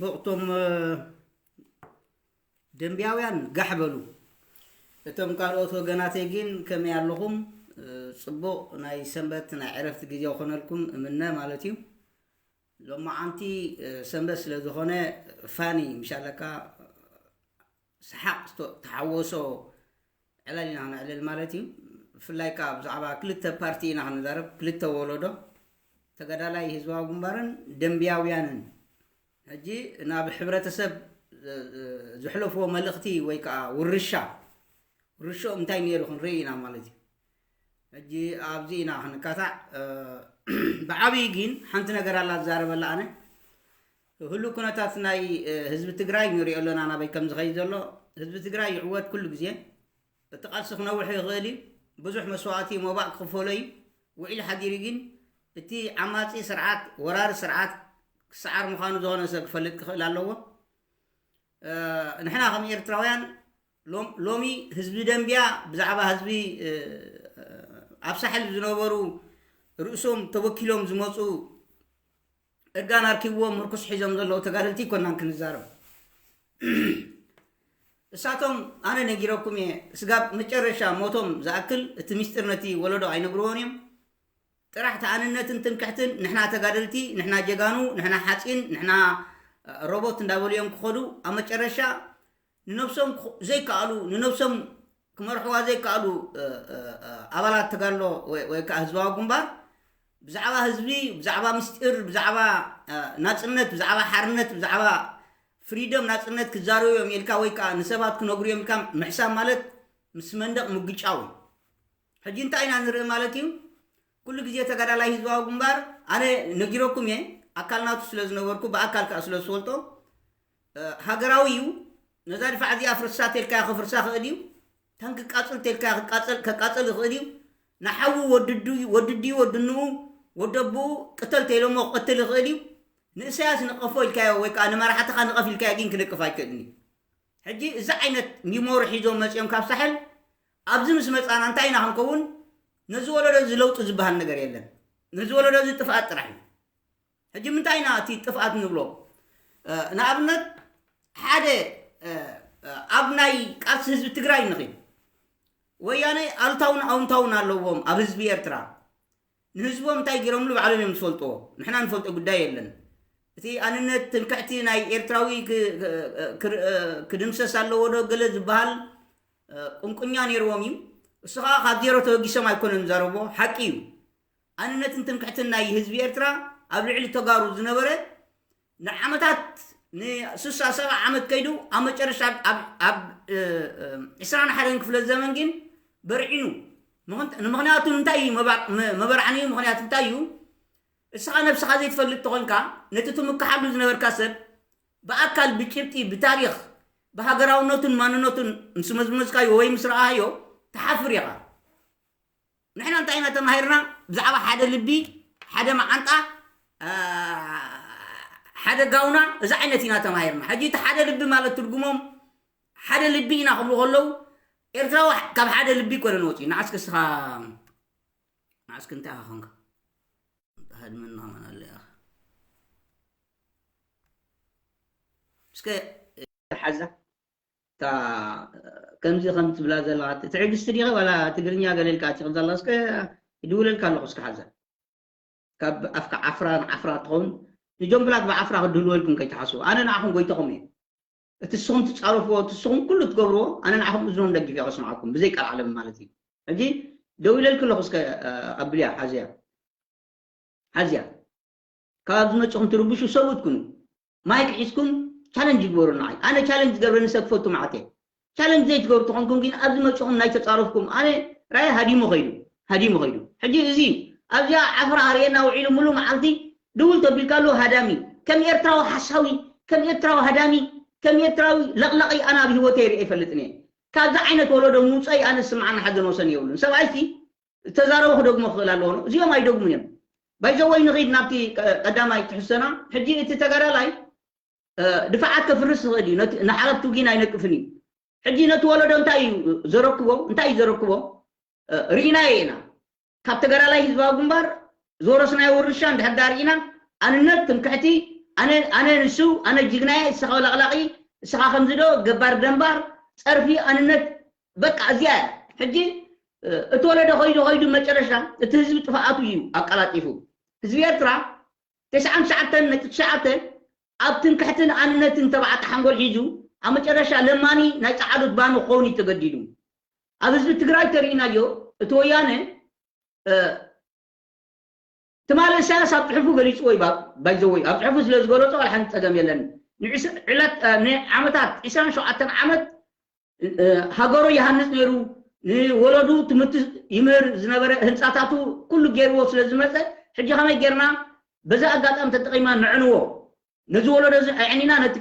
ጽቡቕ፣ እቶም ደንብያውያን ጋሕ በሉ። እቶም ካልኦት ወገናተይ ግን ከመይ ኣለኹም? ጽቡቕ ናይ ሰንበት ናይ ዕረፍቲ ግዜ ክኾነልኩም እምነ ማለት እዩ። ሎማዓንቲ ሰንበት ስለ ዝኾነ ፋኒ ምሻለካ ሰሓቕ ተሓወሶ ዕላል ኢና ክነዕልል ማለት እዩ። ብፍላይ ከዓ ብዛዕባ ክልተ ፓርቲ ኢና ክንዛረብ፣ ክልተ ወለዶ፣ ተጋዳላይ ህዝባዊ ግንባርን ደንብያውያንን። ሕጂ ናብ ሕብረተሰብ ዘሕለፍዎ መልእኽቲ ወይ ከዓ ውርሻ፣ ውርሻኦም እንታይ ነይሩ ክንርኢ ኢና ማለት እዩ። ሕጂ ኣብዚ ኢና ክንካታዕ። ብዓብዪ ግን ሓንቲ ነገር ኣላ ዝዛረበላ ኣነ። ህሉ ኩነታት ናይ ህዝቢ ትግራይ ንሪኦ ኣለና ናበይ ከም ዝኸይድ ዘሎ። ህዝቢ ትግራይ ይዕወት ኩሉ ግዜ። እቲ ቃልሲ ክነውሕ ይኽእል እዩ። ብዙሕ መስዋእቲ ሞባእ ክኽፈሎ እዩ። ውዒል ሓዲሩ ግን እቲ ዓማፂ ስርዓት፣ ወራሪ ስርዓት ክሰዓር ምዃኑ ዝኾነ ሰብ ክፈልጥ ክኽእል ኣለዎ። ንሕና ከም ኤርትራውያን ሎሚ ህዝቢ ደንብያ ብዛዕባ ህዝቢ ኣብ ሳሕል ዝነበሩ ርእሶም ተወኪሎም ዝመፁ እርጋን ኣርኪብዎም ምርኩስ ሒዞም ዘለዉ ተጋደልቲ ይኮናን ክንዛረብ። እሳቶም ኣነ ነጊረኩም እየ፣ ስጋብ መጨረሻ ሞቶም ዝኣክል እቲ ሚስጢር ነቲ ወለዶ ኣይነግርዎን እዮም። ጥራሕ ተኣንነትን ትምክሕትን ንሕና ተጋደልቲ፣ ንሕና ጀጋኑ፣ ንሕና ሓፂን፣ ንሕና ሮቦት እንዳበሉ እዮም ክኸዱ። ኣብ መጨረሻ ንነብሶም ዘይከኣሉ፣ ንነብሶም ክመርሕዋ ዘይከኣሉ ኣባላት ተጋድሎ ወይ ከዓ ህዝባዊ ግንባር ብዛዕባ ህዝቢ፣ ብዛዕባ ምስጢር፣ ብዛዕባ ናፅነት፣ ብዛዕባ ሓርነት፣ ብዛዕባ ፍሪደም ናፅነት ክዛረቡ እዮም ኢልካ ወይ ከዓ ንሰባት ክነግሩ እዮም ኢልካ ምሕሳብ ማለት ምስ መንደቕ ምግጫው እዩ። ሕጂ እንታይ ኢና ንርኢ ማለት እዩ? ኩሉ ግዜ ተጋዳላይ ህዝባዊ ግንባር ኣነ ነጊረኩም እየ፣ ኣካል ናቱ ስለ ዝነበርኩ ብኣካል ከዓ ስለ ዝፈልጦ ሃገራዊ እዩ። ነዛ ድፋዕ እዚኣ ፍርሳ ተልካ ክፍርሳ ክእል እዩ። ታንክ ቃፅል ተልካ ከቃፀል ይኽእል እዩ። ንሓዉ ወድድዩ ወድንኡ ወደብኡ ቅተል ተይሎሞ ክቐትል ይኽእል እዩ። ንእሳያስ ንቐፎ ኢልካዮ ወይ ከዓ ንመራሕትኻ ንቐፍ ኢልካዮ ግን ክነቅፍ ኣይክእልን እዩ። ሕጂ እዚ ዓይነት ሚሞሪ ሒዞም መፂኦም ካብ ሳሕል ኣብዚ ምስ መፃና እንታይ ኢና ክንከውን? ነዚ ወለዶ እዚ ለውጢ ዝበሃል ነገር የለን። ነዚ ወለዶ እዚ ጥፍኣት ጥራሕ እዩ። ሕጂ ምንታይ ኢና እቲ ጥፍኣት ንብሎ? ንኣብነት ሓደ ኣብ ናይ ቃልሲ ህዝቢ ትግራይ ንኺድ። ወያነ ኣሉታውን ኣውንታውን ኣለዎም ኣብ ህዝቢ ኤርትራ። ንህዝቦም እንታይ ገይሮምሉ ባዕሎም እዮም ዝፈልጥዎ። ንሕና ንፈልጦ ጉዳይ የለን። እቲ ኣንነት ትምክሕቲ ናይ ኤርትራዊ ክድምሰስ ኣለዎ ዶ ገለ ዝበሃል ቁንቁኛ ነይርዎም እዩ። እሱ ከዓ ካብ ዜሮ ተበጊሶም ኣይኮነን ዝዛረብዎ፣ ሓቂ እዩ። ኣንነትን ትምክሕትን ናይ ህዝቢ ኤርትራ ኣብ ልዕሊ ተጋሩ ዝነበረ ንዓመታት ንስሳ ሰባ ዓመት ከይዱ ኣብ መጨረሻ ኣብ ዕስራን ሓደን ክፍለ ዘመን ግን በርዒኑ። ንምኽንያቱ እንታይ እዩ መበርዓኒኡ? ምኽንያት እንታይ እዩ? እስኻ ነብስኻ ዘይትፈልጥ ተኾንካ ነቲ ትምክሓሉ ዝነበርካ ሰብ ብኣካል ብጭብጢ ብታሪኽ ብሃገራውነቱን ማንነቱን ምስ መዝመዝካዮ ወይ ምስ ረኣዮ ትሓፍር ኢኻ። ንሕና እንታይ ኢና ተማሂርና? ብዛዕባ ሓደ ልቢ፣ ሓደ መዓንጣ፣ ሓደ ጋውና፣ እዚ ዓይነት ኢና ተማሂርና። ሕጂ እቲ ሓደ ልቢ ማለት ትርጉሞም ሓደ ልቢ ኢና ክብሉ ከለዉ ኤርትራዊ ካብ ሓደ ልቢ ኣይኮነን ወፂኡ። ንዓስኪ እስኻ ንዓስኪ እንታይ ኢኻ ኮንካ? ሃድመና ከማን ኣለ ኢኻ። እስከ ሓዛ እታ ከምዚ ከም ትብላ ዘለኻ ትዕግስቲ ዲኸ ዋላ ትግርኛ ገለ ኢልካ ኣቲኺ ዘለኻ? እስከ ይድውለልካ ኣለኹ። እስከ ሓዛ ካብ ኣፍካ ዓፍራ ንዓፍራ ትኸውን ንጆምብላት ብዓፍራ ክድህልወልኩም ከይትሓስቡ። ኣነ ንዓኹም ጎይታኹም እየ። እቲ ንስኹም ትጻረፍዎ እቲ ንስኹም ኩሉ ትገብርዎ ኣነ ንዓኹም እዝኖም ደጊፈ እየ ከስምዓኩም ብዘይ ቃል ዓለም ማለት እዩ። ሕጂ ደው ኢለልኪ ኣለኹ። እስከ ኣብልያ ሓዝያ ሓዝያ ካብ ዝመጽኹም ትርብሹ ሰብኡት ኩኑ። ማይክ ሒዝኩም ቻለንጅ ግበሩ ንዓይ። ኣነ ቻለንጅ ዝገብረኒ ሰብ ክፈቱ መዓት እየ። ቻለንጅ ዘይትገብሩ ተኾንኩም ግን ኣብዚ መጽኹም ናይ ተጻረፍኩም ኣነ ራየ ሃዲሙ ኸይዱ ሃዲሙ ኸይዱ። ሕጂ እዚ ኣብዚኣ ዓፍራ ኣርእየና ውዒሉ ሙሉ መዓልቲ ድውል ተቢልካሉ ሃዳሚ ከም ኤርትራዊ ሓሳዊ ከም ኤርትራዊ ሃዳሚ ከም ኤርትራዊ ለቕላቒ ኣነ ኣብ ህይወተይ ርእየ ኣይፈልጥን እየ። ካብዚ ዓይነት ወለዶ ምውፀይ ኣነ ዝስምዓኒ ሓዘን ወሰን የብሉን። ሰብኣይሲ ተዛረቡ ክደግሞ ክኽእል ኣለዎ ነው። እዚኦም ኣይደግሙን እዮም። ባይዘወይ ንኺድ ናብቲ ቀዳማይ ትሕሰና። ሕጂ እቲ ተጋዳላይ ድፋዓት ከፍርስ ዝኽእል እዩ። ንሓለፍቱ ግን ኣይነቅፍን እዩ። ሕጂ ነቲ ወለዶ እንታይ እዩ ዘረክቦ? እንታይ እዩ ዘረክቦ? ርኢናዮ ኢና። ካብ ተጋዳላይ ህዝባዊ ግንባር ዝወረስናዮ ውርሻ እንድሕር ዳ ርኢና ኣንነት ትምክሕቲ ኣነ ኣነ ንሱ ኣነ ጅግናየ እስኻ ለቕላቒ እስኻ ከምዚ ዶ ገባር ደንባር ጸርፊ ኣንነት በቃ እዚኣ እያ። ሕጂ እቲ ወለዶ ከይዱ ከይዱ መጨረሻ እቲ ህዝቢ ጥፍኣቱ እዩ ኣቀላጢፉ። ህዝቢ ኤርትራ ተስዓን ትሽዓተን ነጥቢ ትሽዓተ ኣብ ትምክሕትን ኣንነትን ተባዕተ ሓንጎል ሒዙ ኣብ መጨረሻ ለማኒ ናይ ጸዓዱት ባኑ ክኸውን እዩ ተገዲዱ። ኣብ ህዝቢ ትግራይ ተርእናዮ እቲ ወያነ ትማሊ ኢሳያስ ኣብ ጽሑፉ ገሊጽዎ እዩ ባይዘወይ ኣብ ጽሑፉ ስለ ዝገለጾ ዋላ ሓንቲ ጸገም የለን። ንዓመታት ዕስራን ሸውዓተን ዓመት ሃገሩ ይሃንጽ ነይሩ። ንወለዱ ትምህርቲ ይምህር ዝነበረ ህንጻታቱ ኩሉ ገይርዎ ስለ ዝመጸ ሕጂ ከመይ ጌርና በዚ ኣጋጣሚ ተጠቒምና ንዕንዎ ነዚ ወለዶ እዚ ኣዕኒና ነቲ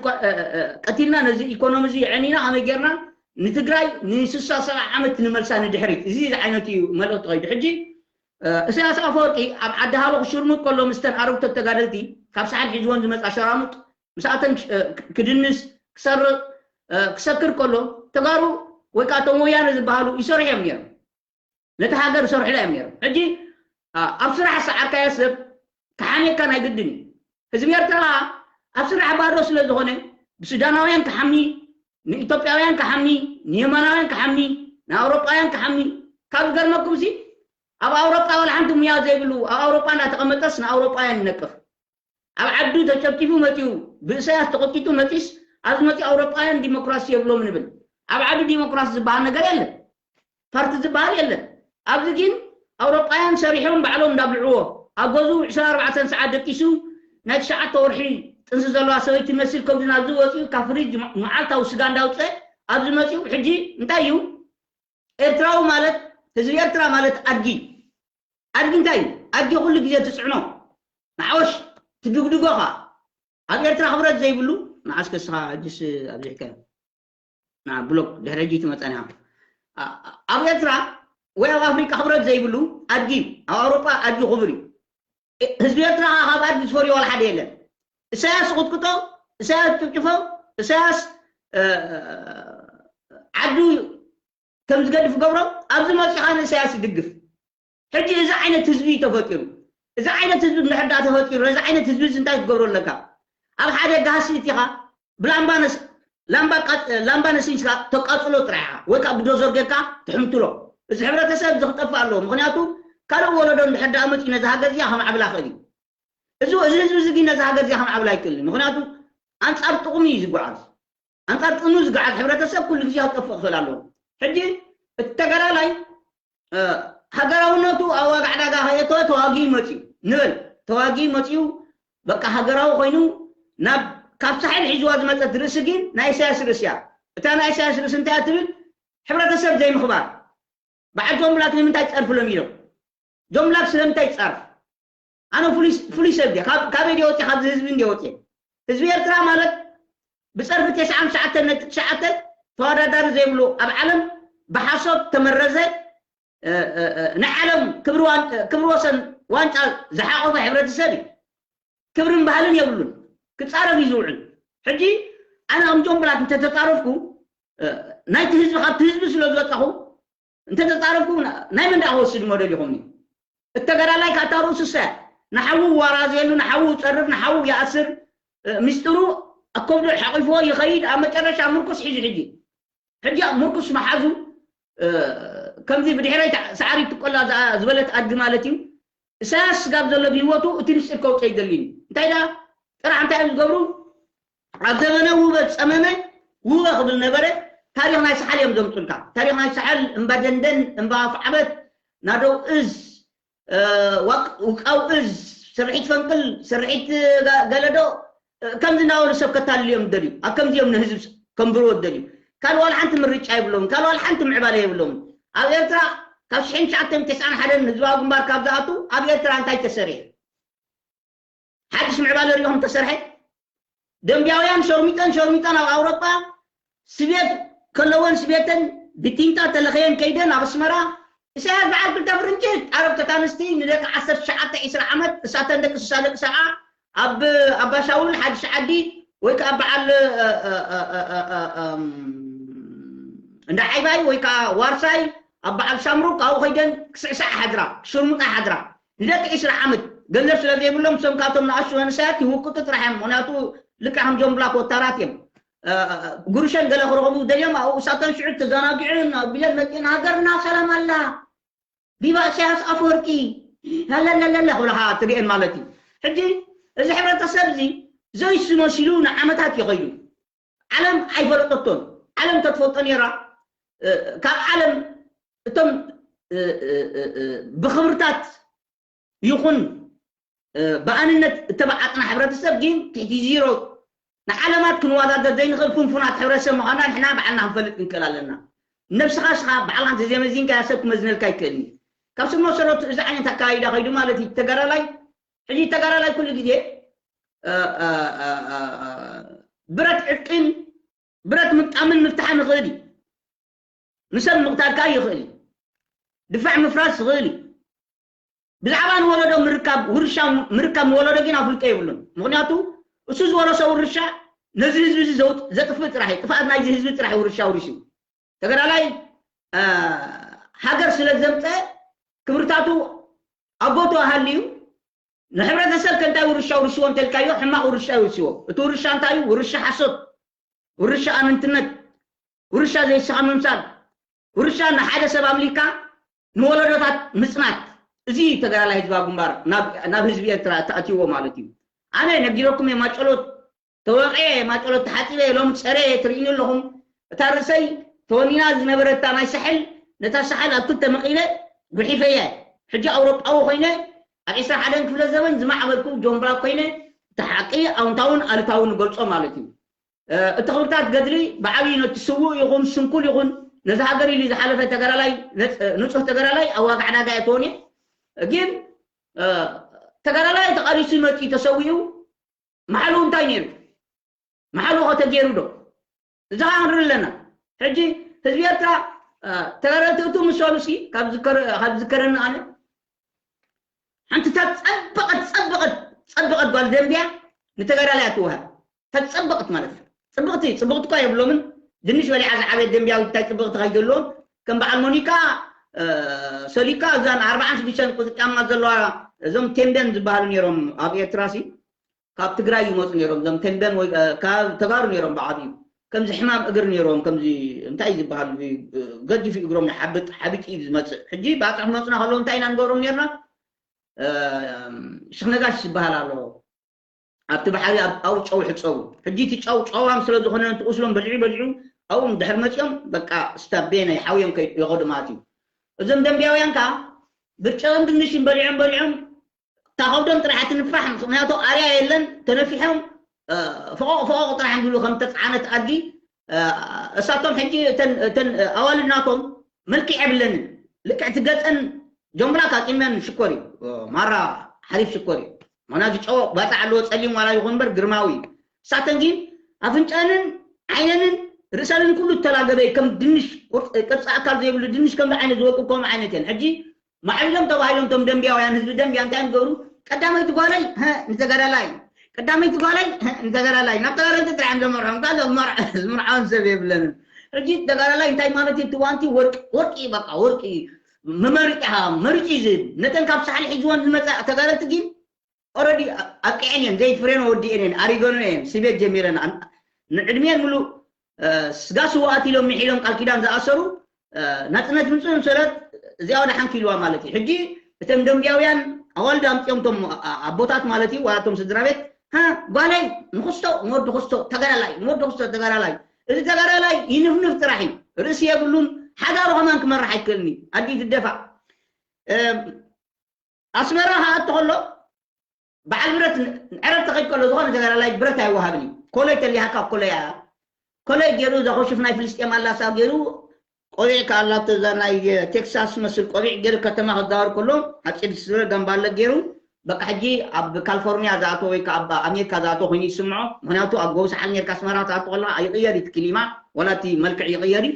ቀቲልና ነዚ ኢኮኖሚ እዚ ኣዕኒና ከመይ ጌርና ንትግራይ ንስሳ ሰብዓ ዓመት ንመልሳ ንድሕሪት እዚ ዓይነት እዩ መልእኽቲ ከይዱ። ሕጂ እሳያስ ኣፈወርቂ ኣብ ዓዲ ሃሎ ክሽርሙጥ ከሎ ምስተን ኣረግቶት ተጋደልቲ ካብ ሰሓል ሒዝዎን ዝመፃ ሸራሙጥ ምስኣተን ክድንስ ክሰርቕ ክሰክር ከሎ ተጋሩ ወይ ከዓ እቶም ወያነ ዝበሃሉ ይሰርሑ እዮም ነይሮም። ነቲ ሃገር ዝሰርሑላ እዮም ነይሮም። ሕጂ ኣብ ስራሕ ዝሰዓርካዮ ሰብ ክሓምየካ ናይ ግድን እዩ። ህዝቢ ኤርትራ ኣብ ስራሕ ባዶ ስለ ዝኾነ ብሱዳናውያን ክሓሚ፣ ንኢትዮጵያውያን ክሓሚ፣ ንየማናውያን ክሓሚ፣ ንኣውሮጳውያን ክሓሚ። ካብ ዝገርመኩም ሲ ኣብ ኣውሮጳ ዋላ ሓንቲ ሙያ ዘይብሉ ኣብ ኣውሮጳ እንዳተቐመጠስ ንኣውሮጳውያን ይነቅፍ። ኣብ ዓዱ ተጨብጢቡ መፂኡ ብእሳያስ ተቆጢጡ መፂስ ኣብዚ መፂኡ ኣውሮጳውያን ዲሞክራሲ የብሎም ንብል። ኣብ ዓዱ ዲሞክራሲ ዝበሃል ነገር የለን። ፓርቲ ዝበሃል የለን። ኣብዚ ግን ኣውሮጳውያን ሰሪሖም ባዕሎም እንዳብልዕዎ ኣብ ገዝኡ ዕስራን ኣርባዕተን ሰዓት ደቂሱ ናይ ትሽዓተ ወርሒ ጥንሲ ዘለዋ ሰበይቲ መስል ከምዚ ናብዚ ወፂኡ ካብ ፍሪጅ መዓልታዊ ስጋ እንዳውፀ ኣብዚ መፂኡ ሕጂ እንታይ እዩ ኤርትራዊ ማለት ህዝቢ ኤርትራ ማለት ኣድጊ ኣድጊ እንታይ እዩ ኣድጊ ኩሉ ግዜ ትፅዕኖ ንዓወሽ ትድግድጎ ኸዓ ኣብ ኤርትራ ክብረት ዘይብሉ መዓስ ከስኻ ሕጅስ ኣብዚሕካዮ ብሎክ ድሕሪ ሕጂ ትመፀና ኣብ ኤርትራ ወይ ኣብ ኣፍሪቃ ክብረት ዘይብሉ ኣድጊ ኣብ ኣውሮጳ ኣድጊ ክቡር እዩ ህዝቢ ኤርትራ ከዓ ካብ ኣድጊ ዝፈርዮ ዋላ ሓደ የለን እሳያስ ዝቕጥቅጦ እሳያስ ዝጭፍጭፎ እሳያስ ዓዱ ከም ዝገድፍ ገብሮ ኣብዚ መፂኻ ንእሳያስ ይድግፍ ሕጂ እዚ ዓይነት ህዝቢ እዩ ተፈጢሩ እዚ ዓይነት ህዝቢ እንድሕር ዳ ተፈጢሩ ነዚ ዓይነት ህዝቢ እዚ እንታይ ክትገብሮ ኣለካ ኣብ ሓደ ጋህሲ እቲኻ ብላምባ ነስ ላምባ ቃ- ላምባ ነሲንስካ ተቃፅሎ ጥራሕ ኢኻ ወይ ከዓ ብዶዘር ጌርካ ትሕምትሎ እዚ ሕብረተሰብ እዚ ክጠፍእ ኣለዎ ምክንያቱ ካልእ ወለዶ እንድሕር ዳ መፂኡ ነዚ ሃገር እዚኣ ከማዕብል ኣኽእል እዩ እዚ እዚ ህዝቢ እዚ ግን ነዚ ሃገር እዚኣ ከማዕብል ኣይክእልን ምክንያቱ ኣንፃር ጥቕሙ እዩ ዝጓዓዝ ኣንፃር ጥቕሙ ዝጓዓዝ ሕብረተሰብ ኩሉ ግዜ ክጠፍእ ክኽእል ኣለዎ ሕጂ እቲ ተጋዳላይ ሃገራውነቱ ኣብ ዋጋ ዕዳጋ ከየእተወ ተዋጊኡ መፅዩ ንበል ተዋጊኡ መፅዩ በቃ ሃገራዊ ኮይኑ ናብ ካብ ሳሕል ሒዝዋ ዝመፀት ርእሲ ግን ናይ ኢሳያስ ርእሲ እያ እታ ናይ ኢሳያስ ርእሲ እንታይ እያ ትብል ሕብረተሰብ ዘይምኽባር በዓል ጆምብላክ ንምንታይ ፀርፊ ለሚዶም ጆምብላክ ስለምንታይ ፀርፍ ኣነ ፍሉይ ሰብ ድየ ካበይ ድየ ወፅየ ካብዚ ህዝቢ እንድየ ወፅየ ህዝቢ ኤርትራ ማለት ብፀርፊ ተስዓን ትሽዓተን ነጥቢ ትሽዓተ ተወዳዳሪ ዘይብሉ ኣብ ዓለም ብሓሶት ተመረዘ ናይ ዓለም ክብሪ ወሰን ዋንጫ ዝሓቆፈ ሕብረተሰብ እዩ ክብርን ባህልን የብሉን ክፃረፍ እዩ ዝውዕል ሕጂ ኣነ ከም ጆምብላክ እንተተፃረፍኩ ናይቲ ህዝቢ ካብቲ ህዝቢ ስለ ዝወፃኹ እንተተፃረፍኩ ናይ መን ደኣ ክወስድ ሞደል ይኹምኒ እተገዳላይ ካታ ርእሱ ሰ ንሓዉ ዋራዘየሉ ንሓዉ ጸርፍ ንሓዉ ይኣስር ሚስጥሩ ኣከብዱ ሓቂፍዎ ይኸይድ ኣብ መጨረሻ ምርኩስ ሒዙ ሕጂ ሕጂ ምርኩስ መሓዙ ከምዚ ብድሕረይ ሳዕሪ ትቆላ ዝበለት ኣድጊ ማለት እዩ እሳያስ ስጋብ ዘሎ ብህይወቱ እቲ ምስጢር ከውፅኦ ይደሊ እዩ እንታይ ዳ ጥራሕ እንታይ እዮም ዝገብሩ ኣብ ዘመነ ውበ ዝፀመመ ውበ ክብል ነበረ ታሪክ ናይ ሰሓል እዮም ዘምፁልካ ታሪክ ናይ ሰሓል እምባ ደንደን እምባ ኣፍዓበት ናደው እዝ ውቃው እዝ ስርሒት ፈንቅል ስርሒት ገለዶ ከምዚ እናበሉ ሰብ ከታልልዮም ደልዩ ኣብ ከምዚኦም ንህዝብ ከንብርዎ ደልዩ ካልእ ዋላ ሓንቲ ምርጫ የብሎምን ካልእ ዋላ ሓንቲ ምዕባለ የብሎምን ኣብ ኤርትራ ካብ ሽሕን ትሽዓተን ተስዓን ሓደን ህዝባዊ ግንባር ካብ ዝኣቱ ኣብ ኤርትራ እንታይ ተሰሪሑ ሓድሽ ምዕባለ ሪኦም ተሰርሐ ደንቢያውያን ሸርሚጠን ሸርሚጠን ኣብ ኣውሮጳ ስቤት ከለወን ስቤተን ብቲንታ ተለኸየን ከይደን ኣብ ኣስመራ ኢሳያስ በዓል ክልተ ፍርንጭት ዓረብ ተታንስቲ ንደቂ ዓሰርተ ትሽዓተ ዒስራ ዓመት እሳተን ደቂ ስሳ ደቂ ሰብዓ ኣብ ኣባሻውል ሓድሽ ዓዲ ወይ ከዓ በዓል እንዳ ዓይባይ ወይ ከዓ ዋርሳይ ኣብ በዓል ሳምሩ ካብኡ ከይደን ክስዕስዓ ሓድራ ክሽርሙጣ ሓድራ ንደቂ ዒስራ ዓመት ገንዘብ ስለ ዘይብሎም፣ እሶም ካብቶም ንኣሽቱ መንእሰያት ይውቅጡ ጥራሕ እዮም። ምኽንያቱ ልክዕ ከም ጆን ብላክ ወታራት እዮም። እ፣ ጉርሸን ገለ ክረኽቡ ደልዮም፣ ኣብኡ እሳተን ሽዑ ተዘናጊዑን ቢለን መፂን፣ ሃገርና ሰላም ኣላ፣ ቪቫ ኢሳያስ ኣፈወርቂ፣ ላላላላላ ክብላኻ ትርእየን ማለት እዩ። ሕጂ እዚ ሕብረተሰብ እዚ ዘይሱ መሲሉ ንዓመታት ይኸይዱ። ዓለም ኣይፈለጠቶን። ዓለም ተትፈልጦ ነይራ፣ እ፣ ካብ ዓለም እቶም፣ እ፣ እ፣ እ፣ እ፣ ብኽብርታት ይኹን፣ እ፣ ብኣንነት እተባዓጥና ሕብረተሰብ ግን ትሕቲ ዚሮ፣ ንዓለማት ክንወዳደር ዘይንኽእል ፍንፉናት ሕብረተሰብ ምዃንና ንሕና ባዕልና ክንፈልጥ ክንክእል ኣለና። ነብስኻ እስኻ ባዕልኻ እንተዘይመዚንካያ ሰብ ክመዝነልካ ኣይክእልን እዩ። ካብ ስር መሰረቱ እዚ ዓይነት ኣካይዳ ከይዱ ማለት እዩ። ተጋዳላይ፣ ሕጂ ተጋዳላይ ኩሉ ግዜ፣ እ፣ እ፣ እ፣ እ፣ እ፣ ብረት ዕጥቅን ብረት ምግጣምን ምፍታሕን ይኽእል እዩ። ንሰብ ምቕታል ከኣ ይኽእል እዩ። ድፋዕ ምፍራስ ይኽእል እዩ። ብዛዕባ ንወለዶ ምርካብ፣ ውርሻ ምርካብ ንወለዶ ግን ኣፍልጦ የብሉን። ምኽንያቱ እሱ ዝወረሶ ውርሻ ነዚ ህዝቢ እዚ ዘውጥ-፣ ዘጥፍእ ጥራሕ እዩ። ጥፍኣት ናይዚ ህዝቢ ጥራሕ እዩ ውርሻ ውሪሱ። ተጋዳላይ፣ እ፣ ሃገር ስለ ዘምፀ ክብርታቱ ኣጎቱ ኣሃልዩ ንሕብረተሰብ ከ እንታይ ውርሻ ውርሽዎ እንተልካዮ፣ ሕማቕ ውርሻ ይውርስዎ። እቲ ውርሻ እንታይ እዩ? ውርሻ ሓሶት፣ ውርሻ ኣንንትነት፣ ውርሻ ዘይስኻ ምምሳል፣ ውርሻ ንሓደ ሰብ ኣምሊካ ንወለዶታት ምጽናት። እዚ እዩ ተጋዳላይ ህዝባዊ ግንባር ናብ፣ ናብ ህዝቢ ኤርትራ ተኣትይዎ ማለት እዩ። ኣነ ነጊረኩም እየ፣ ማጨሎት ተወቕየ፣ ማጨሎት ተሓጺበ፣ ሎም ጸረ ትርእይኒ ኣለኹም። እታ ርእሰይ ተወኒና ዝነበረታ ናይ ሳሕል፣ ነታ ሳሕል ኣብ ክልተ መቒለ ጉሒፈየ። ሕጂ ኣውሮጳዊ ኮይነ፣ ኣብ ዕስራ ሓደን ክፍለ ዘበን ዝማዕበልኩ ጆን ብላክ ኮይነ፣ እቲ ሓቂ ኣውንታውን ኣሉታውን ንገልጾ ማለት እዩ። እ፣ እቲ ክብርታት ገድሊ ብዓብዪ ነቲ ስዉእ ይኹን ስንኩል ይኹን ነዚ ሃገር ኢሉ ዝሓለፈ ተጋዳላይ፣ ነጽ-፣ ንጹህ ተጋዳላይ ኣብ ዋጋ ዕዳጋ እየ ተወንየ። ግን፣ እ፣ ተጋዳላይ ተቓሊሱ መጺኡ ተሰዊኡ፣ መሓልኡ እንታይ ነይሩ? መሓልኡ ኸ ተገይሩ ዶ? እዚ ኸዓ ክንርኢ ኣለና። ሕጂ ህዝቢ ኤርትራ፣ እ፣ ተጋደልቲ እቱ ምስ በሉ እስኪ፣ ካብ ዝከረ-፣ ካብ ዝከረኒ ኣነ፣ ሓንቲ ተጸበቐት፣ ጸበቐት፣ ጸበቐት ጓል ደንብያ ንተጋዳላይ ኣትወሃብ። ተጸበቐት ማለት እዩ። ጽብቕቲ፣ ጽብቕቲ እኳ የብሎምን። ድንሽ በሊዓ ዝዓበየት ደንብያዊት እንታይ ጽብቕቲ ከይደልዎም? ከም በዓል ሞኒካ፣ እ፣ ሰሊካ፣ እዛን ኣርባዓን ሽዱሽተን ቁጽሪ ጫማ ዘለዋ፣ እዞም ቴምቤን ዝበሃሉ ነይሮም ኣብ ኤርትራ ሲ፣ ካብ ትግራይ ይመጹ ነይሮም። እዞም ቴምቤን ወይ፣ እ፣ ካብ ተጋሩ ነይሮም ብዓብዩ። ከምዚ ሕማም እግሪ ነይሮም፣ ከምዚ እንታይ እዩ ዝበሃል፣ እዚ፣ እ፣ ገዲፍ እግሮም ይሓብጥ፣ ሓቢጡ እዩ ዝመጽእ። ሕጂ ባጽዕ ክመጹና ከለዉ እንታይ ኢና ንገብሮም ነይርና? እ፣ ሽኽ ነጋሽ ዝበሃል ኣሎ። ኣብቲ ባሕሪ ኣብ፣ ኣብኡ ጨው ይሕጸቡ። ሕጂ እቲ ጨው ጨዋም ስለ ዝኾነ፣ ነቲ ቁስሎም በሊዑ፣ በሊዑ፣ ኣብኡ ድሕሪ መጺኦም፣ በቃ፣ ስታቤነ ይሓውዮም ከይ-፣ ይኸዱ ማለት እዩ። እዞም ደንብያውያን ከኣ ብርጭቕን ድንሽን በሊዖም፣ በሊዖም፣ እታ ከብዶም ጥራሕ ትንፋሕ፣ ምኽንያቱ ኣርያ የለን፣ ተነፊሖም፣ እ፣ ፈቖቕ፣ ፈቖቕ ጥራሕ ዝብሉ ከም ተጽዓነት ኣድጊ። እ፣ እሳቶም ሕጂ እተን፣ እተን ኣዋልድ ናቶም መልክዕ የብለንን። ልክዕቲ ገጸን ጆምብላ ካቂመን ሽኮር እዩ። እ፣ ማራ ሓሪፍ ሽኮር እዩ። ምኽንያቱ ጨዎ ባጽዕ ኣለዎ፣ ጸሊም ዋላ ይኹን እምበር ግርማዊ እዩ። እሳተን ግን ኣፍንጫንን ዓይነንን ርእሰንን ኩሉ እተላገበ እዩ። ከም ድንሽ ቁርጽ-፣ ቅርጺ ኣካል ዘይብሉ ድንሽ ከምዚ ዓይነት ዝወቅብ ከምኡ ዓይነት እየን። ሕጂ ማዕቢሎም ተባሂሎም እቶም ደንብያውያን ህዝቢ ደንብያ እንታይ እዮም ዝገብሩ? ቀዳመይቲ ጓለይ፣ ሀ፣ ንተጋዳላይ። ቀዳመይቲ ጓለይ፣ ሀ፣ ንተጋዳላይ። ናብ ተጋዳላይ ጥራሕ እዮም ዘመርሖም። ካልእ መርዓ-፣ ዝምርዓውን ሰብ የብለንን። ሕጂ ተጋዳላይ እንታይ ማለት እዩ? እቲ ዋንቲ ወርቂ፣ ወርቂ እዩ፣ በቃ፣ ወርቂ እዩ። መመሪጫ፣ መሪጭ እዩ ዝህብ። ነተን ካብ ሳሕሊ ሒዝወን ዝመጻ ተጋደልቲ ግን ኦረዲ ኣብቂዐን እየን፣ ዘይፍሬን ወዲኤን እየን፣ ኣሪገን እየን፣ ስቤት ጀሚረን። ኣን-፣ ንዕድሜን ሙሉእ፣ እ፣ ስጋ ስውኣት ኢሎም ምሒሎም ቃል ኪዳን ዝኣሰሩ፣ እ፣ ናጽነት ምጽኡ ሰለት እዚኣ ወደ ሓንኪ ኢልዋ ማለት እዩ። ሕጂ እቶም ደንብያውያን ኣዋልድ ኣምጺኦም እቶም ኣ-፣ ኣቦታት ማለት እዩ፣ ዋላ እቶም ስድራ ቤት፣ ሃ፣ ጓለይ ንኽስቶ፣ ንወዲ ክስቶ ተጋዳላይ፣ ንወዲ ክስቶ ተጋዳላይ። እዚ ተጋዳላይ ይንፍንፍ ጥራሕ እዩ፣ ርእሲ የብሉን፣ ሓዳሩ ከማን ክመርሕ ኣይክእልን እዩ። ኣዲኡ ትደፋእ። እ፣ ኣስመራ ክኣቱ ከሎ በዓል ብረት ን-፣ ዕረፍቲ ከይድ ከሎ ዝኾነ ተጋዳላይ ብረት ኣይወሃብን እዩ። ኮለይ ተሊሃካ ኮለይ እያ። ኮለይ ገይሩ እዛ ኮሽፍ ናይ ፍልስጤም ኣላሳ ገይሩ ቆቢዕ ከኣላቶ እዛ ናይ ቴክሳስ መስል ቆቢዕ ገይሩ ከተማ ክዛወር ከሎ ሓፂር ስረ ጋምባለ ገይሩ በቃ ሕጂ ኣብ ካሊፎርኒያ ዝኣተወ ወይ ከዓ ኣብ ኣሜሪካ ዝኣተወ ኮይኑ ይስምዖ። ምክንያቱ ኣብ ጎቦ ሰሓል ኔርካ ኣስመራ ትኣቱ ከለካ ይቕየር እዩ እቲ ክሊማ፣ ወላ እቲ መልክዕ ይቕየር እዩ።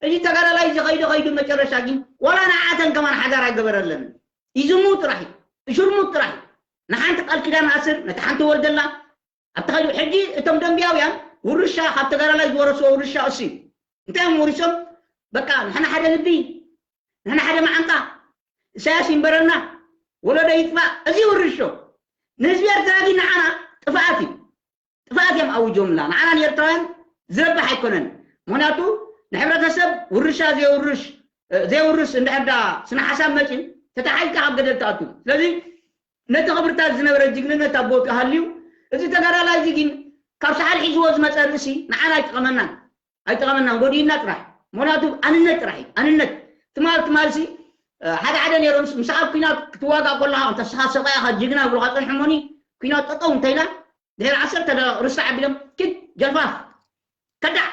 እዚ ተጋዳላይ እዚ ከይዱ ከይዱ መጨረሻ ግን ዋላ ንዓተን ከማን ሓዳር ኣይገበረለን። ይዝሙ ጥራሕ እዩ፣ ይሽርሙ ጥራሕ እዩ። ንሓንቲ ቃል ኪዳን ኣስር፣ ነቲ ሓንቲ ወልደላ ኣብቲ ከይዱ። ሕጂ እቶም ደንብያውያን ውርሻ ካብ ተጋዳላይ ዝወረስዎ ውርሻ እሱ እዩ። እንታይ እዮም ወሪሶም? በቃ ንሕና ሓደ ልቢ፣ ንሕና ሓደ መዓንጣ፣ ኢሳያስ ይንበረልና፣ ወለዶ ይጥፋእ፣ እዚ ውርሾ ንህዝቢ ኤርትራ ግን ንዓና ጥፍኣት እዩ። ጥፍኣት እዮም ኣውጆምላ። ንዓና ንኤርትራውያን ዝረብሕ ኣይኮነን። ምክንያቱ ንሕብረተሰብ ውርሻ ዘየውርሽ፣ እ፣ ዘየውርስ እንድሕር ዳ ስነ ሓሳብ መጺኡ ተታሓይካ ኣብ ገደል ትኣቱ። ስለዚ ነቲ ክብርታት ዝነበረ ጅግንነት ኣብ ቦትኡ ሃልዩ፣ እዚ ተጋዳላይ እዚ ግን ካብ ሰሓል ሒዝዎ ዝመጸ ርእሲ ንዓና ኣይጠቐመናን። ኣይጠቐመናን፣ ጎዲእና ጥራሕ። ምክንያቱ ኣንነት ጥራሕ እዩ፣ ኣንነት። ትማል፣ ትማልሲ፣ እ፣ ሓደ ሓደ ነይሮም ምስ ኣብ ኲናት ክትዋጋእ ከለኻ፣ እንተ ንስኻ ሰብኣይ ኢኻ ጅግና ይብሉኻ ጸንሖሞኒ፣ ኲናት ጠጠው እንተኢላ፣ ድሕሪ ዓሰርተ ደቂቕ ርስዕ ኣቢሎም፣ ኪድ ጀልፋፍ፣ ከዳዕ፣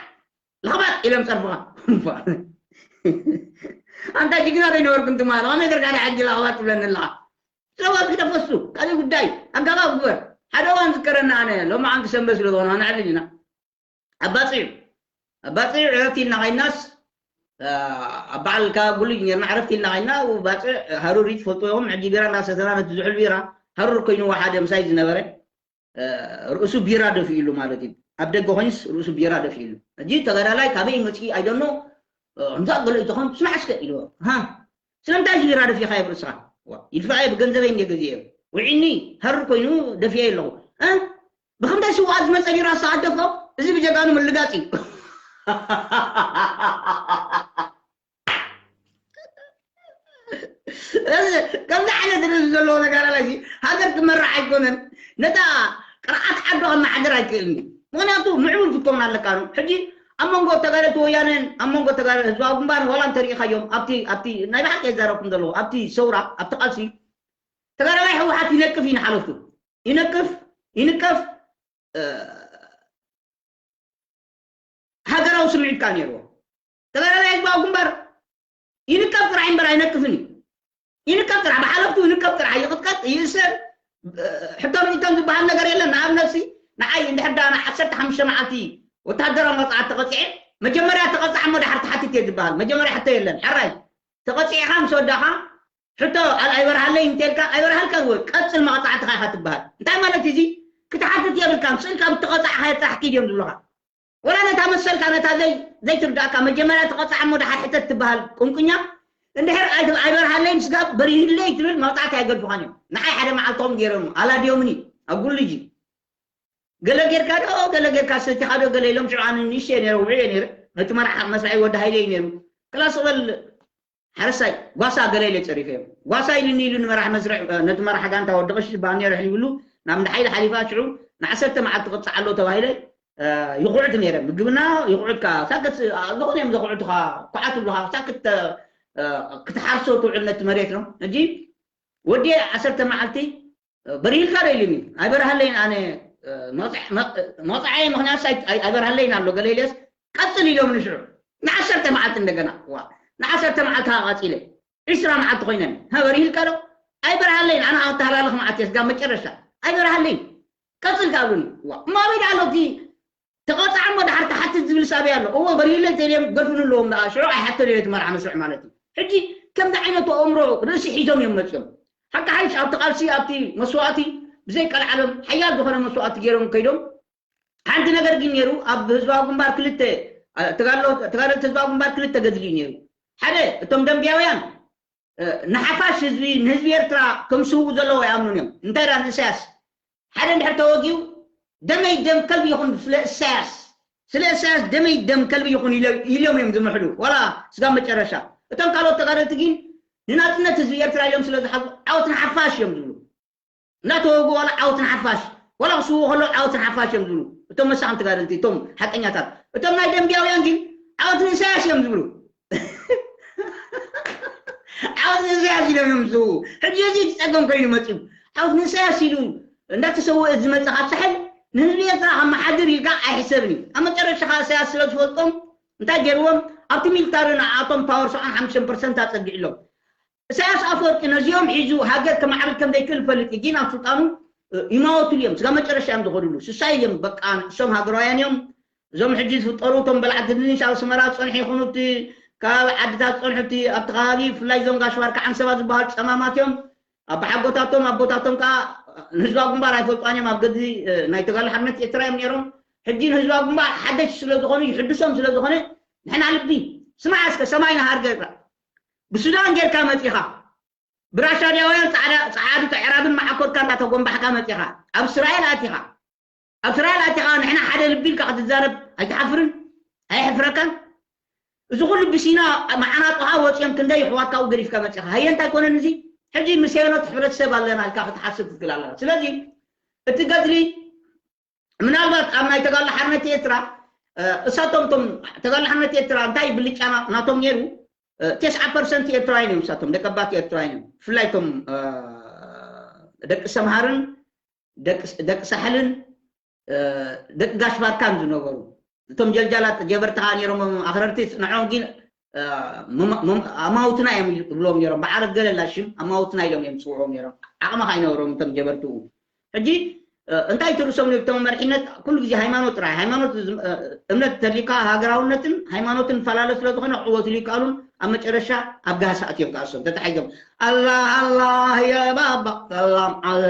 ለኽባጥ ኢሎም ጸርፉኻ። ኣንታ ጅግና ዘይነበርኩም ትማል፣ ከመይ ጌርካ ደኣ ሕጂ ለኽባጥ ትብለኒ ኣለኻ? ስለዋት ክተፈሱ፣ ካልእ ጉዳይ፣ ኣጋባብ ግበር። ሓደ እዋን ዝከረና ኣነ፣ ሎማዓንቲ ሰንበት ስለ ዝኾነ፣ ኣነ ዕልል ኢና። ኣብ ባጽዕ፣ ኣብ ባጽዕ ዕረፍቲ ኢልና ኸይድናስ፣ እ፣ ኣብ በዓል ካብ ጉልጅ ኔርና ዕረፍቲ ኢልና ኸይድና፣ ኣብ ባጽዕ ሃሩር እዩ ትፈልጥዎ ኢኹም፣ ሕጂ ቢራ እናሰተና ነቲ ዝሑል ቢራ፣ ሃሩር ኮይንዎ ሓደ ምሳይ ዝነበረ፣ እ፣ ርእሱ ቢራ ደፊእሉ ማለት እዩ። ኣብ ደገ ኮይንስ ርእሱ ቢራ ደፊእሉ። ሕጂ ተጋዳላይ ካበይ መጺኡ ኣይደኖ፣ እ፣ ከምዛ ገለ እዩ ተኾን፣ ስማዕ እስከ ኢልዎ። ሃ፣ ስለምንታይ እዚ ቢራ ደፊእኻዮ ብርእስኻ? ዋ፣ ይድፋኣዮ ብገንዘበይ እንድየ ገዚኤዮ። ውዒኒ፣ ሃሩር ኮይኑ ደፊኤዮ ኣለኹ። እ? ብኽንደይ ስውኣት ዝመጸ ቢራ ንስኻ ትደፍኦ? እዚ ብጀጋኑ ምልጋጽ እዩ። እዚ ከምዚ ዓይነት ርእሲ ዘለዎ ተጋዳላይ እዚ ሃገር ክመርሕ ኣይኮነን። ነታ ቅርዓት ዓዱ ከመሓድር ኣይክእልን እዩ። ምኽንያቱ ምዕቡል ክትከውን ኣለካ ነው። ሕጂ ኣብ መንጎ ተጋደልቲ ወያነን ኣብ መንጎ ተጋደልቲ ህዝባዊ ግንባርን ዋላ እንተሪኢኻዮም ኣብቲ፣ ኣብቲ ናይ ብሓቂ የዛረብኩም ዘለኹ፣ ኣብቲ ሰውራ፣ ኣብቲ ቃልሲ ተጋዳላይ ህወሓት ይነቅፍ እዩ ንሓለፍቱ። ይነቅፍ፣ ይንቀፍ፣ እ፣ ሃገራዊ ስምዒት ከኣ ነይርዎ። ተጋዳላይ ህዝባዊ ግንባር ይንቀፍ ጥራሕ እምበር ኣይነቅፍን እዩ። ይንቀፍ ጥራሕ፣ ብሓለፍቱ ይንቀፍ ጥራሕ፣ ይቕጥቀጥ፣ ይእሰር፣ እ፣ ሕቶ ርእይቶን ዝበሃል ነገር የለን። ንኣብነትሲ ንዓይ እንድሕር ደኣ ን ዓሰርተ ሓሙሽተ መዓልቲ ወተሃደራዊ መቕጻዕቲ ተቐጺዐ፣ መጀመርያ ተቐጻዕ እሞ ድሓር ትሓትት እየ ዝበሃል። መጀመርያ ሕቶ የለን። ሕራይ ተቐጺዕኻ ምስ ወዳእኻ ሕቶ ኣል-፣ ኣይበርሃለይ እንተልካ፣ ኣይበርሃልካ ወይ ቀጽል መቕጻዕትኻ ኢኻ ትበሃል። እንታይ ማለት እዩ እዚ? ክትሓትት የብልካን። ስእልካ ብተቐጻዕኻዮ ጥራሕ ኪድ እዮም ዝብሉኻ። ወላ ነታ መሰልካ፣ ነታ ዘይ-፣ ዘይትርዳእካ፣ መጀመርያ ተቐጻዕ እሞ ድሓር ሕተት ትበሃል ቁንቁኛ። እንድሕር ኣይ-፣ ኣይበርሃለይን ስጋብ በሪህለይ ትብል፣ መቕጻዕቲ ኣይገድፉኻን እዮም። ንዓይ ሓደ መዓልቶም ገይሮም፣ ኣላድዮምኒ፣ ኣብ ጉልጂ። ገለ ጌርካ ዶ፣ ገለ ጌርካ ሰቲኻ ዶ፣ ገለ ኢሎም፣ ሽዑ ኣነ ንእሽተይ ነይረ፣ ውዑይ እየ ነይረ። ነቲ መራሕ መስርሒ ወዲ ሃይለ እዩ ነይሩ። ክላስ በል፣ ሓረስታይ፣ ጓሳ ገለ ኢለ ጸሪፈዮም። ጓሳ ኢሉኒ ኢሉ ንመራሕ መስርሕ፣ እ፣ ነቲ መራሕ ጋንታ ወዲ ቀሺ ዝበሃል ነይሩ ሕሊብሉ፣ ናብ እንዳ ሓይሊ ሓሊፋ፣ ሽዑ ንዓሰርተ መዓልቲ ቅጻዕ ኣሎ ተባሂለ፣ እ፣ ይኹዕት ነይረ። ምግብና ይኹዕትካ፣ ሳክት፣ እ፣ ዝኾነ እዮም ዘኹዕቱኻ፣ ኩዓት ይብሉኻ፣ ሳክት፣ እ፣ ክትሓርሶ ትውዕል ነቲ መሬት ነው። ሕጂ ወዲ ዓሰርተ መዓልቲ በሪህልካ ዶ ኢሉኒ? ኣይበርሃለይን ኣነ፣ እ፣ መቕጽዕ-፣ መቕ-፣ መቕጽዓይ ምኽንያትስ ኣይ-፣ ኣይ-፣ ኣይበርሃለይን ኣሎ። ገለ ኢለስ ቀጽል ኢሎም ንሽዑ ንዓሰርተ መዓልቲ እንደገና። ዋ፣ ንዓሰርተ መዓልቲ ከዓ ቀጺለ። ዒስራ መዓልቲ ኮይነን። ሃ፣ በሪህልካ ዶ? ኣይበርሃለይን ኣነ ኣተሃላልኽ መዓልቲ ስጋ መጨረሻ። ኣይበርሃለይን። ቀጽል ከብሉኒ። ዋ፣ እሞ ኣበይ ደኣ ኣሎ እቲ ተቐጻዕ እሞ ድሓር ትሓትት ዝብል ሳበይ ኣሎ? እዎ፣ በሪህለይ ተልዮም ገድፍን ኣለዎም ደኣ። ሽዑ ኣይሓተን እየ እቲ መርዓ መስርዕ ማለት እዩ። ሕጂ ከምዚ ዓይነት ኣእምሮ ርእሲ ሒዞም እዮም መጽዮም። ሓቂ ሓይሽ ኣብቲ ቃልሲ፣ ኣብቲ መስዋእቲ ብዘይ ቀልዓለም ሓያል ዝኾነ መስዋእቲ ገይሮም ከይዶም። ሓንቲ ነገር ግን ነይሩ፣ ኣብ ህዝባዊ ግንባር ክልተ፣ አ፣ ተጋድሎ-፣ ተጋደልቲ ህዝባዊ ግንባር ክልተ ገድሊ እዩ ነይሩ። ሓደ፣ እቶም ደንብያውያን፣ እ፣ ንሓፋሽ ህዝቢ፣ ንህዝቢ ኤርትራ ከም ስውእ ዘለዎ ይኣምኑን እዮም። እንታይ ደኣ ንእሳያስ ሓደ እንድሕር ተወጊኡ፣ ደመይ ደም ከልቢ ይኹን ስለ እሳያስ፣ ስለ እሳያስ ደመይ ደም ከልቢ ይኹን ኢለ-፣ ኢሎም እዮም ዝምሕሉ። ዋላ ስጋብ መጨረሻ። እቶም ካልኦት ተጋደልቲ ግን ንናጽነት ህዝቢ ኤርትራ ኢሎም ስለ ዝሓዙ፣ ዓወት ንሓፋሽ እዮም ዝብሉ። እናተወግኡ ዋላ ዓወት ንሓፋሽ፣ ዋላ ክስውኡ ከለዉ ዓወት ንሓፋሽ እዮም ዝብሉ። እቶም መሳኹም ተጋደልቲ፣ እቶም ሓቀኛታት። እቶም ናይ ደንብያውያን ግን ዓወት ንእሳያስ እዮም ዝብሉ። ዓወት ንእሳያስ ኢሎም እዮም ዝስውኡ። ሕጂ እዚ እቲ ጸገም ኮይኑ መጺኡ። ዓወት ንእሳያስ ኢሉ እንዳተሰወአ ዝመጽእ ካብ ሳሕል ንህዝቢ ኤርትራ ከመሓድር ኢልካ ኣይሕሰብን እዩ። ኣብ መጨረሻ ከኣ እሳያስ ስለ ዝፈልጦም እንታይ ገይርዎም? ኣብቲ ሚሊታሪ ንዓኣቶም ፓወር ሰብዓን ሓሙሽተን ፐርሰንት ኣጸጊዕሎም። እሳያስ ኣፈወርቂ ነዚኦም ሒዙ ሃገር ከማዕብል ከም ዘይክእል ይፈልጥ እዩ። ግን ኣብ ስልጣኑ፣ እ፣ ይማወትሉ እዮም። ስጋብ መጨረሻ እዮም ዝኸድሉ። ስሳይ እዮም፣ በቃ፣ ንሶም ሃገራውያን እዮም። እዞም ሕጂ ዝፍጠሩ እቶም በላዕቲ ድንሽ ኣብ ኣስመራ ዝጸንሑ ይኹኑ፣ እቲ ከባቢ ዓድታት ዝጸንሑ፣ እቲ ኣብቲ ከባቢ፣ ብፍላይ እዞም ጋሽ ባርካ ዓንሰባ ዝበሃሉ ጸማማት እዮም። ኣባሓጎታቶም፣ ኣቦታቶም ከኣ ንህዝባዊ ግንባር ኣይፈልጧን እዮም። ኣብ ገድሊ፣ እ፣ ናይ ተጋድሎ ሓርነት ኤርትራ እዮም ነይሮም። ሕጂ ንህዝባዊ ግንባር ሓደሽቲ ስለ ዝኾኑ፣ ይሕድሶም ስለ ዝኾነ፣ ንሕና ልቢ፣ ስማዕ እስከ፣ ሰማይ ንሃርገ ብሱዳን ጌርካ መጺኻ፣ ብራሻድያውያን ጻዕዳ ጻዓዱ ተዕራብን መዓኮርካ እንዳተጎንባሕካ መጺኻ ኣብ እስራኤል ኣቲኻ ኣብ እስራኤል ኣቲኻ ንሕና ሓደ ልቢ ኢልካ ክትዛረብ ኣይትሓፍርን? ኣየሕፍረካን? እዚ ኩሉ ብሲና መዓናጥኻ ወፂኦም ክንደይ ኣሕዋትካ ገዲፍካ መፂኻ ሃየ እንታይ ኮነን እዚ ሕጂ ምስ ሄኖት ሕብረተሰብ ኣለና ኢልካ ክትሓስብ ትክእል ኣለና። ስለዚ እቲ ገድሊ ምናልባት ኣብ ናይ ተጋድሎ ሓርነት ኤርትራ እሳቶም ቶም ተጋድሎ ሓርነት ኤርትራ እንታይ ብልጫ ናቶም ነይሩ? ተስዓ ፐርሰንት ኤርትራውያን እዮም እሳቶም ደቀባት ኤርትራውያን እዮም ብፍላይ ቶም ደቂ ሰምሃርን ደቂ ሳሕልን ደቂ ጋሽ ባርካን ዝነበሩ እቶም ጀልጃላት ጀበርቲ ከዓ ነሮም ኣክረርቲ ንዖም ግን ኣማውትና እዮም ይብሎም ነሮም ብዓረብ ገለላ ሽም ኣማውትና ኢሎም እዮም ዝፅውዖም ነሮም ዓቕሚ ካይነበሮም እቶም ጀበርትኡ ሕጂ እንታይ ትርሶም ነብቶም መርሒነት ኩሉ ግዜ ሃይማኖት ጥራይ ሃይማኖት እምነት ተሊካ ሃገራውነትን ሃይማኖትን ፈላለ ስለ ዝኾነ ክዕወትሉ ይከኣሉን ኣብ መጨረሻ ኣብ ጋህሲ ኣትዮም ከኣሶም ተታሒዞም ኣላህ ኣላህ የባባ ሰላም ዓለ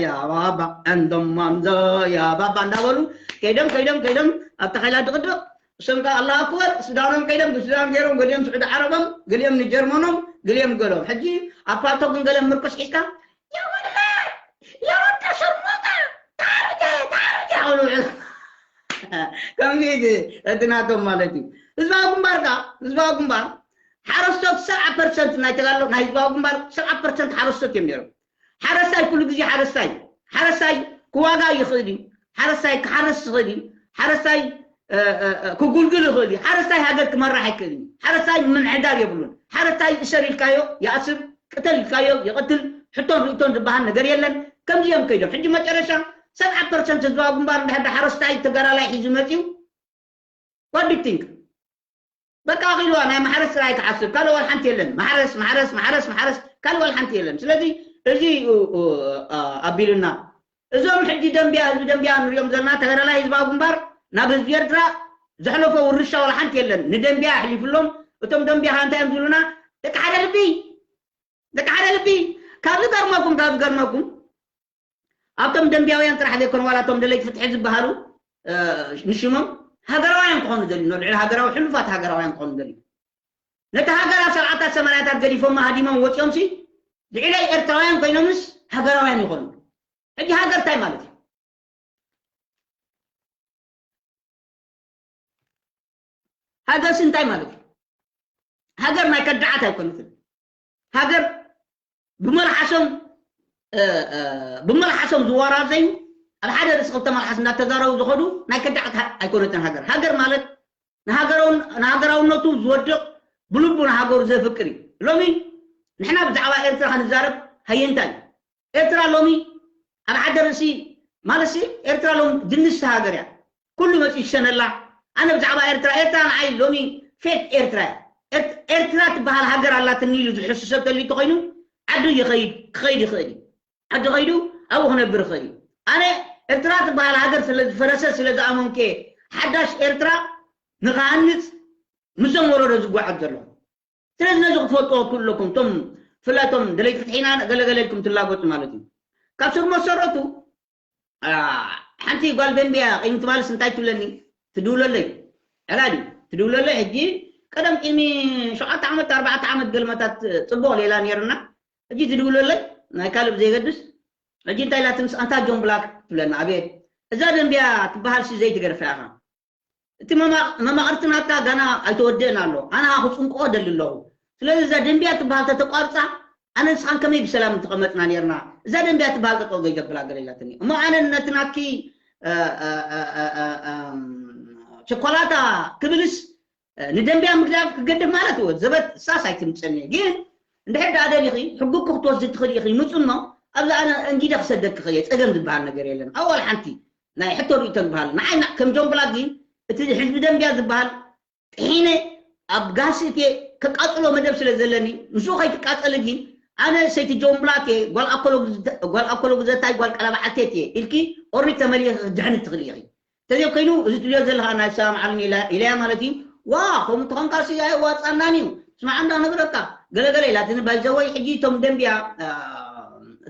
የባባ እንደማንዘ የባባ እንዳበሉ ከይዶም ከይዶም ከይዶም ኣብ ተኸላ ድቕድቕ እሶም ከዓ ኣላህ ኣክበር ሱዳኖም ከይዶም ብሱዳን ገይሮም ገሊኦም ስዑዲ ዓረቦም ገሊኦም ንጀርመኖም ገሊኦም ገሎም ሕጂ ኣብ ፓልቶክ ግን ገለ ምርኩስ ሒዝካ የወድኻ የወድካ ሸርሙጣ ታርጀ ታርጀ ከምዚ እቲ ናቶም ማለት እዩ ህዝባዊ ግንባር ከዓ ህዝባዊ ግንባር ሓረስቶት ሰብዓ ፐርሰንት ናይ ተጋሎ ናይ ህዝባዊ ግንባር ሰብዓ ፐርሰንት ሓረስቶት እዮም ነይሮም ሓረስታይ ኩሉ ግዜ ሓረስታይ ሓረስታይ ክዋጋ ይኽእል እዩ ሓረስታይ ክሓርስ ይኽእል እዩ ሓረስታይ ክጉልግል ይኽእል እዩ ሓረስታይ ሃገር ክመራሕ ኣይክእል እዩ ሓረስታይ ምምሕዳር የብሉን ሓረስታይ እሰር ኢልካዮ ይኣስር ቅተል ኢልካዮ ይቐትል ሕቶን ርእቶን ዝበሃል ነገር የለን ከምዚ እዮም ከይዶም ሕጂ መጨረሻ ሰብዓ ፐርሰንት ህዝባዊ ግንባር እንድሕር ሓረስታይ ተጋዳላይ ሒዙ መፅዩ what do you think በቃ ኣኺልዋ ናይ ማሕረስ ስራይ ክሓስብ ካልእ ዋል ሓንቲ የለን ማሕረስ ማሕረስ ማሕረስ ማሕረስ ካልእ ዋል ሓንቲ የለን ስለዚ እዚ ኣቢሉና እዞም ሕጂ ደንቢያ ህዝቢ ደንቢያ ንሪኦም ዘለና ተጋዳላይ ህዝባዊ ግንባር ናብ ህዝቢ ኤርትራ ዘሕለፎ ውርሻ ዋል ሓንቲ የለን ንደንቢያ ኣሕሊፍሎም እቶም ደንቢያ ከ እንታይ እዮም ዝብሉና ደቂ ሓደ ልቢ ደቂ ሓደ ልቢ ካብ ዝገርመኩም ካብ ዝገርመኩም ኣብቶም ደንቢያውያን ጥራሕ ዘይኮነ ዋላ እቶም ደለይቲ ፍትሒ ዝበሃሉ ንሽሞም ሃገራውያን ክኾኑ ዘድልዩ ንልዕሊ ሃገራዊ ሕሉፋት ሃገራውያን ክኾኑ ዘድልዩ ነቲ ሃገር ኣብ ሰብዓታት ሰማንያታት ገዲፎም ሃዲሞም ወፂኦም ሲ ልዕለይ ኤርትራውያን ኮይኖምስ ሃገራውያን ይኾኑ ሕጂ ሃገር እንታይ ማለት እዩ ሃገርሲ እንታይ ማለት እዩ ሃገር ናይ ከዳዓት ኣይኮነትን ሃገር ብመልሓሶም ብመልሓሶም ዝወራዘዩ ኣብ ሓደ ርእሲ ክልተ መልሓስ እንዳተዛረቡ ዝኸዱ ናይ ከዳዓት ኣይኮነትን ሃገር ሃገር ማለት ንሃገራውነቱ ዝወድቕ ብልቡ ንሃገሩ ዘፍቅር እዩ ሎሚ ንሕና ብዛዕባ ኤርትራ ክንዛረብ ሃየንታ እዩ ኤርትራ ሎሚ ኣብ ሓደ ርእሲ ማለትሲ ኤርትራ ሎም ድንስቲ ሃገር እያ ኩሉ መፂኡ ይሸነላ ኣነ ብዛዕባ ኤርትራ ኤርትራ ንዓይ ሎሚ ፌክ ኤርትራ እያ ኤርትራ ትበሃል ሃገር ኣላትኒ ኢሉ ዝሕሱ ሰብ ተልዩ ተኮይኑ ዓዱ ይኸይድ ክኸይድ ይኽእል እዩ ዓዱ ኸይዱ ኣብኡ ክነብር ይኽእል እዩ ኣነ ኤርትራ ትበሃል ሃገር ስለ ዝፈረሰ ስለ ዝኣመንኩ ሓዳሽ ኤርትራ ንክሃንፅ ምስዞም ወረዶ ዝጓዓዝ ዘለኹ ስለዚ ነዚ ክትፈልጥዎ ኩለኩም ቶም ፍላቶም ደለይቲ ፍትሒና ገለገለ ኢልኩም ትላገጹ ማለት እዩ ካብ ስር መሰረቱ ሓንቲ ጓል ደንቢያ ቅድሚ ትማልስ እንታይ ትብለኒ ትድውለለይ ዕላዲ ትድውለለይ ሕጂ ቀደም ቅድሚ ሸውዓተ ዓመት ኣርባዕተ ዓመት ገልመታት ፅቡቅ ሌላ ነይርና ሕጂ ትድውለለይ ናይ ካልብ ዘይገድስ ሕጂ እንታይ ኢላትንስ ኣንታ ጆን ብላክ ትብለና ኣቤት እዛ ደንቢያ ትበሃል ሲ ዘይትገርፋ ኢኻ እቲ መማቕርቲ ናትካ ጋና ኣይተወደእን ኣሎ ኣነ ክፅንቅቆ ደሊ ኣለኹ ስለዚ እዛ ደንቢያ ትበሃል ተተቋርፃ ኣነ ንስኻን ከመይ ብሰላም እንተቐመጥና ነርና እዛ ደንቢያ ትበሃል ጠጠው ዘይገብላ ገለ ኢላትኒ እሞ ኣነ ነቲ ናትኪ ቸኮላታ ክብልስ ንደንቢያ ምግዳፍ ክገድፍ ማለት እወ ዘበት ሳስ ኣይትምፀኒ ግን እንድሕር ደኣ ደሊኺ ሕጉ ክትወስዲ ትኽእል ኢኺ ምፁ እሞ ኣብዚ ኣነ እንጊደ ክሰደኪ ኸየ ፀገም ዝበሃል ነገር የለን ኣዋል ሓንቲ ናይ ሕቶ ርእቶ ዝበሃል ንዓይ ከም ጆን ብላክ ግን እቲ ህዝቢ ደንቢያ ዝበሃል ጥሒነ ኣብ ጋሲ እትየ ከቃፅሎ መደብ ስለ ዘለኒ ምስኡ ከይትቃፀሊ ግን ኣነ ሰይቲ ጆን ብላክ እየ ጓል ኣኮሎ ግዘታይ ጓል ቀለባዓልቴት እየ ኢልኪ ኦርኒክ ተመሊኺ ክትድሕኒ ትኽእል ኢኺ ተዘይ ኮይኑ እዚ ትልዮ ዘለኻ ናይ ሰላም ዓለም ኢለያ ማለት እዩ ዋ ከምኡ ተኾንካ ሲ ኣይዋፃናን እዩ ስማዕ እንዳ ነግረካ ገለገለ ኢላትኒ ባይዘወይ ሕጂ እቶም ደንቢያ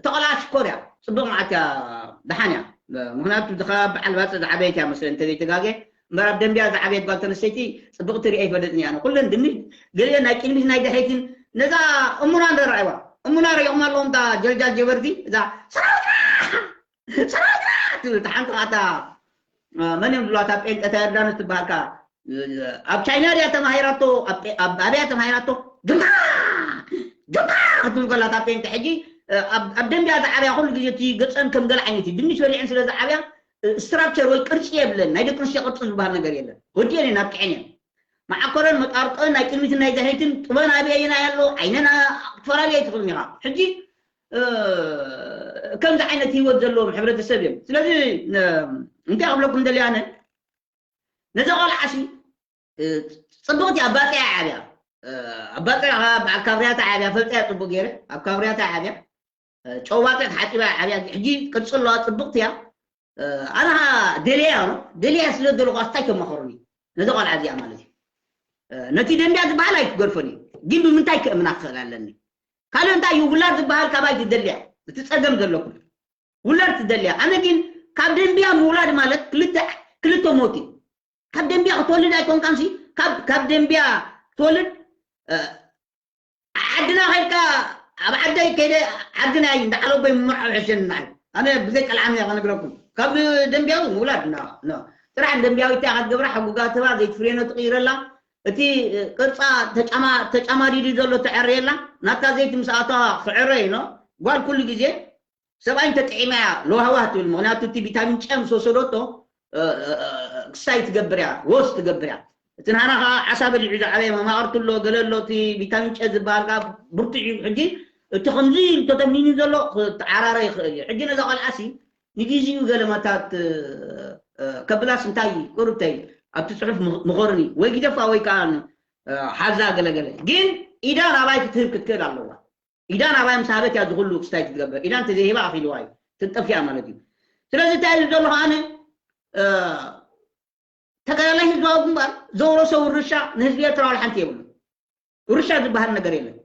ተቐላ ሽኮር እያ ፅቡቅ መዓት እያ ደሓን እያ ምክንያቱ ድኻ በዓል ባፅእ ዝዓበየት እያ መስለ እንተዘይተጋገ እምበር ኣብ ደንቢያ ዝዓበየት ጓል ተነስተይቲ ፅብቕቲ ሪኣ ይፈልጥን እያ ኩለን ድንሽ ገሊአን ናይ ቅድሚት ናይ ድሕሪትን ነዛ እሙና እንደ ረኣይዋ እሙና ረኢኹም ኣለኹም እታ ጀልጃል ጀበርቲ እዛ ሰራዊትና ሰራዊትና ትብል እታ ሓንቲ ኸዓ እታ መን እዮም ዝብላ እታ ጴንጠ እታ ዮርዳኖስ ትበሃል ከኣ ኣብ ቻይና ድያ ተማሂራቶ ኣብ ኣበያ ተማሂራቶ ግንባር ግንባር ክትብል ከላ እታ ጴንጠ ሕጂ ኣብ ደንቢያ ዝዓብያ ኩሉ ግዜ እቲ ገፀን ከም ገለ ዓይነት እዩ ድንሽ በሊዐን ስለ ዝዓብያ ስትራክቸር ወይ ቅርፂ የብለን ናይ ደቂ ኣንስትዮ ቅርፂ ዝበሃል ነገር የለን ወዲአን እየን ኣብቅዐን እየን መዓኮረን መጣርጦን ናይ ቅድሚትን ናይ ድሕሪትን ጥበን ኣበየናይ ኣሎ ዓይነን ክትፈላለዩ ኣይትኽእሉን ኢኻ ሕጂ ከምዚ ዓይነት ህይወት ዘለዎም ሕብረተሰብ እዮም ስለዚ እንታይ ክብለኩም ደልያነ ነዛ ቆልዓሲ ፅብቕቲ ኣባፅያ ዓብያ ኣባፅያ ካብ ሪያታ ዓብያ ፈልጠያ ፅቡቅ ገይረ ኣብ ካብ ሪያታ ዓብያ ጨዋጥያ ተሓፂባ ዓብያ ሕጂ ቅርፂ ኣለዋ ፅብቕቲ እያ ኣነ ደልያ ደልያ ስለ ዘለኹ ኣስታይ ከማኸሩኒ ነዚ ቆልዓ እዚኣ ማለት እዩ ነቲ ደንብያ ዝበሃል ኣይክገድፎን እዩ ግን ብምንታይ ክእምና ክኽእል ኣለኒ ካልእ እንታይ እዩ ውላድ ዝበሃል ካባይ ትደልያ እቲ ፀገም ዘለኩም ውላድ ትደልያ ኣነ ግን ካብ ደንብያ ምውላድ ማለት ክልተ ሞት እዩ ካብ ደንብያ ክትወልድ ኣይኮንካንሲ ካብ ደንብያ ክትወልድ ዓድና ከይድካ ኣብ ዓደይ ከይደ ዓዲ ናይ እንዳዓለቦይ ምምርዓው ሕሸኒ ንዓይ ኣነ ብዘይ ቀልዓም እየ ከነግረኩም ካብ ደንብያዊ ምውላድ ጥራሕ ደንብያዊት እያ ክትገብራ ሕጉጋ ትህባ ዘይትፍሬኖ ትቕይረላ እቲ ቅርፃ ተጫማዲዱ ዘሎ ተዐርየላ ናታ ዘይቲ ምስ ኣተዋ ክዕረ ኢኖ ጓል ኩሉ ግዜ ሰብኣይ እንተጥዒማ እያ ለዋህዋህ ትብል ምክንያቱ እቲ ቪታሚን ጨ ምስ ወሰደቶ ክሳይ ትገብር እያ ወስ ትገብር እያ እቲ ንሃና ከዓ ዓሳ በሊዑ ዝዓበየ መማቕርቲ ኣሎ ገለ ኣሎ እቲ ቪታሚን ጨ ዝበሃል ከዓ ብርቱዕ እዩ ሕጂ እቲ ከምዚ ተተምኒኑ ዘሎ ክተዓራረ ይኽእል እዩ ሕጂ ነዛ ቆልዓሲ ንግዜኡ ገለ መታት ከብላስ እንታይ ቁርብተይ ኣብቲ ፅሑፍ ምኾርኒ ወይ ግደፋ ወይ ከዓ ሓዛ ገለገለ ግን ኢዳ ናባይ ክትህብ ክትክእል ኣለዋ ኢዳ ናባይ ምስ ሃበት እያ ዝኩሉ ክስታይ ክትገብር ኢዳ እንተዘይሂባ ኣኺልዋ እዩ ትጠፍያ ማለት እዩ ስለዚ እንታይ እዩ ዘሎ ከዓነ ተጋዳላይ ህዝባዊ ግንባር ዘውረሶ ውርሻ ንህዝቢ ኤርትራ ዋላ ሓንቲ የብሉ ውርሻ ዝበሃል ነገር የለን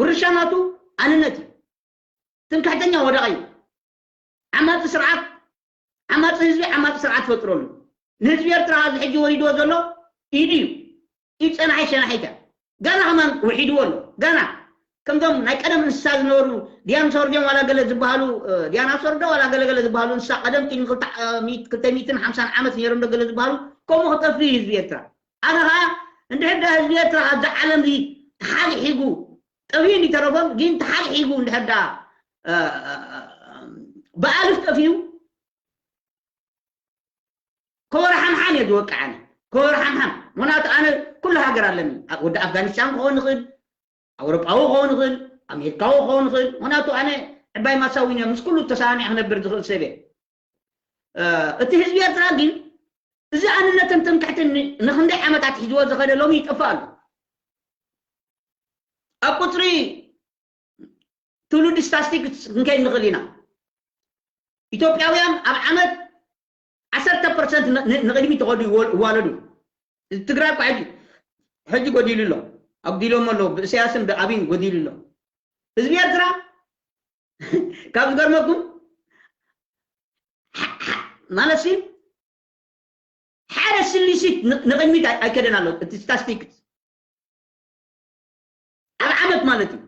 ውርሻ ናቱ ኣንነት እዩ ትምክሕተኛ ወደቐ እዩ ዓማፂ ስርዓት ዓማፂ ህዝቢ ዓማፂ ስርዓት ፈጥረሉ ንህዝቢ ኤርትራ ኣብዚ ሕጂ ወሪድዎ ዘሎ ኢዱ እዩ ኢድ ፀናሒ ሸናሒት እያ ገና ከማን ውሒድዎ ኣሎ ገና ከምዞም ናይ ቀደም እንስሳ ዝነበሩ ዲያኖሶር ድዮም ዋላ ገለ ዝበሃሉ ዲያናሶር ዶ ዋላ ገለገለ ዝበሃሉ እንስሳ ቀደም ቅድሚ ክልተ ሚእትን ሓምሳን ዓመት ነይሮም ዶ ገለ ዝበሃሉ ከምኡ ክጠፍእ እዩ ህዝቢ ኤርትራ ኣነ ከዓ እንድሕር ዳ ህዝቢ ኤርትራ ካብዚ ዓለም እዚ ተሓግሒጉ ጠፍዩ እንዲተረፎም ግን ተሓግሒጉ እንድሕር ዳ ብኣልፍ ጠፍዩ ከወረ ሓምሓም እየ ዝወቅዕ ኣነ ከወረ ሓምሓም ምክንያቱ ኣነ ኩሉ ሃገር ኣለኒ ወዲ ኣፍጋኒስታን ክኸውን ንኽእል ኣውሮጳዊ ክኸውን ንኽእል ኣሜሪካዊ ክኸውን ንኽእል ምክንያቱ ኣነ ዕባይ ማሳዊን እየ ምስ ኩሉ ተሰማሚዐ ክነብር ዝኽእል ሰብ እየ እቲ ህዝቢ ኤርትራ ግን እዚ ኣንነትን ትምክሕትን ንክንደይ ዓመታት ሒዝዎ ዝኸደ ሎሚ ይጠፍእ ኣሎ ኣብ ቁፅሪ ትውልዲ ስታስቲክስ ክንከይድ ንኽእል ኢና ኢትዮጵያውያን ኣብ ዓመት ዓሰርተ ፐርሰንት ንቕድሚ ተኸዱ ይዋለዱ ትግራይ እኳ ሕጂ ሕጂ ጎዲሉ ኣሎ ኣጉዲሎም ኣለዉ ብእሰያስን ብኣብይን ጎዲሉ ኣሎ ህዝቢ ኤርትራ ካብ ዝገርመኩም ማለት ሲ ሓደ ስሊሲት ንቕድሚት ኣይከደን ኣሎ እቲ ስታስቲክስ ኣብ ዓመት ማለት እዩ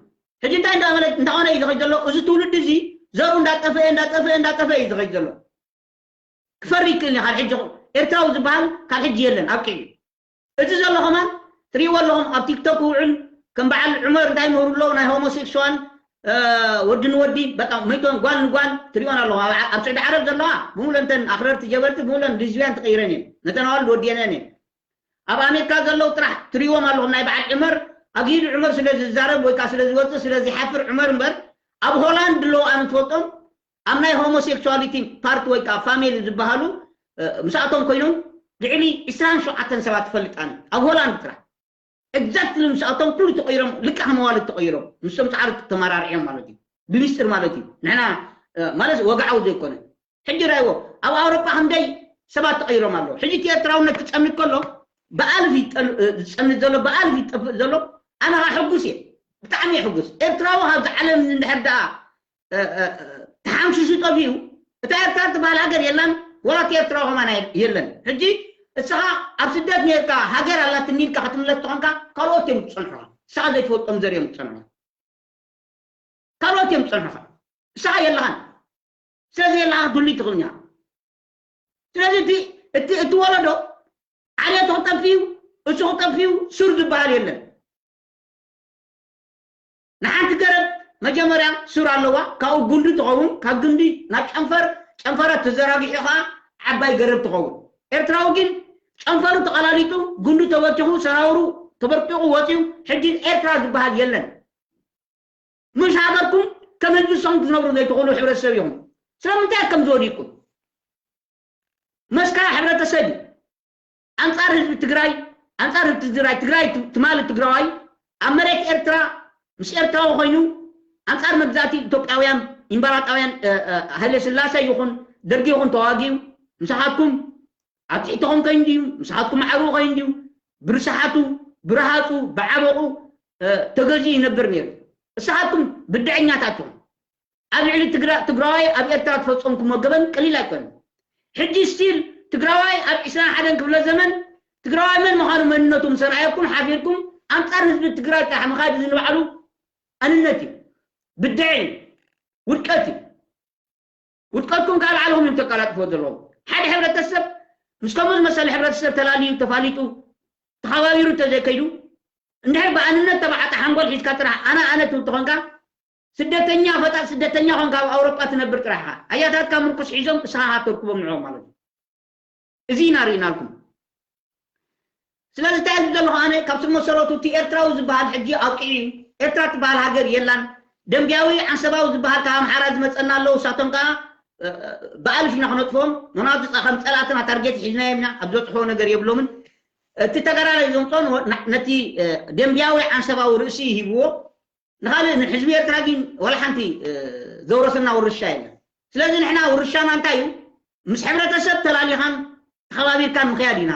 ሕጂ እንታይ እንዳበለ እንዳኾነ እዩ ዝኸጅ ዘሎ እዚ ትውልዲ እዚ ዘሩ እንዳጠፈአ እንዳጠፈአ እንዳጠፈአ እዩ ዝኸጅ ዘሎ ክፈሪ ይክእል ካብ ሕጂ ኤርትራዊ ዝበሃል ካብ ሕጂ የለን ኣብቂዑ እዚ ዘሎ ከማን ትሪእዎ ኣለኹም ኣብ ቲክቶክ ውዕል ከም በዓል ዑመር እንታይ ምህሩ ኣለዉ ናይ ሆሞሴክሽዋል ወዲ ንወዲ በቃ መይቶን ጓል ንጓል ትሪኦን ኣለኹም ኣብ ስዑዲ ዓረብ ዘለዋ ብምሉእንተን ኣክረርቲ ጀበርቲ ብምሉእን ልዝብያን ተቀይረን እየን ነተን ኣዋልድ ወዲአነን እየን ኣብ ኣሜሪካ ዘለዉ ጥራሕ ትሪእዎም ኣለኹም ናይ በዓል ዑመር ኣግሂዱ ዑመር ስለ ዝዛረብ ወይ ከዓ ስለ ዝወፅእ ስለ ዝሓፍር ዑመር እምበር ኣብ ሆላንድ ኣለዉ ኣነ ትፈልጦም ኣብ ናይ ሆሞሴክሹዋሊቲ ፓርቲ ወይ ከዓ ፋሚሊ ዝበሃሉ ምስኣቶም ኮይኖም ልዕሊ ዕስራን ሸውዓተን ሰባት ትፈልጥ ኣነ ኣብ ሆላንድ ጥራሕ ኤግዛክትሊ ምስኣቶም ኩሉ ተቀይሮም ልክዕ ከም ኣዋልድ ተቀይሮም ምስቶም ፃዕሪ ተመራርዕዮም ማለት እዩ ብሚስጥር ማለት እዩ ንሕና ማለት ወግዓዊ ዘይኮነ ሕጂ ራይዎ ኣብ ኣውሮጳ ክንደይ ሰባት ተቐይሮም ኣለዉ ሕጂ እቲ ኤርትራውነት ክፀምድ ከሎ ብኣልፍ ዝፀምድ ዘሎ ብኣልፍ ይጠፍእ ዘሎ ኣነ ከዓ ሕጉስ እየ ብጣዕሚ እየ ሕጉስ ኤርትራዊ ካብዚ ዓለም እንድሕር ደኣ ተሓምሽሹ ጠፊኡ እታ ኤርትራ ትበሃል ሃገር የላን ወላ እቲ ኤርትራዊ ከማን የለን ሕጂ እስኻ ኣብ ስደት ነርካ ሃገር ኣላትኒ ኢልካ ክትምለስ ተኾንካ ካልኦት እዮም ዝፀንሑኻ ንስኻ ዘይትፈልጦም ዘር እዮም ዝፀንሑኻ ካልኦት እዮም ዝጸንሑኻ። ንስኻ የለኻን። ስለዚ የለኻ ክትህሉ ትኽእል እኒኻ። ስለዚ እቲ እቲ እቲ ወለዶ ዓሌቱ ክጠፍእ እዩ፣ እሱ ክጠፍእ እዩ፣ ሱር ዝበሃል የለን። ንሓንቲ ገረብ መጀመርያ ሱር ኣለዋ፣ ካብኡ ጉንዲ ትኸውን፣ ካብ ጉንዲ ናብ ጨንፈር፣ ጨንፈረ ተዘራጊሑ ኸዓ ዓባይ ገረብ ትኸውን። ኤርትራዊ ግን ጨንፈሩ ተቐላሊጡ፣ ጉንዲ ተበቲኹ፣ ሰራውሩ ተበርጢቑ ወፂኡ፣ ሕጂ ኤርትራ ዝበሃል የለን። ምሽ ሃገርኩም ከም ህዝቢ ንስኹም ክትነብሩ ዘይትኽእሉ ሕብረተሰብ ኢኹም። ስለምንታይ ከም ዝወዲቅኩም መስካ ሕብረተሰብ እዩ። ኣንጻር ህዝቢ ትግራይ፣ ኣንጻር ህዝቢ ትግራይ፣ ትግራይ ት- ትማሊ ትግራዋይ ኣብ መሬት ኤርትራ ምስ ኤርትራዊ ኮይኑ ኣንጻር መግዛእቲ ኢትዮጵያውያን ኢምባራጣውያን እ፣ እ፣ ሃይለ ስላሴ ይኹን ደርጊ ይኹን ተዋጊኡ ምሳኻትኩም ኣብ ትሕተኹም ኮይኑ ድዩ? ምሳኻትኩም ማዕርኡ ኮይኑ ድዩ? ብርስሓቱ፣ ብረሃፁ፣ ብዓበቑ እ፣ ተገዚኡ ይነብር ነይሩ። እሳኻትኩም ብድዐኛታት ኢኹም። ኣብ ልዕሊ ትግራ- ትግራዋይ ኣብ ኤርትራ ዝፈጸምኩሞ ገበን ቀሊል ኣይኮነን። ሕጂ ስቲል ትግራዋይ ኣብ ዕስራን ሓደን ክፍለ ዘመን ትግራዋይ መን ምዃኑ መንነቱ ምስ ኣርኣየኩም ሓፊርኩም ኣንጻር ህዝቢ ትግራይ ጥራሕ ምኻድ እዚ ንባዕሉ ኣንነት እዩ፣ ብድዐ እዩ፣ ውድቀት እዩ። ውድቀትኩም ካብ ባዕልኹም እዮም ተቀላጥፍዎ ዘለዎም። ሓደ ሕብረተሰብ ምስ ከምኡ ዝመሰለ ሕብረተሰብ ተላልዩ ተፋሊጡ ተኸባቢሩ እንተዘይከይዱ እንድሕር ብኣንነት ተባዕጣ ሓንጎል ሒዝካ ጥራሕ ኣነ ኣነ ትብል ተኾንካ ስደተኛ ፈጣጥ ስደተኛ ኾንካ ኣብ ኣውሮጳ ትነብር ጥራሕ ኢኻ። ኣያታትካ ምርኩስ ሒዞም እስኻ ሃብ ተርክቦም ንዕኦም ማለት እዩ። እዚ ኢና ርኢናልኩም። ስለዚ እንታይ ዝብል ዘለኹ ኣነ ካብ ስር መሰረቱ እቲ ኤርትራዊ ዝበሃል ሕጂ ኣብቂዑ እዩ። ኤርትራ ትበሃል ሃገር የላን። ደንቢያዊ ዓንሰባዊ ዝበሃል ካብ ኣምሓራ ዝመፀና ኣለዉ። እሳቶም ከዓ እ፣ እ፣ ብኣልፍ ኢና ክነጥፎም። ምክንያቱ ፃ- ከም ፀላእትና ታርጌት ሒዝናዮም ኢና። ኣብ ዘፅሕዎ ነገር የብሎምን። እቲ ተጋዳላይ ዘምፅኦ ንወ- ና- ነቲ እ፣ ደንቢያዊ ዓንሰባዊ ርእሲ ሂብዎ ንኻልእ ንሕዝቢ ኤርትራ ግን ዋላ ሓንቲ እ፣ ዘውረሰና ውርሻ የለን። ስለዚ ንሕና ውርሻና እንታይ እዩ? ምስ ሕብረተሰብ ተላሊኻን ተኸባቢርካን ምኽያድ ኢና።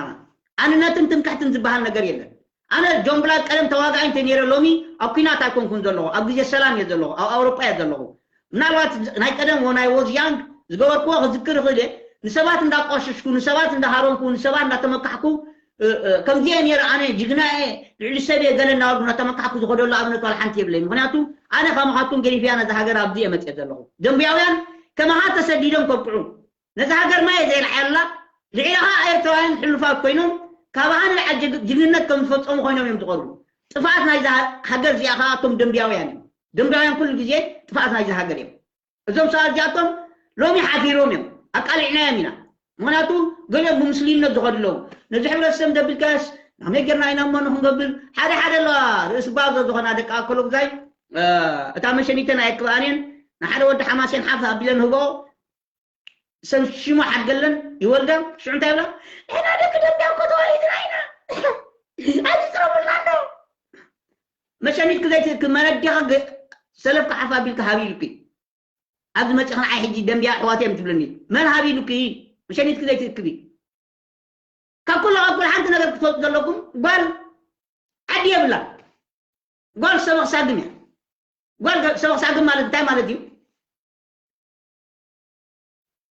ኣንነትን ትምክሕትን ዝበሃል ነገር የለን። ኣነ ጆን ብላድ ቀደም ተዋጋኣይ እንተ ነይረ ሎሚ ኣብ ኲናት ኣይኮንኩን ዘለኹ፣ ኣብ ግዜ ሰላም እየ ዘለኹ፣ ኣብ ኣውሮጳ እየ ዘለኹ። ምናልባት ናይ ቀደም ወ- ናይ ወዝ ያንግ ዝገበርክዎ ክዝክር ይኽእል እየ። ንሰባት እንዳቋሸሽኩ፣ ንሰባት እንዳሃረምኩ፣ ንሰባት እንዳተመካሕኩ እ፣ እ፣ ከምዚ እየ ነይረ ኣነ ጅግና እየ ልዕሊ ሰብ እየ ገለ እናበልኩ እናተመካሕኩ ዝኸደሉ ኣብነት ዋላ ሓንቲ የብለይ። ምክንያቱ ኣነ ከማኻትኩም ገዲፈያ ነዛ ሃገር ኣብዚ እየ መፅየ ዘለኹ። ደንብያውያን ከማኻ ተሰዲዶም ከብቅዑ ነዛ ሃገር ማየ ዘይልዓየላ ልዕለኻ ኤርትራውያን ሕሉፋት ኮይኖም ካባኻ ንልዓል ጅግ- ጅግንነት ከም ዝፈፀሙ ኮይኖም እዮም ዝቐርቡ። ጥፍኣት ናይዛ ሃገር እዚኣ ከዓ እቶም ደንብያውያን እዮም። ደንብያውያን ኩሉ ግዜ ጥፍኣት ናይዛ ሃገር እዮም። እዞም ሰባት እዚኣቶም ሎሚ ሓፊሮም እዮም። ኣቃሊዕናዮም ኢና። ምክንያቱ ገሊኦም ብሙስሊምነት ዝኸዱ ኣለዉ። ነዚ ሕብረተሰብ ደቢልካስ ናመይ ጌርና ኢና እሞ ንክንገብር ሓደ ሓደ ኣለዋ ርእሲ ባዞ ዝኾና ደቂ ኣከሎ ግዛይ እ፣ እታ መሸኒተን ኣየክብኣን እየን ንሓደ ወዲ ሓማሴን ሓፍ ኣቢለን ህቦ ሰምሽሞ ሓድገለን ይወልዳ ሽዑ እንታይ ብላ ንሕና ደቂ ደንቢያ እኮ ተዋሊድና ኢና ኣይትፅረቡልና እንዶ መሸኒት ክዘይትእክብ መነዲኻ ሰለፍካ ሓፍ ኣቢልካ ሃብ ኢሉኪ ኣብዚ መፂእኽን ዓይ ሕጂ ደንብያ ኣሕዋት እዮም ትብለኒ መን ሃብ ኢሉኪ መሸኒትኪ ዘይትእክቢ ካብ ኩሉ ካብ ኩሉ ሓንቲ ነገር ክትፈልጡ ዘለኩም ጓል ዓዲ የብላ ጓል ሰበኽ ሳግም እያ ጓል ሰበኽ ሳግም ማለት እንታይ ማለት እዩ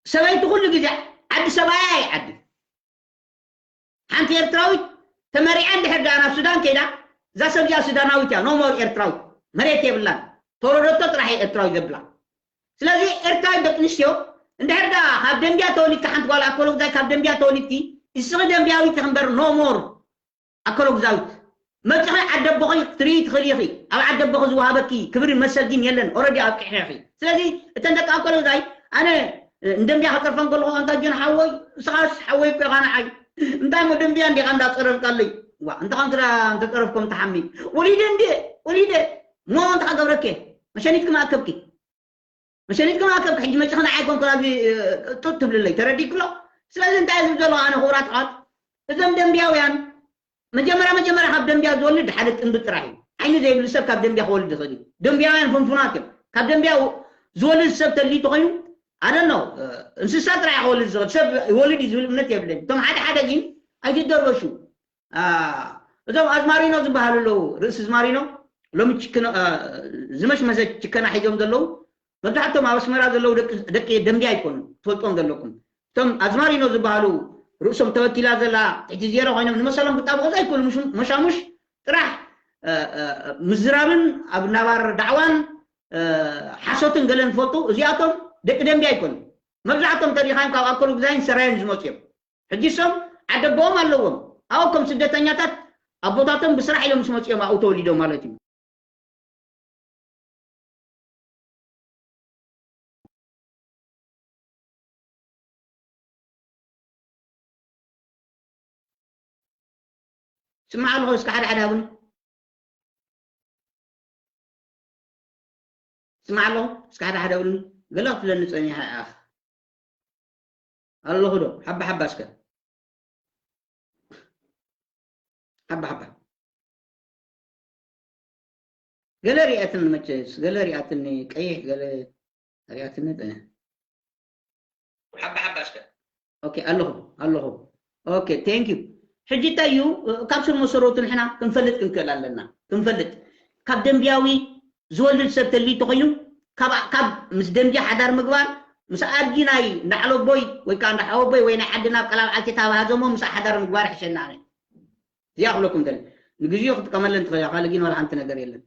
ሰበይቲ ኩሉ ግዜ ዓዲ ሰብኣያ እያ ዓዲ ሓንቲ ኤርትራዊት ተመሪዓ እንድሕር ደኣ ናብ ሱዳን ከይዳ እዛ ሰብ እዚኣ ሱዳናዊት እያ no more ኤርትራዊት መሬት የብላን ተወለደቶ ጥራሕ እየ ኤርትራዊት ዘብላ ስለዚ ኤርትራዊት ደቂ ኣንስትዮ እንድሕር ደኣ ካብ ደንቢያ ተወሊድካ ሓንቲ ጓል ኣኮሎጉዛይ ካብ ደንቢያ ተወሊድኪ እስኺ ደንቢያዊት ኢኺ እምበር no more ኣኮሎጉዛዊት መፂኺ ዓደቦኺ ክትርኢ ትኽእሊ ኢኺ ኣብ ዓደቦኺ ዝወሃበኪ ክብሪ መሰል ግን የለን already ኣብቂሕኺ ኢኺ ስለዚ እተን ደቂ ኣኮሎጉዛይ ኣነ ንደንቢያ ክፀርፈን ከለኹ ኣንታ ጆን ሓወይ ንስኻስ ሓወይ እኮ ኢኻ ንዓይ እንታይ እሞ ደንቢያ እንዲኻ እንዳፀረፍካለይ ዋ እንተ ከምቲ ደኣ እንተፀረፍኩም ተሓሚ ወሊደ እንድየ ወሊደ እሞ እንታይ ክገብረኪ እየ መሸኒትኪ መኣከብኪ መሸኒትኪ መኣከብኪ ሕጂ መፂኺ ንዓይ ኮንኩ ናብዚ ጡጥ ትብልለይ ተረዲእክሎ ስለዚ እንታይ ዝብል ዘለኹ ኣነ ክቡራት ኣሕዋት እዞም ደንቢያውያን መጀመርያ መጀመርያ ካብ ደንቢያ ዝወልድ ሓደ ጥንቢ ጥራሕ እዩ ዓይኒ ዘይብሉ ሰብ ካብ ደንቢያ ክወልድ ይኽእል እዩ ደንቢያውያን ፍንፉናት እዮም ካብ ደንቢያ ዝወልድ ሰብ ተድልዩ ተኾይኑ ኣደኖ እንስሳ ጥራሕ ክወልድ ዝኽእል ሰብ ይወልድ እዩ ዝብል እምነት የብለኝ እቶም ሓደ ሓደ ግን ኣይትደርበሹ እዞም ኣዝማሪኖ ዝበሃሉ ኣለዉ ርእሲ ዝማሪኖ ሎሚ ዝመሽመሰ ችከና ሒዞም ዘለዉ መብዛሕቶም ኣብ ኣስመራ ዘለዉ ደቂ ደንቢያ ኣይኮኑ ትፈልጦም ዘለኩም እቶም ኣዝማሪኖ ዝበሃሉ ርእሶም ተበኪላ ዘላ ትሕቲ ዜሮ ኮይኖም ንመሰሎም ክጣብቑ ዘይክእሉ መሻሙሽ ጥራሕ ምዝራብን ኣብ ናባር ዳዕዋን ሓሶትን ገለን ትፈልጡ። እዚኣቶም ደቂ ደንቢ ኣይኮኑ። መብዛሕቶም ተሪኻዮም ካብ ኣከሉ ግዛይን ሰራየን ዝመፁ እዮም። ሕጂ ሶም ዓደቦም ኣለዎም። ኣብኡ ከም ስደተኛታት ኣቦታቶም ብስራሕ እዮም ዝመፁ እዮም ኣብኡ ተወሊዶም ማለት እዩ። ስማዕ ኣለኹ እስከ ሓደ ሓደ ሃብኒ። ስማዕ ኣለኹ እስከ ሓደ ሓደ ሃብኒ። ገለ ክትብለኒ ጸኒሓ ኢኻ። ኣለኹ ዶ ሓባ ሓባ እስከ ሓባ ሓባ። ገለ ሪኣትኒ መቸስ፣ ገለ ሪኣትኒ ቀይሕ፣ ገለ ሪኣትኒ ጠ-፣ ሓባ ሓባ እስከ። ኦኬ፣ ኣለኹ፣ ኣለኹ። ኦኬ፣ thank you። ሕጂ እንታይ እዩ፣ ካብ ስር መሰረቱ ንሕና ክንፈልጥ ክንክእል ኣለና። ክንፈልጥ። ካብ ደንብያዊ ዝወልድ ሰብ ተልዩ ተኾይኑ፣ ካብ፣ ካብ ምስ ደንብያ ሓዳር ምግባር፣ ምስ ኣድጊ ናይ እንዳዓለቦይ ወይ ከዓ እንዳሓወቦይ ወይ ናይ ዓድና ኣብ ቀላብ ዓልቴታ ብሃዘሞ ምስ ሓዳር ምግባር ይሕሸና ኣነ። እዚኣ ክብለኩም ደሊ። ንግዚኡ ክጥቀመለን ትኽእል እያ፣ ካልእ ግን ዋላ ሓንቲ ነገር የለን።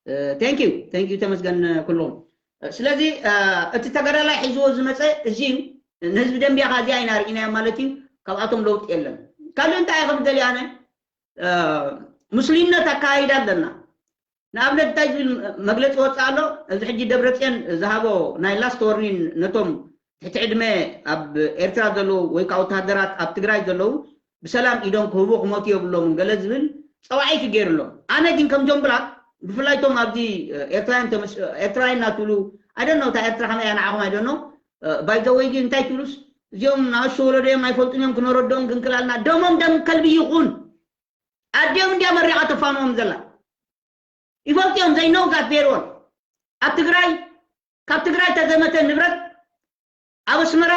እ፣ thank you፣ thank you፣ ተመስገን ኩልኹም። እ፣ ስለዚ፣ እ፣ እቲ ተጋዳላይ ሒዝዎ ዝመፀ እዚ እዩ። ንህዝቢ ደንብያ ከኣ እዚኣ ኢና ርኢናዮ ማለት እዩ። ካብኣቶም ለውጢ የለን። ካልእ እንታይ እየ ክብል ደልየ ኣነ? እ፣ ሙስሊምነት ኣካይዳ ኣለና። ንኣብነት እንታይ ዝብል መግለፂ ወፅእ ኣሎ? እዚ ሕጂ ደብረፅዮን ዝሃቦ ናይ ላስት ወርኒን ነቶም ትሕቲ ዕድመ ኣብ ኤርትራ ዘለዉ ወይ ከዓ ወተሃደራት ኣብ ትግራይ ዘለዉ ብሰላም ኢዶም ክህቡ ክሞቱ የብሎምን ገለ ዝብል ጸዋዒት እዩ ገይሩ ኣሎ። ኣነ ግን ከም ጆን ብላክ ብፍላይ እቶም ኣብዚ ኤርትራውያን ተመስ-፣ ኤርትራውያን እናትብሉ ኣይደኖ እታ ኤርትራ ከመይ እያ ንዓኹም ኣይደኖ ባይዘወይ ግን እንታይ ትብሉስ እዚኦም ንኣሽቱ ወለዶ እዮም ኣይፈልጡን እዮም ክነረድኦም ክንክላልና ደሞም ደም ከልቢ ይኹን ኣዲኦም እንዲያ መሪቓ ተፋንዎም ዘላ ይፈልጡ እዮም they know that very well ኣብ ትግራይ ካብ ትግራይ ተዘመተ ንብረት ኣብ ኣስመራ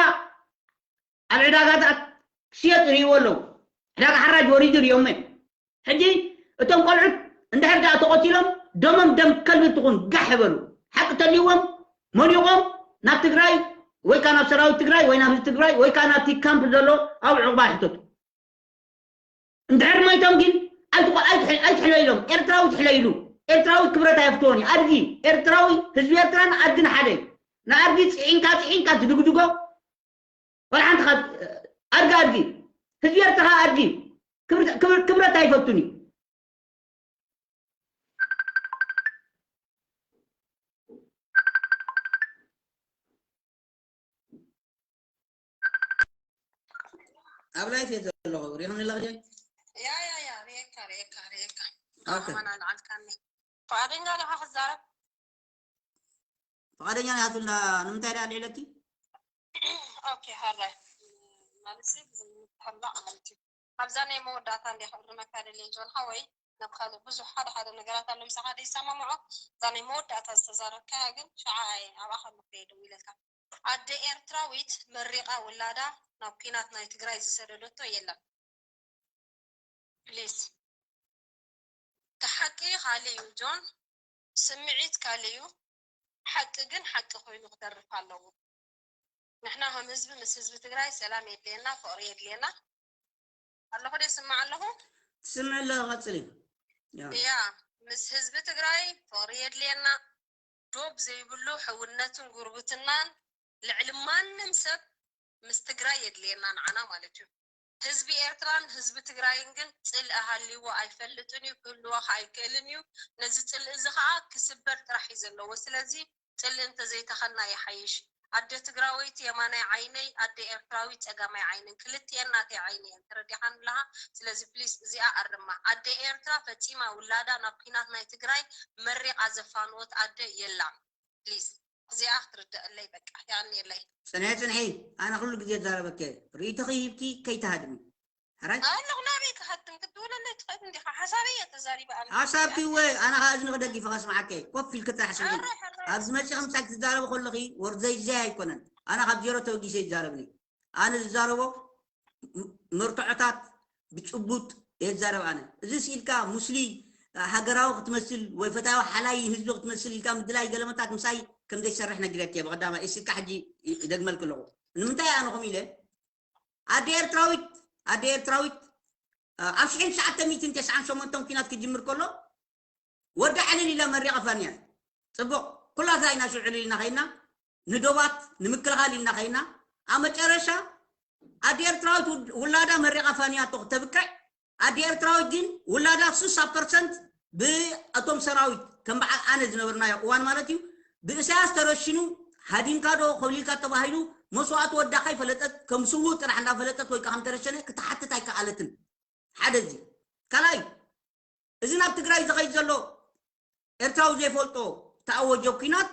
ኣብ ዕዳጋታት ክሽየጥ ይርእይዎ ኣለዉ ዕዳጋ ሓራጅ ወሪዱ ይርእዮም እዮም ሕጂ እቶም ቆልዑት እንድሕር ደኣ ተቆቲሎም ደሞም ደም ከልቢ ትኹን ጋሕ በሉ ሓቂ ተልይዎም መሊቖም ናብ ትግራይ ወይ ከዓ ናብ ሰራዊት ትግራይ ወይ ናብ ህዝቢ ትግራይ ወይ ከዓ ናብቲ ካምፕ ዘሎ ኣብ ዕቑባ ይሕተቱ እንድሕር ሞይቶም ግን ኣይትቆ- ኣይትሕ- ኣይትሕለይሎም ኤርትራዊ ትሕለይሉ ኤርትራዊ ክብረት ኣየፍትዎን እዩ ኣድጊ ኤርትራዊ ህዝቢ ኤርትራን ኣድግን ሓደ እዩ ንኣድጊ ፅዒንካ ፅዒንካ ትድግድጎ ወላ ሓንቲ ካብ ኣድጊ ኣድጊ ህዝቢ ኤርትራ ኣድጊ ክብር- ክብር- ክብረት ኣይፈቱን እዩ ኣብ ላይፍ እየ ዘለኹ ሪኽኒ ኣለኽጀ ያ ያ ያ ሪኤካ ሪኤካ ሪኤካ ኦኬ ኣማን ኣልዓልካኒ ፍቓደኛ ዲኻ ክዛረብ ፍቓደኛ ናትላ ንምንታይ ደኣ ልዕለኪ ኦኬ ሃራይ ማለት ሲ ብዙ ምትሕባእ ማለት እዩ ኣብዛ ናይ መወዳእታ እንደ ክእርመካ ደልየ ጆን ሓወይ ናብ ካልእ ብዙሕ ሓደ ሓደ ነገራት ኣሎ ምሳኻ ደይሰማምዖ እዛ ናይ መወዳእታ ዝተዛረብካያ ግን ሸዓ እየ ኣብኣ ከለኹ እየ ደው ኢለካ ኣደ ኤርትራዊት መሪቓ ውላዳ ናብ ኲናት ናይ ትግራይ ዝሰደደቶ የለን ፕሊስ እቲ ሓቂ ካልእ እዩ ጆን ስምዒት ካልእ እዩ ሓቂ ግን ሓቂ ኮይኑ ክተርፍ ኣለዎ ንሕና ከም ህዝቢ ምስ ህዝቢ ትግራይ ሰላም የድልየና ፍቕሪ የድልየና ኣለኹ ደ ስማዕ ኣለኹ ትስምዕ ኣለኹ ቀፅሊ ያ ምስ ህዝቢ ትግራይ ፍቕሪ የድልየና ዶብ ዘይብሉ ሕውነትን ጉርብትናን ልዕሊ ማንም ሰብ ምስ ትግራይ የድልየና ንዓና ማለት እዩ ህዝቢ ኤርትራን ህዝቢ ትግራይን ግን ፅልኢ ሃልይዎ ኣይፈልጥን እዩ ክህልዎ ከዓ ኣይክእልን እዩ ነዚ ፅልኢ እዚ ከዓ ክስበር ጥራሕ እዩ ዘለዎ ስለዚ ፅልኢ እንተዘይተኸልና ይሓይሽ ኣደ ትግራወይቲ የማናይ ዓይነይ ኣደ ኤርትራዊት ፀጋማይ ዓይነን ክልቲኤን ናተይ ዓይኒ እየን ተረዲኻን ኣለኻ ስለዚ ፕሊስ እዚኣ ኣርማ ኣደ ኤርትራ ፈፂማ ውላዳ ናብ ኲናት ናይ ትግራይ መሪቓ ዘፋንወት ኣደ የላን ፕሊስ እዚኣ ክትርደአለይ በቃ ያኔለይ ፅንሒ ፅንሒ ኣነ ኩሉ ግዜ ዛረበከ ርእይቶኺ ሂብኪ ከይትሃድሚ ሕራይ ኣለኹ ናበይ ክሃድም ክትብለለይ ትኽእል እንዲኻ ሓሳበይ እየ ተዛሪበ ኣነ ሓሳብኪ እወ ኣነ ከዓ እዝኒ ክደጊፈ ከስማዓከ ኮፍ ኢልክ ጥራሕ ስምዒ ኣብዚ መፂ ከምሳይ ክትዛረበ ከለኺ ወርዘይ ዘይ ኣይኮነን ኣነ ካብ ዜሮ ተበጊሰ ይዛረብኒ ኣነ ዝዛረቦ መርትዖታት ብጭቡጥ እየ ዝዛረብ ኣነ እዚ ስኢልካ ሙስሊ ሃገራዊ ክትመስል ወይ ፈታዊ ሓላይ ህዝቢ ክትመስል ኢልካ ምድላይ ገለመታት ምሳይ ከም ዘይሰርሕ ነጊረክ እየ ብቀዳማይ እስካ ሕጂ ይደግመልክ ኣለኹ ንምንታይ ኣነ ከምኡ ኢለ ኣደ ኤርትራዊት ኣደ ኤርትራዊት ኣብ ሽሕን ትሽዓተ ሚእትን ተስዓን ሸሞንተን ኲናት ክጅምር ከሎ ወዲ ዓሊል ኢላ መሪቐ ፋንያ ጽቡቕ ኩላትና ኢና ሽዑ ኢልና ከይና ንዶባት ንምክልኻል ኢልና ከይና ኣብ መጨረሻ ኣዲ ኤርትራዊት ውድ- ውላዳ መሪቓ ፋንያቶ ክተብቅዕ ኣዲ ኤርትራዊት ግን ውላዳ ስሳ ፐርሰንት ብእቶም ሰራዊት ከም በዓል ኣነ ዝነበርናዮ እዋን ማለት እዩ ብእሳያስ ተረሽኑ ሃዲምካ ዶ ኮብሊልካ ተባሂሉ መስዋእቲ ወዳ ከይፈለጠት ከም ስውእ ጥራሕ እንዳፈለጠት ወይ ከዓ ከም ተረሸነ ክትሓትት ኣይከኣለትን ሓደ እዚ ካልኣይ እዚ ናብ ትግራይ ዝኸይድ ዘሎ ኤርትራዊ ዘይፈልጦ ተኣወጀ ኩናት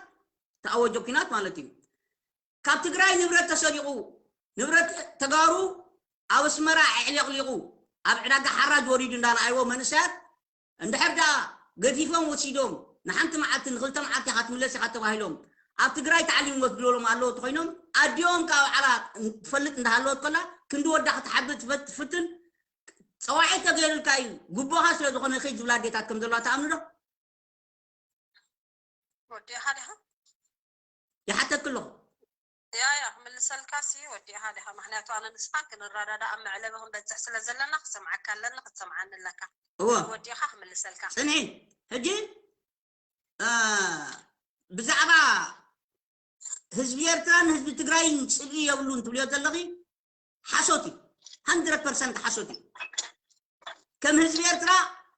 ተኣወጀ ኩናት ማለት እዩ ካብ ትግራይ ንብረት ተሰሪቑ ንብረት ተጋሩ ኣብ ኣስመራ ኣዕሊቕሊቑ ኣብ ዕዳጋ ሓራጅ ወሪዱ እንዳረኣይዎ መንእሰያት እንድሕር ደኣ ገዲፎም ወሲዶም ንሓንቲ መዓልቲ ንክልተ መዓልቲ ኢኻ ትምለስ ኢኻ ተባሂሎም ኣብ ትግራይ ታዕሊም ወስድሎም ኣለዉ ተኮይኖም ኣዲኦም ካብ ዓላ ትፈልጥ እንዳሃለወት ከላ ክንዲ ወዳ ክትሓብእ ትፈት- ትፍትን ፀዋዒ ተገይሩልካ እዩ ጉቦኻ ስለ ዝኾነ ኺድ ዝብላ ኣዴታት ከም ዘለዋ ትኣምኑ ዶ ወዲኻ ዲኻ ይሓተክ ኣለኹ ያ ያ ክምልሰልካ ሲ ወዲኻ ዲኻ ምክንያቱ ኣነ ንስኻን ክንረዳዳ ኣብ መዕለቢ ክንበፅሕ ስለ ዘለና ክሰምዓካ ኣለኒ ክትሰምዓኒ ኣለካ እወ ወዲኻ ክምልሰልካ ፅንዒ ሕጂ እ፣ ብዛዕባ ህዝቢ ኤርትራን ህዝቢ ትግራይን ፅልኢ የብሉን ትብልዮ ዘለኺ ሓሶት እዩ ሃንድረድ ፐርሰንት ሓሶት እዩ ከም ህዝቢ ኤርትራ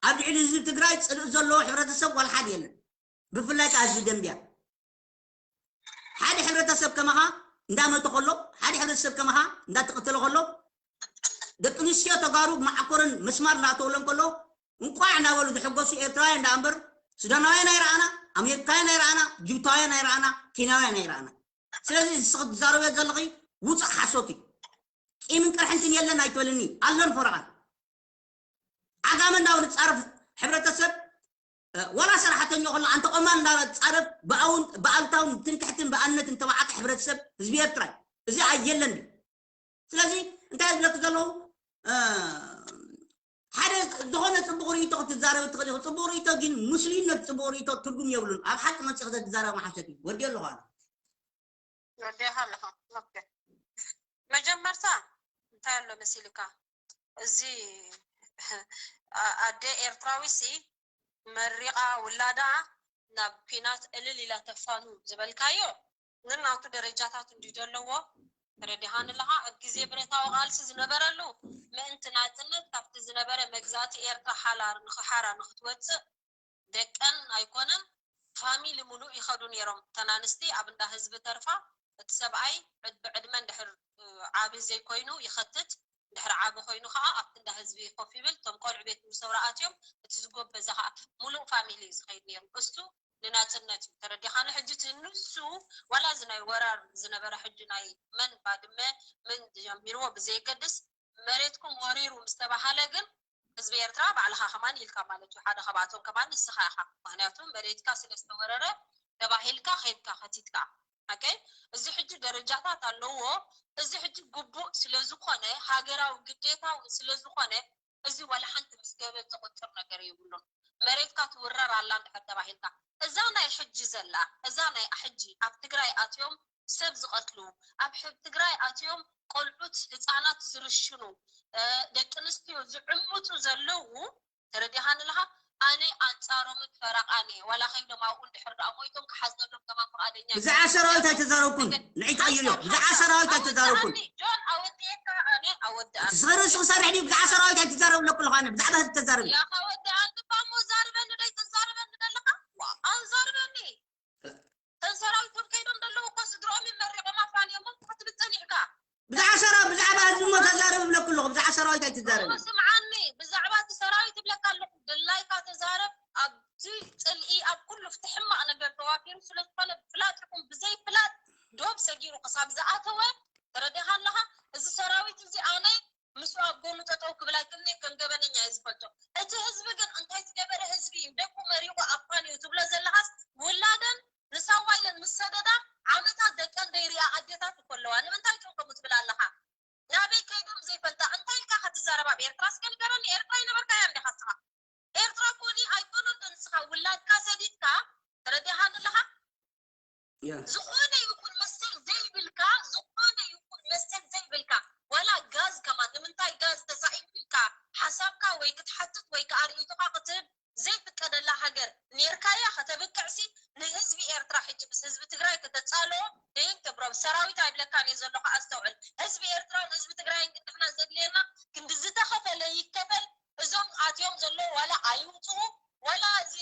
ኣብ ልዕሊ ህዝቢ ትግራይ ፅልኢ ዘለዎ ሕብረተሰብ ዋላ ሓደ የለን ብፍላይ ከዓ ህዝቢ ደንብያ ሓደ ሕብረተሰብ ከማኻ እንዳመተ ከሎ ሓደ ሕብረተሰብ ከማኻ እንዳተቐተለ ከሎ ደቂ ኣንስትዮ ተጋሩ ማዕኮረን መስማር እናተወለን ከሎ እንቋዕ እናበሉ ዝሕገሱ ኤርትራውያን ደኣ እምበር ሱዳናውያን ኣይረኣና ኣሜሪካውያን ኣይረኣና ጅብታውያን ኣይረኣና ኬንያውያን ኣይረኣና ስለዚ ንስኺ ትዛረብዮ ዘለኺ ውፅእ ሓሶት እዩ ቂምን ቅርሕንትን የለን ኣይትበልኒ ኣሎን ፈረቓን ዓጋመ እንዳበሉ ዝፃረፍ ሕብረተሰብ ዋላ ሰራሕተኛ ከሎ ኣንተ ቆማል እንዳበለ ዝፃረፍ ብኣውን ብኣልታውን ትንክሕትን ብኣነትን ተባዓጠ ሕብረተሰብ ህዝቢ ኤርትራ እዩ እዚ ኣየለን ድዩ ስለዚ እንታይ ዝብለክ ዘለዉ ሓደ ዝኾነ ፅቡቅ ርእቶ ክትዛረብ ትኽእል ኢኹ ፅቡቅ ርእቶ ግን ሙስሊምነት ፅቡቅ ርእቶ ትርጉም የብሉን ኣብ ሓቂ መፅእ ዘትዛረብ መሓሸት እዩ ወዲ ኣለኹ ኣነ ወዲኻ ኣለኻ መጀመርታ እንታይ ኣሎ መሲልካ እዚ ኣደ ኤርትራዊ ሲ መሪቓ ውላዳ ናብ ኲናት እልል ኢላ ተፋኑ ዝበልካዮ ንናቱ ደረጃታት እንዲ ዘለዎ ተረዲኻን ኣለኻ ኣብ ግዜ ብረታዊ ቃልሲ ዝነበረሉ ምእንቲ ናፅነት ካብቲ ዝነበረ መግዛእቲ ኤርትራ ሓራ ንክሓራ ንክትወፅእ ደቀን ኣይኮነን ፋሚሊ ሙሉእ ይኸዱ ነይሮም እተን ኣንስቲ ኣብ እንዳ ህዝቢ ተርፋ እቲ ሰብኣይ ብዕድመ እንድሕር ዓቢ ዘይኮይኑ ይኸትት እንድሕር ዓቢ ኮይኑ ከዓ ኣብቲ እንዳ ህዝቢ ኮፍ ይብል እቶም ቆልዑ ቤት ምሰው ረኣትዮም እቲ ዝጎበዘ ከዓ ሙሉእ ፋሚሊ እዩ ዝኸይድ ነይሩ እሱ ንናፅነት እዩ ተረዲኻኒ ሕጂ እቲ ንሱ ዋላ እዚ ናይ ወራር ዝነበረ ሕጂ ናይ መን ባድመ ምን ጀሚርዎ ብዘየገድስ መሬትኩም ወሪሩ ምስ ተባሃለ ግን ህዝቢ ኤርትራ ባዕልኻ ከማን ኢልካ ማለት እዩ ሓደ ካብኣቶም ከማን ንስኻ ኢኻ ምክንያቱ መሬትካ ስለ ዝተወረረ ተባሂልካ ከይድካ ከቲትካ okay እዚ ሕጂ ደረጃታት ኣለዎ እዚ ሕጂ ግቡእ ስለ ዝኾነ ሃገራዊ ግዴታ እውን ስለ ዝኾነ እዚ ዋላ ሓንቲ ምስ ገበን ዝቁፅር ነገር የብሉን መሬትካ ትውረር ኣላ እንድሕር ተባሂልካ እዛ ናይ ሕጂ ዘላ እዛ ናይ ሕጂ ኣብ ትግራይ ኣትዮም ሰብ ዝቐትሉ ኣብ ትግራይ ኣትዮም ቆልዑት ህፃናት ዝርሽኑ ደቂ ኣንስትዮ ዝዕምፁ ዘለዉ ተረዲኻኒ ኣለኻ ኣነ ኣንፃሮምን ፈረቓን እየ ዋላ ከይዶም ኣብኡ እንድሕር ደኣ ሞይቶም ክሓዝነሎም ከማን ፍቓደኛ እየ። ብዛዕባ ሰራዊት ኣይተዛረብኩን ንዒ ትቐይርዮ ብዛዕባ ሰራዊት ኣይተዛረብኩን ኣወድኣኒ ጆን ኣወድኤካ ኣነ ኣወድኣኒ እቲ ርእስኺ ሰርሕ ድዩ ብዛዕባ ሰራዊት ኣይትዛረብ ኣለኩ ኣለኹ ኣነ ብዛዕባ ህዝቢ ተዛረቢ ኢኻ ወዲ ኣንግባ እሞ ዛርበኒ ዶ ኣይተዛርበኒ ዘለኻ ኣዛርበኒ እተን ሰራዊቶም ከይዶም ዘለዉ እኮ ስድርኦም ይመሪቖም ኣፋንዮሞም ክትብል ጸኒሕካ ብዛዕባ ሰራዊት ብዛዕባ ህዝቢ እሞ ተዛረብ እብለኩ ኣለኹ ብዛዕባ ሰራዊት ኣይትዛረብ ስምዓኒ ብዛዕባ እቲ ሰራዊት እብለካ ኣለኹ ድላይካ ተዛረብ ኣብቲ ጽልኢ ኣብ ኩሉ ፍቲ ሕማቕ ነገር ተዋፊሩ ስለ ዝኾነ ብፍላጥ ይኹን ብዘይ ፍላጥ ዶብ ሰጊሩ ክሳብ ዝኣተወ ተረዲኻ ኣለኻ እዚ ሰራዊት እዚ ኣነ ምስኡ ኣብ ጎኑ ጠጠው ክብል ኣይክእልን ከም ገበነኛ እየ ዝፈልጦ እቲ ህዝቢ ግን እንታይ ዝገበረ ህዝቢ እዩ ደቁ መሪቑ ኣፋንዩ ትብሎ ዘለኻስ ውላደን ንሳዋ ኢለን ምስ ሰደዳ ዓመታት ደቀን ደይሪኣ ኣዴታት እኮ ኣለዋ ንምንታይ ጭው ከምኡ ትብል ኣለኻ ናበይ ከይዶም ዘይፈልጣ እንታይ ኢልካ ክትዛረብ ኣብ ኤርትራ እስከ ንገረኒ ኤርትራ ይነበርካ እያ እንዲኻ ስኻ ኤርትራ ኮኒ ኣይኮነን ዶ ንስኻ ውላድካ ሰዲድካ ተረዲኻ ኣለኻ ዝኾነ ይኹን መሰል ዘይብልካ ዝኾነ ይኹን መሰል ዘይብልካ ዋላ ጋዝ ከማን ንምንታይ ጋዝ ተሳኢኑ ኢልካ ሓሳብካ ወይ ክትሓትት ወይ ከዓ ርእይቶኻ ክትህብ ዘይፍቀደላ ሃገር ኔርካያ ከተብቅዕሲ፣ ንህዝቢ ኤርትራ ሕጂ ምስ ህዝቢ ትግራይ ከተጻልኦ ደይን ክብሮም ሰራዊት ኣይብለካን እየ ዘለኹ። ኣስተውዕል። ህዝቢ ኤርትራን ህዝቢ ትግራይን ግን ንሕና ዘድልየና ክንዲ ዝተኸፈለ ይከፈል፣ እዞም ኣትዮም ዘለዉ ዋላ ኣይውፅኡ ዋላ እዚ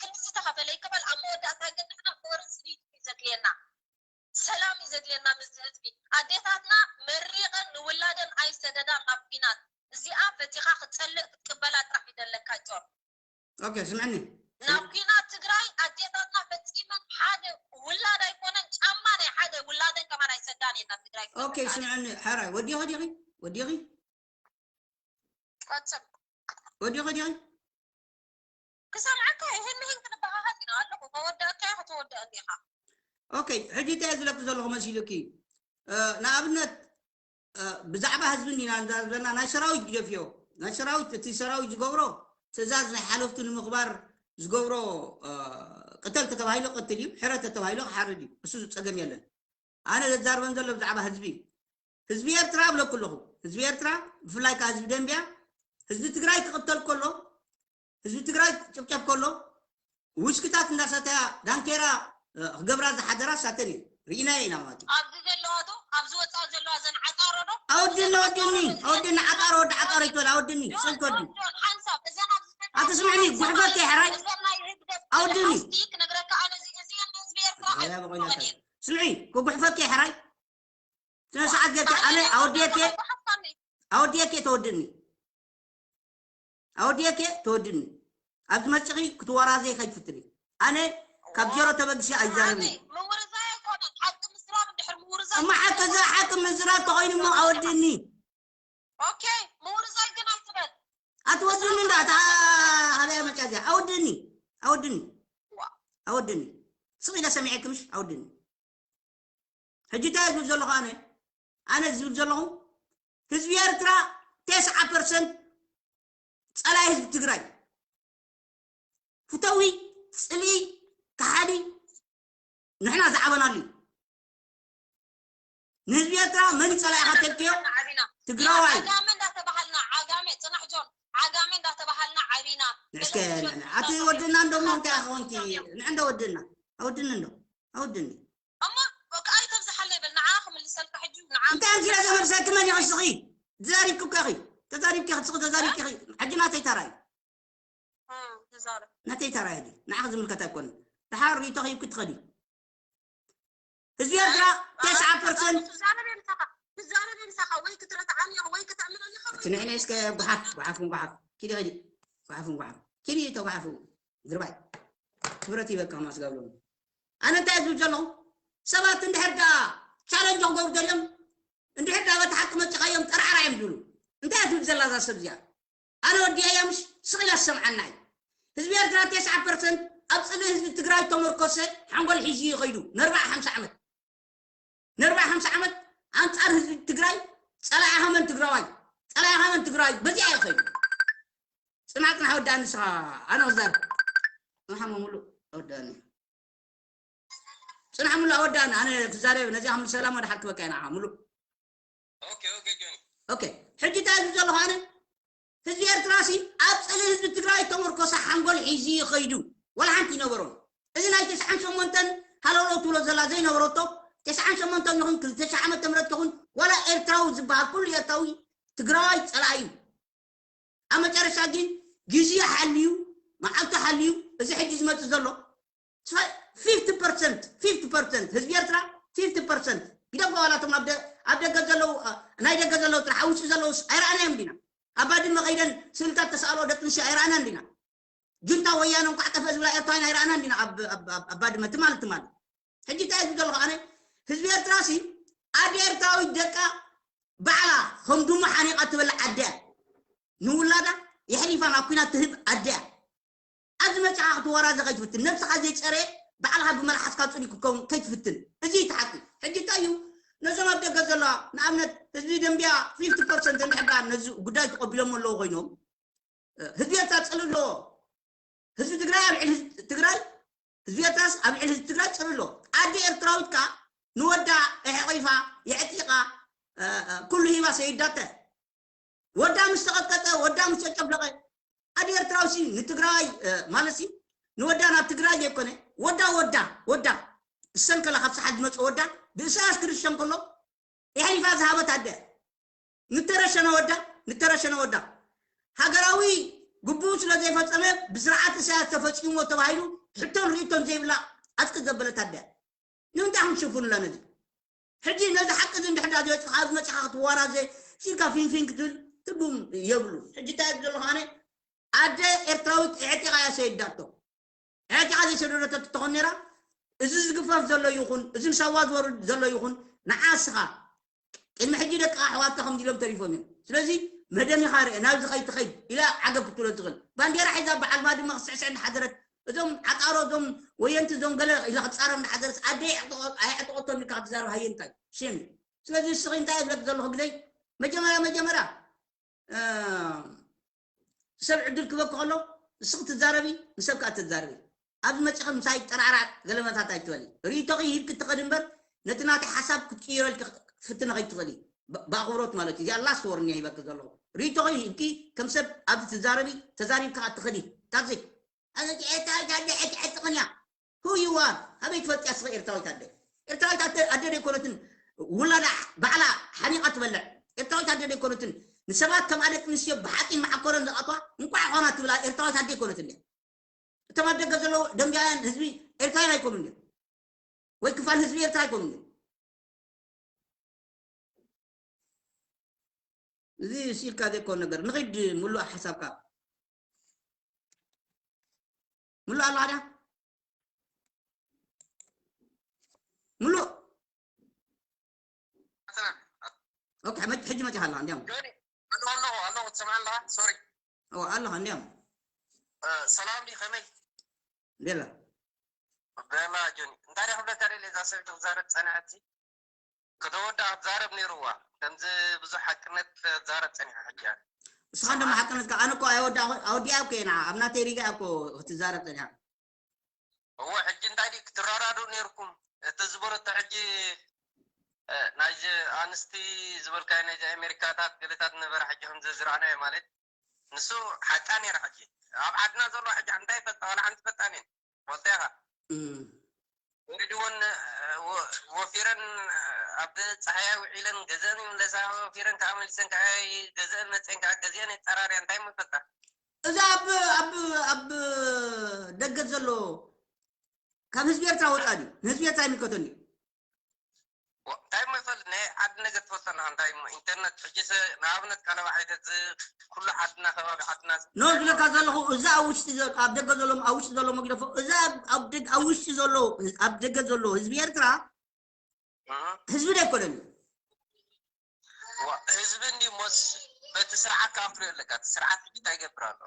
ክንዲ ዝተኸፈለ ይከፈል። ኣብ መወዳእታ ግን ንሕና ፎረን ስሪት ዘድልየና፣ ሰላም እዩ ዘድልየና። ምስ ህዝቢ ኣዴታትና መሪቐን ንውላደን ኣይሰደዳን ናብ ኲናት። እዚኣ ፈቲኻ ክትጸልእ ክትቅበላ ጥራሕ እዩ ዘለካ ጆን። ኦኬ ስምዕኒ ናብ ኲናት ትግራይ ኣዴታትና ፈጺመን ሓደ ውላድ ኣይኮነን ጫማ ናይ ሓደ ውላደን ከማን ኣይሰዳን እየን ናብ ትግራይ ኦኬ ስምዕኒ ሓራይ ወዲኺ ዲኺ ወዲኺ ቀጽል ወዲኺ ዲኺ ክሰምዓካ ይህን ምሂን ክንበሃሃል ኢና ኣለኹ። ከወደእካ ኢኻ ተወደእኒ ኢኻ። ኦኬ ሕጂ እንታይ ዝለኩ ዘለኹ መሲሉኪ? ንኣብነት ብዛዕባ ህዝቢ እንዲና ንዛረብ ዘለና ናይ ሰራዊት ግደፍዮ። ናይ ሰራዊት እቲ ሰራዊት ዝገብሮ ትእዛዝ ናይ ሓለፍቱ ንምኽባር ዝገብሮ ቅተል ተተባሂሎ ቅትል እዩ፣ ሕረ ተተባሂሎ ክሓርድ እዩ። እሱ ጸገም የለን። ኣነ ዘዛርበን ዘሎ ብዛዕባ ህዝቢ ህዝቢ ኤርትራ እብለኩ ኣለኹ። ህዝቢ ኤርትራ ብፍላይ ከዓ ህዝቢ ደንቢያ ህዝቢ ትግራይ ክቕተል ከሎ ህዝቢ ትግራይ ክጭፍጨፍ ከሎ ውስክታት እንዳሰተያ ዳንኬራ ክገብራ ዝሓደራ ሳተን እዩ ርኢናዮ ኢና ማለት እዩ። ኣብዚ ዘለዋ ዶ ኣብዚ ወፃኢ ዘለዋ እዘን ዓጣሮ ዶ ኣወድኒ ኣወድኒ ኣወድኒ ዓጣሮ ወዲ ዓጣሮ ይትበል ኣወድኒ ሰንኮዲ ሓንሳብ እዘን ኣብዚ ዘለዋ ኣቲ ስምዕኒ ጉሕፈት ከይሕራይ እዘን ናይ ህግደፍ ኣወድኒ ሓስቲ ክነግረካ ኣነ እዚ እዚአን ህዝቢ ኤርትራ ኣያ በቆይና ኣይኮነን እየ። ስምዒ ክጉሕፈት ከይሕራይ ስነ ስርዓት ጌርኪ ኣነ ኣወዲኤኪ ኣወዲኤኪ ተወድኒ ኣወዲኤኪ ተወድኒ ኣብ ዝመፅኺ ክትወራዘይ ከይትፍትኒ ኣነ ካብ ዜሮ ተበግሲ ኣይዛረብን እማ ሓቂ ሓቂ ምዝራብ ተኮይኑ ሞ ኣወድኒ ኣትወድኒ እንዳ እታ ሃበያ መጫ እዚኣ ኣወድኒ ኣወድኒ ኣወድኒ ስቕ ኢለ ሰሚዐኪ ምሽ ኣወድኒ ሕጂ እንታይ ዝብል ዘለኹ ኣነ ኣነ ዝብል ዘለኹ ህዝቢ ኤርትራ ተስዓ ፐርሰንት ፀላይ ህዝቢ ትግራይ ፍተዊ ፅልኢ ከሓዲ ንሕና ዝዓበናሉ እዩ ንህዝቢ ኤርትራ መን ፀላኢኻ ተልክዮ ትግራዋይ ዓጋመ እንዳተባሃልና ዓጋመ ፅናሕ ጆን ዓጋመ እንዳተባሃልና ዓቢና እስከ ኣቲ ወድና እንዶ ሞ እንታይ ኣኸውንቲ ንዕንዶ ወድና ኣወድኒ እንዶ ኣወድኒ እሞ በቃ ኣይተብዝሓለይ በል ንዓ ክምልሰልካ ሕጂ ንዓ እንታይ ኣንዚራ ዘመልሰልኪ መን ኢኺ እስኺ ተዛሪብኪ እኮ ኢኺ ተዛሪብኪ ኢኺ እስኺ ተዛሪብኪ ኢኺ ሕጂ ናተይ ተራይ ተዛረብ ናተይ ተራይ ሕጂ ንዓኺ ዝምልከት ኣይኮነን ድሓር ርእይቶ ኺብኪ ትኸዲ ህዝቢ ኤርትራ ተስዓ ፐርሰንት ትዛረብ የምሳኻ ትዛረብ የምሳኻ ወይ ክትረትዓኒ ኢኻ ወይ ክተእምነኒ ኢኻ ወይ ትንዕነ እስከ ጓሓፍ ጓሓፍ ጓሓፍ ኪዲ ኸዲ ጓሓፍ ጓሓፍ ኪዲ ተጓሓፍ ድርባይ ክብረት ይበካ ማስጋብሎም ኣነ እንታይ ዝብል ዘለኹ ሰባት እንድሕር ዳ ቻለንጅ ክገብሩ ደልዮም እንድሕር ዳ በቲ ሓቂ መፂኻዮም ጠራዕራ እዮም ዝብሉ እንታይ ትብል ዘላ እዛ ሰብ እዚኣ ኣነ ወዲኣያ ምሽ ስቕ ኢላ ዝሰምዓና እዩ ህዝቢ ኤርትራ ተስዓ ፐርሰንት ኣብ ፅልኢ ህዝቢ ትግራይ ተመርኮሰ ሓንጎል ሒዙ እዩ ከይዱ ንኣርባዓ ሓምሳ ዓመት ንኣርባዓ ሓምሳ ዓመት ኣንፃር ህዝቢ ትግራይ ፀላኢ ሃመን ትግራዋይ ፀላኢ ሃመን ትግራዋይ በዚኣ እዩ ከይዱ ፅናዕ ፅናሕ ወዳእኒ ንስኻ ኣነ ክዛረብ ፅናሕ ሙሉ ወዳእኒ ፅናሕ ሙሉ ኣወዳእኒ ኣነ ክዛረብ ነዚኣ ከም ሰላም ወደ ሓልክበካ ኢና ሙሉ ኦኬ ሕጂ እንታይ ዝብ ዘለኹ ኣነ ህዝቢ ኤርትራ ሲ ኣብ ፅልኢ ህዝቢ ትግራይ ተመርኮሰ ሓንጎል ሒዙ ይኸይዱ ወላ ሓንቲ ይነበሮም እዚ ናይ ተስዓን ሸሞንተን ሃለውለው ትብሎ ዘላ ዘይነበረቶ ተስዓን ሸሞንተን ይኹን ክልተ ሺሕ ዓመተ ምህረት ይኹን ዋላ ኤርትራዊ ዝበሃል ኩሉ ኤርትራዊ ትግራዋይ ፀላኢ እዩ ኣብ መጨረሻ ግን ግዜ ሓልዩ መዓልቱ ሓልዩ እዚ ሕጂ ዝመፅእ ዘሎ ፊፍቲ ፐርሰንት ፊፍቲ ፐርሰንት ህዝቢ ኤርትራ ፊፍቲ ፐርሰንት ግደፎ ዋላ እቶም ኣብ ደ- ኣብ ደገ ዘለዉ እ፣ ናይ ደገ ዘለዉ ጥራሕ ኣብ ውሽጢ ዘለውስ ኣይረኣናዮም ዲና ኣብ ባድመ ከይደን ስእልታት ተሳእሎ ደቂ ኣንስትዮ ኣይረኣናን ዲና ጁንታ ወያነ እንኳዕ ጠፈ ዝብላ ኤርትራውያን ኣይረኣናን ዲና ኣብ ኣብ- ኣብ- ኣብ ባድመ ትማል ትማል ሕጂ እንታይ ዝብ ዘለኹ ኣነ ህዝቢ ኤርትራ ሲ ኣደ ኤርትራዊት ደቃ ባዕላ ከም ድሙ ሓኒቓ ትበልዕ ኣደ እያ ንውላዳ የሕሊፋ ናብ ኲናት ትህብ ኣደ እያ ኣብዚ መጽኻ ክትወራዘ ከይትፍትን ነብስኻ ዘይጸረየ ባዕልኻ ብመልሓስካ ጽሉይ ክትከውን ከይትፍትን እዚ እዩ እቲ ሓቂ ሕጂ እንታይ እዩ ነዞም ኣብ ደገ ዘለዋ ንኣብነት ህዝቢ ደንብያ ፊፍቲ ፐርሰንት እንድሕር ደኣ ነዚ ጉዳይ ተቐቢሎሞ ኣለዉ ኮይኖም ህዝቢ ኤርትራ ጽልኢ ኣለዎ ህዝቢ ትግራይ ኣብ ልዕሊ ህዝቢ ትግራይ ህዝቢ ኤርትራስ ኣብ ልዕሊ ህዝቢ ትግራይ ጽልኢ ኣለዎ ኣደ ኤርትራዊት ከኣ ንወዳ ኣሕቒፋ የዕጢቓ ኩሉ ሂባ ሰይዳተ ወዳ ምስ ተቐጥቀጠ ወዳ ምስ ተጨፍለቐ ኣደ ኤርትራዊ ንትግራይ ማለት ሲ ንወዳ ናብ ትግራይ ዘይኮነ ወዳ ወዳ ወዳ እሰን ከላ ካብ ሰሓት ዝመፀ ወዳ ብእሳያስ ክርሸን ከሎ የሕሊፋ ዝሃበት ኣደ ንተረሸነ ወዳ ንተረሸነ ወዳ ሃገራዊ ግቡኡ ስለ ዘይፈፀመ ብስርዓት እሳያስ ተፈፂሞ ተባሂሉ ሕቶን ርእቶን ዘይብላ ኣፅቂ ዘበለት ኣደ ንምንታይ ክንሽፍኑላ ነዚ ሕጂ ነዚ ሓቂ እዚ እንድሕዳ ዝወፅኻ ኣብዚ መፅኻ ክትዋራዘ ሲልካ ፊንፊን ክትብል ትርጉም የብሉ ሕጂ እንታይ ዘለኹ ኣነ ኣደ ኤርትራዊት ኣዕጢቓ እያ ሰይዳቶ ኣዕጢቓ ዘይሰደደቶ ትኾን ነራ እዚ ዝግፈፍ ዘሎ ይኹን እዚ ንሳዋ ዝወርድ ዘሎ ይኹን ንዓስኻ ቅድሚ ሕጂ ደቂ ኣሕዋትካ ከም ኢሎም ተሪፎም እዮም ስለዚ መደሚኻ ርአ ናብዚ ከይትኸይድ ኢላ ዓገብ ክትብሎ ትኽእል ባንዴራ ሒዛ በዓል ባድመ ክስዕስዕ እናሓደረት እዞም ዓጣሮ እዞም ወየንቲ እዞም ገለ ኢላ ክትፃረም እናሓደረት ኣደ ኣየዕጥቆቶን ኢልካ ክትዛረብ ሃየ እንታይ ሽም እዩ ስለዚ ንስኺ እንታይ እብለክ ዘለኹ ግደይ መጀመርያ መጀመርያ ሰብ ዕድል ክበክ ከሎ ንስኺ ትዛረቢ ንሰብ ከዓ ትዛረቢ ኣብዚ መፂኺ ምሳይ ጠራዕራዕ ገለመታት ኣይትበሊ ርእቶኺ ሂብኪ ትኸዲ እምበር ነቲ ናተይ ሓሳብ ክትቅይረልኪ ክትፍትኒ ከይትኽእሊ ብኣኽብሮት ማለት እዩ እዚኣ ላስት ወርኒ ሂበኪ ዘለኹ ርእቶኺ ሂብኪ ከም ሰብ ኣብዚ ትዛረቢ ተዛሪብካ ትኽእሊ ታዚ ኣዘቲ ኤርትራዊት ኣደ ዕጥዕጥቕን እያ Who you are? ኣበይ ትፈልጥያ ስኺ ኤርትራዊት ኣደ? ኤርትራዊት ኣደ ኣደ ደይኮነትን ውላዳ ባዕላ ሓኒቓ ትበልዕ ኤርትራዊት ኣደ ደይኮነትን ንሰባት ከም ኣደቂ ኣንስትዮ ብሓፂን መዓኮረን ዝኣትዋ እንቋዕ ኾና ትብላ ኤርትራዊት ኣደ ኣይኮነትን እያ። እቶም ኣብ ደገ ዘለዉ ደንጋውያን ህዝቢ ኤርትራውያን ኣይኮኑን እዮም ወይ ክፋል ህዝቢ ኤርትራ ኣይኮኑን እዮም። እዚ ሲልካ ዘይኮን ነገር ንኺድ ምሉእ ሓሳብካ ምሉእ ኣሎ ኣዳ ምሉእ ኦኬ መ- ሕጂ መፂኻ ኣለኻ እንዲያም ኣለኹ ኣለኹ ኣለኹ ትሰምዓ ኣለኻ ሶሪ ኣለኻ እንዲያም ሰላም ዲ ከመይ ቤላ ቤላ ጆኒ እንታይ ዳ ክብለካ ደለ እዛ ሰብ ክትዛረብ ፀንሐቲ ከተወዳ ክትዛረብ ነይርዋ ከምዚ ብዙሕ ሓቅነት ክትዛረብ ፀኒሓ ሕጂ እያ ንስኻ እንደሞ ሓቅነትካ ኣነ እኮ ኣይወዳ ኣወዲኣ እኮ እየ ንዓ ኣብ ናተይ ሪጋ እኮ ክትዛረብ ፀኒሓ እወ ሕጂ እንታይ ድዩ ክትራዳዱ ነይርኩም እቲ ዝበረቶ ሕጂ ናይዚ ኣንስቲ ዝበልካዮ ናይዚ ኣሜሪካታት ገለታት ነበረ ሕጂ ከምዚ ዝረኣናዮ ማለት ንሱ ሓቃ ነይራ ሕጂ ኣብ ዓድና ዘሎ ሕጂ እንታይ ይፈልጣ ዋላ ሓንቲ ይፈልጣን እየን ወልታ ኢኻ ወሪድወን ወፊረን ኣብ ፀሓያ ውዒለን ገዘን ይምለሳ ወፊረን ከዓ መሊሰን ከዓ ገዘን መፅአን ከዓ ገዚአን የፀራርያ እንታይ ይፈልጣ እዚ ኣብ ኣብ ኣብ ደገ ዘሎ ካብ ህዝቢ ኤርትራ ወፃ ድዩ ንህዝቢ ኤርትራ ይምልከቶ እንድዩ እንታይ እሞ ይፈልጥ ናይ ዓዲ ነገር ትፈልጠና እንታይ እሞ ኢንተርነት ሕጂ ንኣብነት ቀለባ ዓይነት ኩሉ ዓድና ከባቢ ዓድና ኖ ዝብለካ ዘለኹ እዚ ኣብ ውሽጢ ኣብ ደገ ዘሎ ኣብ ውሽጢ ዘሎ መግደፎ እዚ ኣብ ውሽጢ ዘሎ ኣብ ደገ ዘሎ ህዝቢ ኤርትራ ህዝቢ ዶ ኣይኮነን ህዝቢ እንዲ ሞስ በቲ ስርዓት ካብ ትሪኦ ኣለካ እቲ ስርዓት ሕጂ እንታይ ይገብር ኣሎ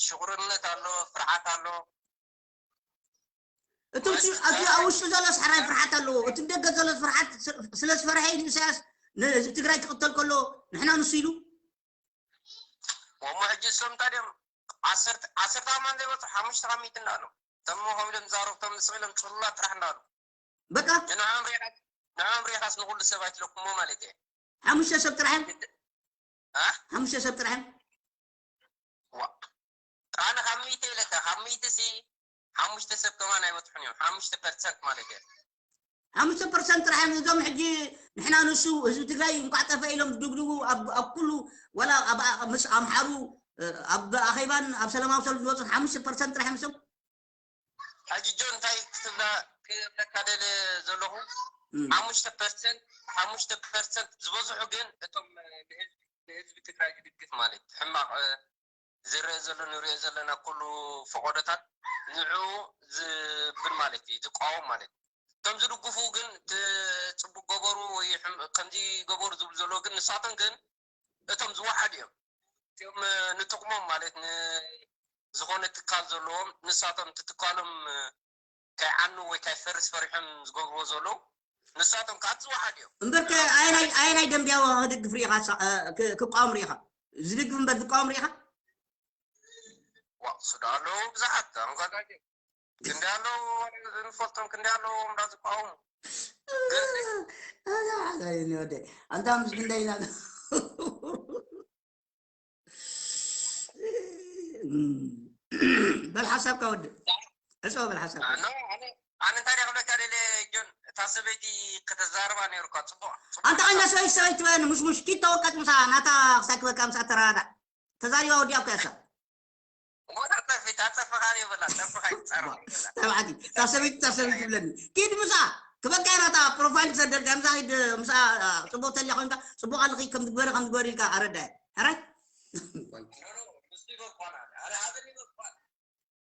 ሽቁርነት ኣሎ ፍርዓት ኣሎ እቶም እቲ ኣብ ውሽጢ ዘሎ ስሕራይ ፍርሓት ኣለዎ እቲ ደገ ዘሎ ፍርሓት ስለ ዝፈርሐ እዩ ኢሳያስ ንህዝቢ ትግራይ ክቕተል ከሎ ንሕና ንሱ ኢሉ ወሞ ሕጂ እሶም ታዲዮም ዓሰርተ ኣማን ዘይበፅሑ ሓሙሽተ ካብ ሚእቲ እንዳኣሎም እቶም ከምሎም ዛረብቶም ንስቕ ኢሎም ፅሉላት ጥራሕ እንዳኣሉ በቃ ንዕኦም ሪኻስ ንኹሉ ሰብ ኣይትለኩሞ ማለት እየ ሓሙሽተ ሰብ ጥራሕ ሓሙሽተ ሰብ ጥራሕ ኣነ ካብ ሚእቲ ኢለካ ካብ ሚእቲ ሲ ሓሙሽተ ሰብ ከማን ኣይበፅሑን እዮም ሓሙሽተ ፐርሰንት ማለት እዩ ሓሙሽተ ፐርሰንት ጥራሕ እዮም እዞም ሕጂ ንሕና ንሱ ህዝቢ ትግራይ እንኳዕ ጠፈ ኢሎም ዝድግድጉ ኣብ ኩሉ ዋላ ምስ ኣምሓሩ ኣብ ኣኼባን ኣብ ሰላማዊ ሰልፍ ዝወፁ ሓሙሽተ ፐርሰንት ጥራሕ እዮም እዞም ሕጂ ጆን እንታይ ክትብላ ክብለካ ደለ ዘለኹ ሓሙሽተ ፐርሰንት ሓሙሽተ ፐርሰንት ዝበዝሑ ግን እቶም ንህዝቢ ትግራይ ዝድግፍ ማለት ሕማቕ ዝረአ ዘሎ ንሪኦ ዘለና ኩሉ ፈቆዶታት ንዕኡ ዝብል ማለት እዩ ዝቃወም ማለት እቶም ዝድግፉ ግን ጽቡቅ ገበሩ ወይ ከምዚ ገበሩ ዝብሉ ዘለዉ ግን ንሳቶም ግን እቶም ዝወሓዱ እዮም እም ንጥቕሞም ማለት ዝኾነ ትካል ዘለዎም ንሳቶም ትትካሎም ከይዓኑ ወይ ከይፈርስ ፈሪሖም ዝገብርዎ ዘለዉ ንሳቶም ከዓ ዝወሓዱ እዮም እምበር ኣየናይ ደንቢያዊ ክድግፍ ርኢኻ ክቃወም ርኢኻ ዝድግፍ እምበር ዝቃወም ርኢኻ ሱዳ ኣለዉ ብዙሓት ኣንጓጋጀ ክንዲ ኣለዉ ንፈልጦም ክንዲ ኣለዉ እንዳ ዝቃወሙ ወደ ኣንታ ምስ ክንደይ ኢና እም፣ በል ሓሳብካ ወድእ። ዕጾ በል ሓሳብካ። ኣነ ኣነ እንታይ ደኣ ክብለካ ደለ ጆን፣ እታ ሰበይቲ ከተዛርባ ነይሩካ። ጽቡቕ ጽቡቕ ኣንታ ኸንዳ ሰበይቲ ሰበይቲ ትበኒ ሙሽሙሽ ኪድ ተወቀጥ ምሳ ናታ ክሳክበካ ምሳ ተራዳ ተዛሪባ ወዲያ እኮ ያሳ ሞታ ጠፊ ታጠፍኻ ይበላ ጠፍኻ ይጻራ ይበላ ተባዕቲ እታ ሰበይቲ እታ ሰበይቲ ትብለኒ ኪድ ምሳ ክበካ ናታ ፕሮፋይል ክሰደልካ ምሳ ኪድ ምሳ ጽቡቕ ተልያ ኮንካ ጽቡቕ ኣለኺ ከም ትግበሪ ከም ትግበሪ ኢልካ ኣረዳየ ሕራይ ኖ ኖ፣ ንሱ ይበልኳና። ኣረ ሃበኒ ይበልኳና።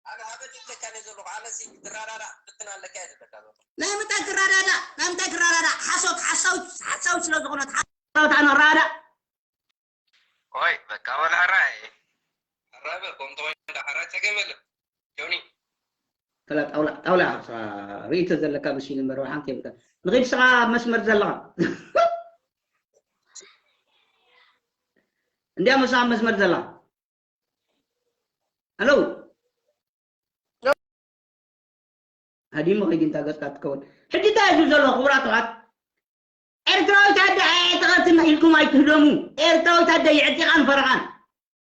ኣነ ሃበኒ ይብለካ እየ ዘለኹ። ኣነ ሲ ትራዳዳ ብትና ኣለካ እየ ዝብለካ ዘለኹ። ናይ ምንታይ ክረዳዳ ናይ ምንታይ ክረዳዳ ሓሶት ሓሳዊት ሓሳዊት ስለ ዝኾነት ሓሳዊት ኣነ ራዳ ኦይ በቃ በል ሕራይ። ሕራይ በል፣ ከምኡ ተኾይኑ እንዳ ሕራይ ጸገም የለን። ጆኒ። ከላ ጣውላ ጣውላ ኢኻ ርእይቶ ዘለካ መሲሉ እምበር ወሓንቲ የብልካ ንኺድ ስኻ ኣብ መስመር ዘለኻ እንድያ ምሳ ኣብ መስመር ዘለኻ ሄሎ ሃዲሙ ኸይዲ እንታ ገጽካ ትከውን ሕጂ እንታይ እዩ ዘሎ ክቡራት ኣሕዋት ኤርትራዊት ኣደ ኣየዕጥቐትን ኢልኩም ኣይትህደሙ ኤርትራዊት ኣደ የዕጢቓን ፈረቓን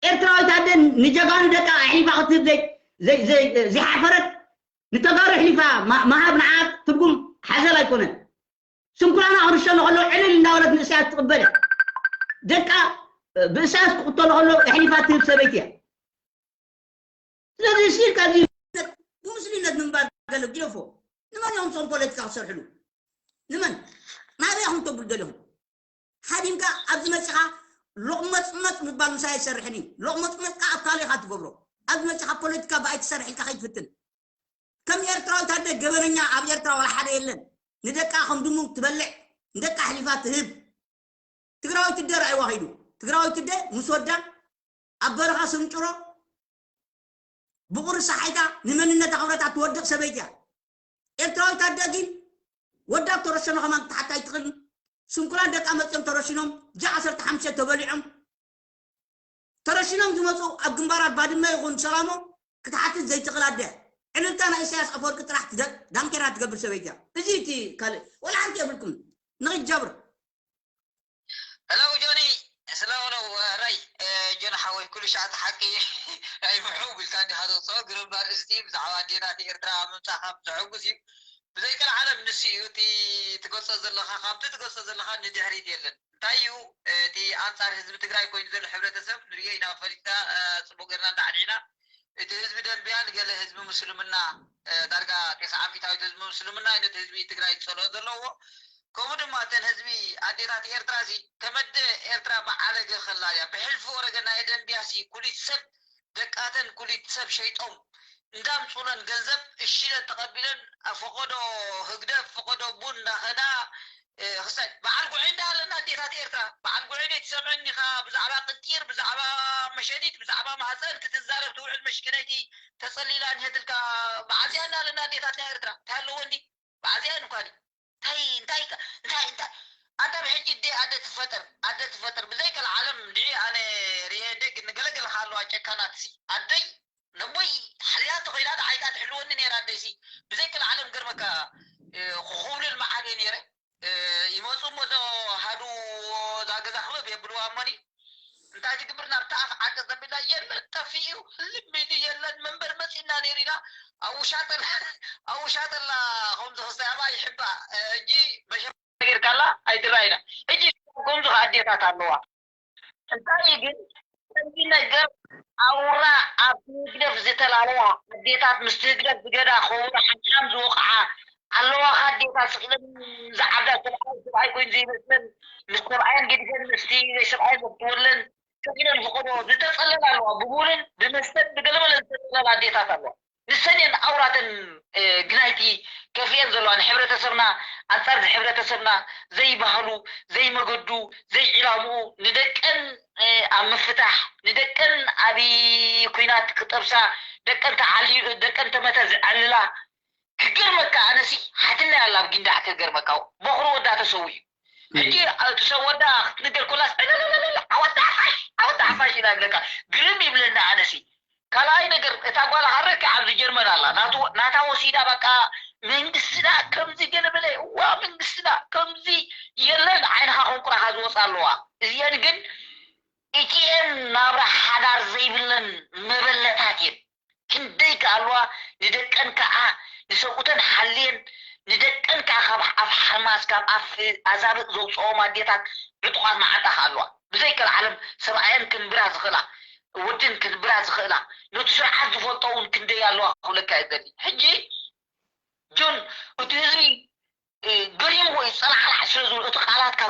ኤርትራዊት ኣደ ንጀጋኑ ደቃ ኣሕሊፋ ክትህብ ዘይሓፈረት ንተጋሩ ኣሕሊፋ ምሃብ ንዓት ትርጉም ሓዘል ኣይኮነን ስንኩላና ክርሸኖ ከሎ ዕልል እንዳበለት ንእሳያስ ትቕበለ ደቃ ብእሳያስ ክቕተሎ ከሎ ኣሕሊፋ ትህብ ሰበይቲ እያ ስለዚ ሲልካ እዚ ብምስሊነት ምንባር ገለ ግደፎ ንመን እዮም ሶም ፖለቲካ ክሰርሕሉ ንመን ናበይ ኢኹም ተብሉ ደለኹም ሃዲምካ ኣብዚ መፂኻ ሎቕመፅመፅ ምባል ምሳይ ኣይሰርሕን እዩ ሎቕመፅመፅካ ኣብ ካልእኻ ትገብሮ ኣብዚ መፂኻ ፖለቲካ ብኣይ ትሰርሕ ኢልካ ከይትፍትን ከም ኤርትራዊት ኣደ ገበነኛ ኣብ ኤርትራ ዋላ ሓደ የለን ንደቃ ከም ድሙ ትበልዕ ንደቃ ኣሕሊፋ ትህብ ትግራዊት እደ ራእይዋ ኸይዱ ትግራዊት እደ ምስ ወዳ ኣብ በረኻ ስንጭሮ ብቑርሳ ሓይታ ንመንነታ ክብረታ ትወድቕ ሰበይቲ እያ ኤርትራዊት ኣደ ግን ወዳ ተረሸኖ ከማን ክትሓታ ኣይትኽእልን ስንኩላን ደቃ መፅኦም ተረሽኖም ጃ ዓሰርተ ሓሙሽተ ተበሊዖም ተረሽኖም ዝመፁ ኣብ ግንባራት ባድመ ይኹን ሰላሞ ክትሓትት ዘይትኽእል ኣደ ዕልልታ ናይ ኢሳያስ ኣፈወርቂ ጥራሕ ዳንኬራ ትገብር ሰበይቲ እያ እዚ እቲ ካልእ ወላ ሓንቲ የብልኩም ንኺድ ጃብር Hello ጆኒ ስለውለው ራይ ጆን ሓወይ ኩሉ ሻዕ እቲ ሓቂ ኣይምሑ ብልካ እንዲኻ ተውፅኦ ግርም ኣርእስቲ ብዛዕባ ኣዴታት ኤርትራ ምምፃእካ ብዘሐጉስ እዩ ብዘይቀልዓለም ንሱ እዩ እቲ ትገልፆ ዘለኻ ካብቲ ትገልፆ ዘለኻ ንድሕሪት የለን እንታይ እዩ እቲ ኣንፃር ህዝቢ ትግራይ ኮይኑ ዘሎ ሕብረተሰብ ንሪኦ ኢና ፈሊጥና ፅቡቅ ገርና እንዳዕዲዕና እቲ ህዝቢ ደንብያ ንገለ ህዝቢ ምስልምና ዳርጋ ቴስዓ ሚእታዊት ህዝቢ ምስልምና እዩ ነቲ ህዝቢ ትግራይ ዝፀልኦ ዘለዎ ከምኡ ድማ እተን ህዝቢ ኣዴታት ኤርትራ ሲ ከመደ ኤርትራ ብዓለገ ከላ እያ ብሕልፊ ወረገ ናይ ደንብያ ሲ ኩሊት ሰብ ደቃተን ኩሊት ሰብ ሸይጦም እንዳምፁለን ገንዘብ እሺለን ተቐቢለን ፈቐዶ ህግደፍ ፈቐዶ ቡን እንዳኸዳ ክሳይ በዓል ጉዒ እንዳሃለና ኣዴታት ኤርትራ በዓል ጉዒ ዶ ትሰምዐኒ ኢኻ ብዛዕባ ቅንጢር ብዛዕባ መሸኒት ብዛዕባ ማህፀን ክትዛረብ ትውዕል መሽኪነይቲ ተፀሊላ እኒሀትልካ በዓዚያ እንዳሃለና ኣዴታትና ኤርትራ እንታይ ኣለዎ እንዲ በዓዚያ እንኳን እንታይ እንታይ እንታይ እንታይ ኣንታ ብሕጂ እዴ ኣደ ትፈጠር ኣደ ትፈጠር ብዘይ ቀልዓለም እንድዒ ኣነ ርየ እዴ ግን ንገለገለ ካለዋ ጨካናት ሲ ኣደይ ነቦይ ሓልያ እንተኮይና ደሓይታ ትሕልወኒ ነይራ ኣደይሲ ብዘይ ቀልዓለም ገርመካ ክኹብልል መዓት እየ ነይረ ይመፁ እሞ እዞ ሃዱ እዛ ገዛ ክበብ የብልዋ እሞኒ እንታይ ትግብር ናብቲ ኣፍ ዓርቂ ዘቢላ የለን ጠፊኡ ህልም ኢሉ የለን መንበር መፂና ነይሩ ኢላ ኣውሻጠላ ኣውሻጠላ ከምዚ ክስታይ ኣባ ይሕባ እጂ መሸ ጌርካላ ኣይትረኣይና እጂ ከምዚ ኣዴታት ኣለዋ እንታይ ግን ከምዚ ነገር ኣውራ ኣብ ህግደፍ ዝተላለዋ ኣዴታት ምስቲ ህግደፍ ዝገዳ ከብሩ ሓምሓም ዝወቕዓ ኣለዋ ካዴታት ስቕ ኢለን ዝዓብዳ ሰብኣይ ሰብኣይ ኮይኑ ዘይመስለን ምስ ሰብኣየን ገዲፈን ምስቲ ዘይሰብኣየን ዘፍትወለን ስቕ ኢለን ዝኸዶ ዝተፀለላ ኣለዋ ብቡንን ብመስተን ብገለመለን ዝተፀለላ ኣዴታት ኣለዋ ንሰን እየን ኣውራተን ግናይቲ ከፍኤን ዘለዋ ንሕብረተሰብና ኣንፃር ዝሕብረተሰብና ዘይባህሉ ዘይመገዱ ዘይዕላምኡ ንደቀን ኣብ ምፍታሕ ንደቀን ኣብ ኩናት ክጠብሳ ደቀን ተዓልዩ ደቀን ተመተ ዝዓልላ ክገርመካ ኣነሲ ሓትናይ ኣላ ኣብ ጊንዳዕ ክገርመካ በኹሪ ወዳ ተሰው እዩ ሕጂ እቲ ሰብ ወዳ ክትንገር ኮላስ ዕለለለለ ዓወት ሓፋሽ ዓወት ሓፋሽ ኢና ይብለካ ግርም ይብለኒ ኣነሲ ካልኣይ ነገር እታ ጓል ሃረካ ኣብዚ ጀርመን ኣላ ናቱ ናታ ወሲዳ በቃ መንግስትና ከምዚ ገለ በለ እዋ መንግስትና ከምዚ የለን ዓይንኻ ኮንቁራኻ ዝወፃ ኣለዋ እዚአን ግን እቲኤን ናብራ ሓዳር ዘይብለን መበለታት እየን ክንደይ ሰብኡተን ሓልየን ንደቀን ከዓ ካብ ኣፍ ሓርማዝ ካብ ኣፍ ኣዛብእ ዘውፅኦም ኣዴታት ዕጡቓት መዓንጣ ከ ኣለዋ። ብዘይከልዓለም ሰብኣየን ክንብራ ዝኽእላ፣ ወድን ክንብራ ዝኽእላ፣ ነቲ ስርዓት ዝፈልጦ እውን ክንደይ ኣለዋ ክብለካ ይደሊ። ሕጂ ጆን፣ እቲ ህዝቢ ገሪምዎ እዩ፣ ፀላዕላዕ ስለ ዝብል እቲ ቃላትካ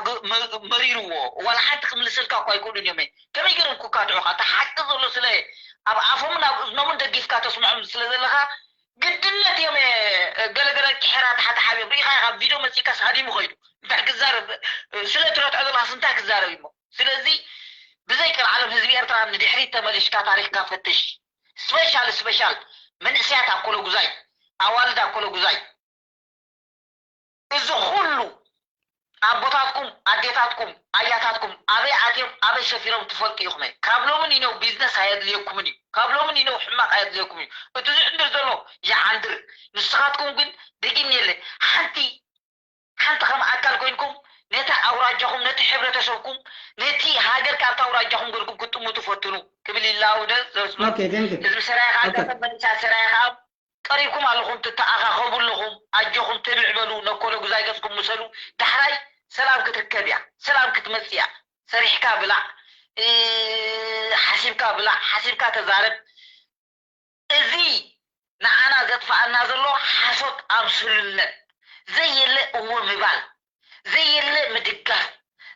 መሪርዎ። ዋላ ሓንቲ ክምልሰልካ እኳ ኣይክእሉን እዮም። ከመይ ገይሮም ክካትዑኻ? እቲ ሓቂ ዘሎ ስለ ኣብ ኣፎምን ኣብ እዝኖምን ደጊፍካ ተስምዖም ስለ ዘለኻ ግድነት እዮም። ገለገለ ኪሕራ ተሓተሓብዮም ርኢኻ ኢኻ፣ ቪድዮ መፂእካስ ሃዲሙ ኸይዱ እንታይ ክዛረብ? ስለ ትረትዖ ዘለኻስ እንታይ ክዛረብ እሞ? ስለዚ ብዘይ ቀልዓለም ህዝቢ ኤርትራ ንድሕሪት ተመሊሽካ ታሪኽካ ፈትሽ። ስፔሻል ስፔሻል መንእሰያት ኣኮለጉዛይ፣ ኣዋልድ ኣኮለጉዛይ፣ እዚ ኩሉ ኣቦታትኩም ኣዴታትኩም ኣያታትኩም ኣበይ ኣትዮም ኣበይ ሰፊሮም ትፈልጡ ኢኹም። ካብ ሎሚ ንነው ቢዝነስ ኣየድልየኩምን እዩ። ካብ ሎሚ ንነው ሕማቕ ኣየድልየኩም እዩ። እቲ ዝዕንድር ዘሎ ይዓንድር። ንስኻትኩም ግን ደጊም የለ ሓንቲ ሓንቲ ከም ኣካል ኮይንኩም ነታ ኣውራጃኹም ነቲ ሕብረተሰብኩም ነቲ ሃገር ካብታ ኣውራጃኹም ገርኩም ክትጥምቱ ፈትኑ ክብል ይላውደ። ህዝቢ ሰራይ ከዓ ተመልሳ ሰራይ ከዓ ቀሪብኩም ኣለኹም ትተኣኻኸቡ ኣለኹም። ኣጆኹም ትብዕ በሉ፣ ነኮሎ ጉዛይ ገጽኩም ምሰሉ። ዳሕራይ ሰላም ክትርከብ እያ፣ ሰላም ክትመጽእ እያ። ሰሪሕካ ብላዕ፣ ሓሲብካ ብላዕ፣ ሓሲብካ ተዛረብ። እዚ ንዓና ዘጥፍኣና ዘሎ ሓሶት ኣምስሉነት፣ ዘየለ እወ ምባል፣ ዘየለ ምድጋፍ፣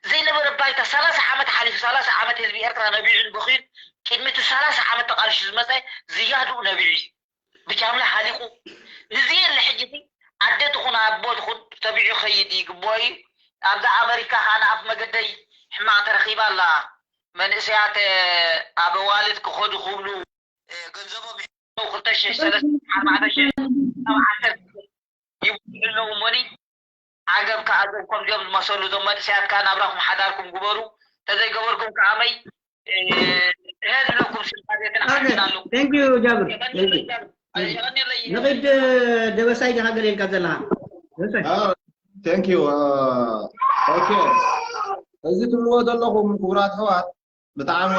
ዘይነበረ ባይታ ሰላሳ ዓመት ሓሊፉ፣ ሰላሳ ዓመት ህዝቢ ኤርትራ ነቢዑን በኽዩን፣ ቅድሚ እቲ ሰላሳ ዓመት ተቓሊሹ ዝመጸ ዝያድኡ ነቢዑ እዩ። ብጃምላ ሓሊቑ ንዘየለ ሕጂ እቲ ኣደ ትኹን ኣቦ ትኹን ተቢዑ ይኸይድ ይግብኦ እዩ። ኣብዛ ኣመሪካ ከዓ ንኣፍ መገደይ ሕማቕ ተረኺባ ኣላ። መንእሰያት ኣብ ኣዋልድ ክኸዱ ክብሉ ገንዘቦም ይሕተው ክልተ ሽሕ ሰለስተ ኣርባዕተ ሽሕ ኣብ ዓሰርተ ይብሉ ኣለዉ እሞኒ ዓገብ ከኣ እዞም ከምዚኦም ዝመሰሉ እዞም መንእሰያት ከኣ ናብራኹም ሓዳርኩም ግበሩ ተዘይገበርኩም ከኣ መይ እህድ ለኩም ስልጣን ቤትን ሓድን ኣለኩም Thank you ጃብር thank you ንኺድ ደበሳይ ዲኻ ገለ ኢልካ ዘለኻ ደበሳይ Thank you. Okay. እዚ ትብልዎ ዘለኹም ክቡራት ኣሕዋት ብጣዕሚ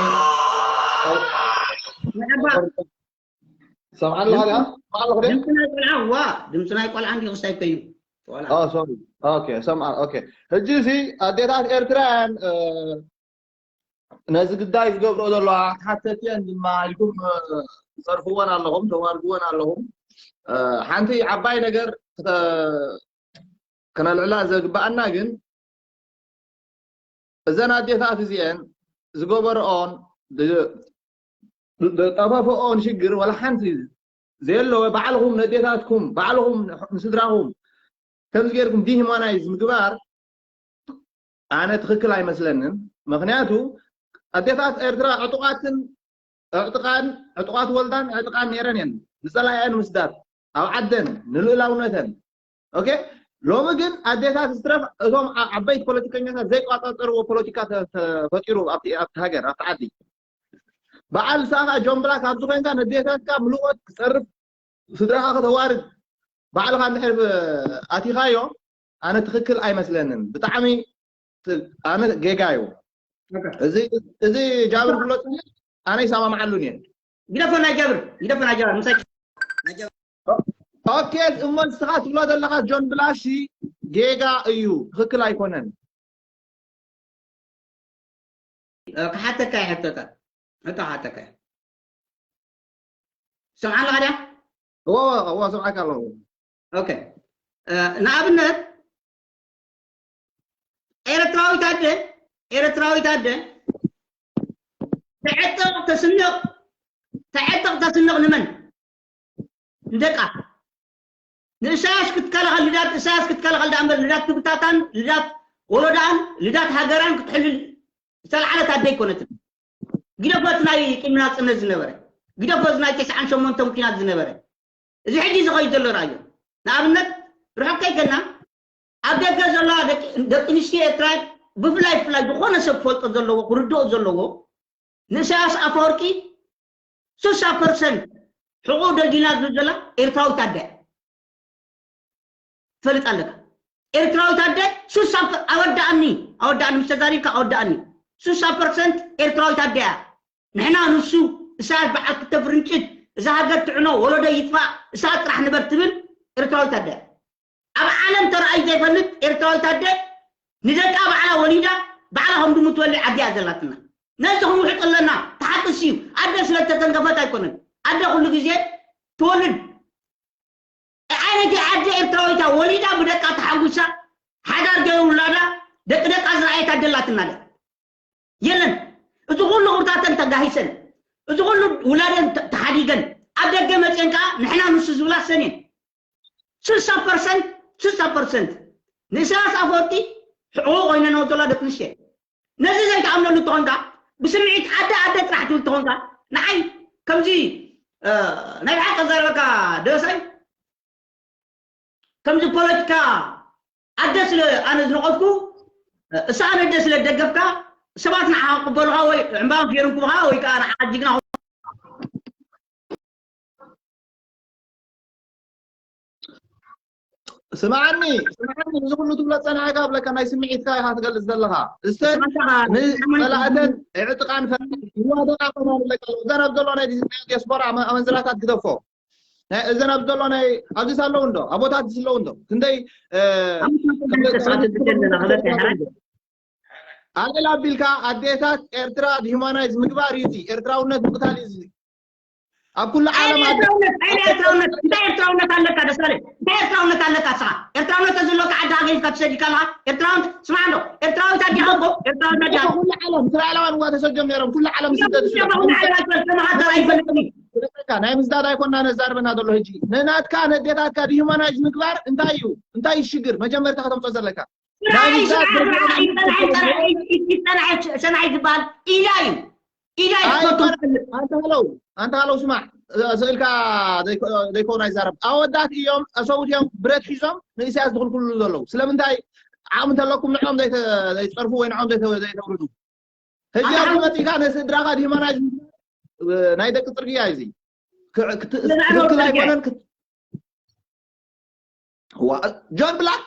ሰምዓለኻ ድምፂ ናይ ቆልዓ ዋ ድምፂ ናይ ቆልዓ እንዲ ክስታይ ኮይኑ ሰምዓ ሕጂ እዚ ኣዴታት ኤርትራውያን ነዚ ግዳይ ዝገብርኦ ዘለዋ ተሓተቲ እየን ድማ ኢልኩም ትፀርፍወን ኣለኹም፣ ተዋርድወን ኣለኹም። ሓንቲ ዓባይ ነገር ክነልዕላ ዘግበኣና ግን እዘን ኣዴታት እዚአን ዝገበርኦን ዝጠፈፈኦን ሽግር ዋላ ሓንቲ ዘየለወ ባዕልኹም ነዴታትኩም ባዕልኹም ንስድራኹም ከምዚ ጌርኩም ዲሂማናይዝ ምግባር ኣነ ትኽክል ኣይመስለንን። ምኽንያቱ ኣዴታት ኤርትራ ዕጡቓትን ዕጥቓን ዕጡቓት ወልዳን ዕጥቓን ነይረን እየን ንፀላኢኣን ምስዳድ ኣብ ዓደን ንልኡላውነተን ኦኬ ሎሚ ግን ኣዴታት ዝትረፍ እቶም ዓበይቲ ፖለቲከኛታት ዘይቋፃፀርዎ ፖለቲካ ተፈጢሩ ኣብቲ ሃገር ኣብቲ ዓዲ በዓል ንስኻ ጆን ብላክ ኣብዚ ኮይንካ ነዴታትካ ምልቆት ክፀርፍ ስድራኻ ከተዋርድ ባዕልኻ እንድሕር ኣቲኻዮ ኣነ ትኽክል ኣይመስለንን ብጣዕሚ ኣነ ጌጋ እዩ እዚ ጃብር ዝብሎ ኣነ ይሰማማዓሉን እየ ግደፎ ናይ ጃብር ግደፎ ናይ ጃብር ምሳይ ኦኬ እሞ ንስኻ ትብሎ ዘለኻ ጆን ብላክ ጌጋ እዩ ትኽክል ኣይኮነን ክሓተካ ሕቶታት ሕቶ ክሓተካ ስምዓና ድያ እዎ እዎ ስምዓካ ኣለኹ ኦኬ ንኣብነት ኤርትራዊት ኣደ ኤርትራዊት ኣደ ተዕጥቕ ተስንቕ ተዕጥቕ ተስንቕ ንመን ንደቃ ንእሳያስ ክትከላኸል ልዳት እሳያስ ክትከላኸል ዳ እምበር ልዳት ክብታታን ልዳት ወለዳን ልዳት ሃገራን ክትሕልል ዝተልዓለት ኣደ ኣይኮነትን ግደፎ እቲ ናይ ቅድሚ ናፅነት ዝነበረ ግደፎ እዚ ናይ ተስዓን ሸሞንተን ኩናት ዝነበረ እዚ ሕጂ ዝኸይድ ዘሎ ርኣዮ ንኣብነት ርሑቕ ከይከና ኣብ ደገ ዘለዋ ደቂ ኣንስትዮ ኤርትራ ብፍላይ ብፍላይ ዝኾነ ሰብ ክፈልጦ ዘለዎ ክርድኦ ዘለዎ ንእሳያስ ኣፈወርቂ ስሳ ፐርሰንት ሕቑ ደጊና ዝብል ዘላ ኤርትራዊት ኣደ ትፈልጥ ኣለካ ኤርትራዊት ኣደ ስሳ ኣወዳኣኒ ኣወዳኣኒ ምስ ተዛሪብካ ኣወዳኣኒ ስሳ ፐርሰንት ኤርትራዊት ኣደ እያ ንሕና ንሱ እሳያስ በዓል ክልተ ፍርንጭት እዛ ሃገር ትዕኖ ወለዶ ይጥፋእ እሳያስ ጥራሕ ንበር ትብል ኤርትራዊት ኣደ። ኣብ ዓለም ተራእዩ ዘይፈልጥ ኤርትራዊት ኣደ ንደቃ ባዕላ ወሊዳ፣ ባዕላ ከም ድሙ ትበልዕ ኣደ እያ ዘላትና። ነዚ ክንውሕጥ ኣለና። ተሓቅስ እዩ። ኣደ ስለ እተተንከፈት ኣይኮነን። ኣደ ኩሉ ግዜ ትወልድ። ዓይነት ኣደ ኤርትራዊት እያ። ወሊዳ ብደቃ ተሓጒሳ፣ ሓዳር ገይሩ ውላዳ፣ ደቂ ደቃ ዝረኣየት ኣደ ኣላትና ድያ? የለን። እዚ ኩሉ ክብርታተን ተጋሂሰን፣ እዚ ኩሉ ውላደን ተ-፣ ተሓዲገን፣ ኣብ ደገ መፅየን ከዓ ንሕና ንሱ ዝብላ ሰን እየን። ስልሳ ፐርሰንት፣ ስልሳ ፐርሰንት ንኢሳያስ ኣፈወርቂ ሕቖ ኮይነን ዘሎ ደቂ ኣንስትዮ። ነዚ ዘይትኣምነሉ እንተኾንካ፣ ብስምዒት ኣደ ኣደ ጥራሕ ትብል እንተኾንካ፣ ንዓይ ከምዚ፣ እ፣ ናይ ብሓቂ ዘረበካ ደበሳይ፣ ከምዚ ፖለቲካ ኣደ ስለ ኣነ ዝነቐፍኩ፣ እሳ ኣነ ኣደ ስለ ደገፍካ፣ ሰባት ንዓኻ ክቕበሉኻ ወይ ዕምባባ ክገይሩ ክቡኻ ወይ ከዓ ንዓኻ ጅግና ስምዓኒ፣ ስምዓኒ፣ እዚ ኩሉ ትብሎ ጸናሕካ ብለካ ናይ ስምዒትካ ኢኻ ትገልጽ ዘለኻ። እስተን ንጸላእተን ዕጥቓን ፈ-፣ ይዋደቓ ምናምን ለካ። እዘን ኣብ ዘሎ ናይ ዲያስፖራ ኣመ-፣ ኣመንዝራታት ግደፎ። ናይ እዘን ኣብ ዘሎ ናይ ኣብዚስ ኣለዉ እንዶ? ኣቦታትስ ኣለዉ እንዶ? ክንደይ፣ እ፣ ኣልዕል ኣቢልካ ኣዴታት ኤርትራ ዲሁማናይዝ ምግባር እዩ እዚ። ኤርትራውነት ምቕታል እዩ እዚ። ኣብ ኩሉ ዓለም ኣደ-፣ ኤርትራውነት፣ እንታይ ኤርትራውነት፣ እንታይ ኤርትራውነት ኣለካ ደሳለ? እንታይ ኤርትራውነት ኣለካ ንስኻ? ኤርትራውነት ተዝህልወካ ዓድኻ ገዲፍካ ትሰዲካ ኣለኻ? ኤርትራውነት፣ ስማዕ እንዶ፣ ኤርትራዊት ኣዲኻ እኮ፣ ኤርትራዊት ኣዲኻ። ኩሉ ዓለም፣ እስራኤላውያን እኳ ተሰጆም ነይሮም፣ ኩሉ ዓለም ስደት እዩ። ኩሉ ዓለም ኣይፈልጥን እዩ። ናይ ምዝዳድ ኣይኮና ነዛርበና ዘሎ ሕጂ። ንናትካ ነዴታትካ ዲሁማናይዝ ምግባር እንታይ እዩ? እንታይ እዩ ሽግር? መጀመርታ ከተምጾ ዘለካ። ስራሕ እዩ፣ ስራሕ፣ ስራሕ እዩ፣ ሰናይ፣ ሰናይ፣ ሰናይ ዝበሃል ኢዳ እዩ። ኢዳ እዩ፣ ኣይ፣ ትፈቱ። ኣንተ ሃለው፣ ኣንተ ሃለው ስማዕ፣ ስእልካ ዘይኮ-፣ ዘይኮን ኣይዛረብ። ኣወዳት እዮም፣ ኣሰቡት እዮም፣ ብረት ሒዞም ንኢሳያስ ዝኽልክሉ ዘለዉ። ስለምንታይ ዓቕሚ እንተለኩም ንዖም ዘይተ-፣ ዘይትጸርፉ ወይ ንዖም ዘይተ-፣ ዘይተውርዱ? ሕጂ ኣንተ ኣብዚ ሃለው መጺእካ ንስድራኻ ዲሁማናይዝ ናይ ደቂ ጽርግያ እዩ እዚ። ክ-፣ ክት-፣ ንባዕሉ ትኽክል ጽርግያ። ኣይኮነን። ክት-፣ ዋ፣ ጆን ብላክ?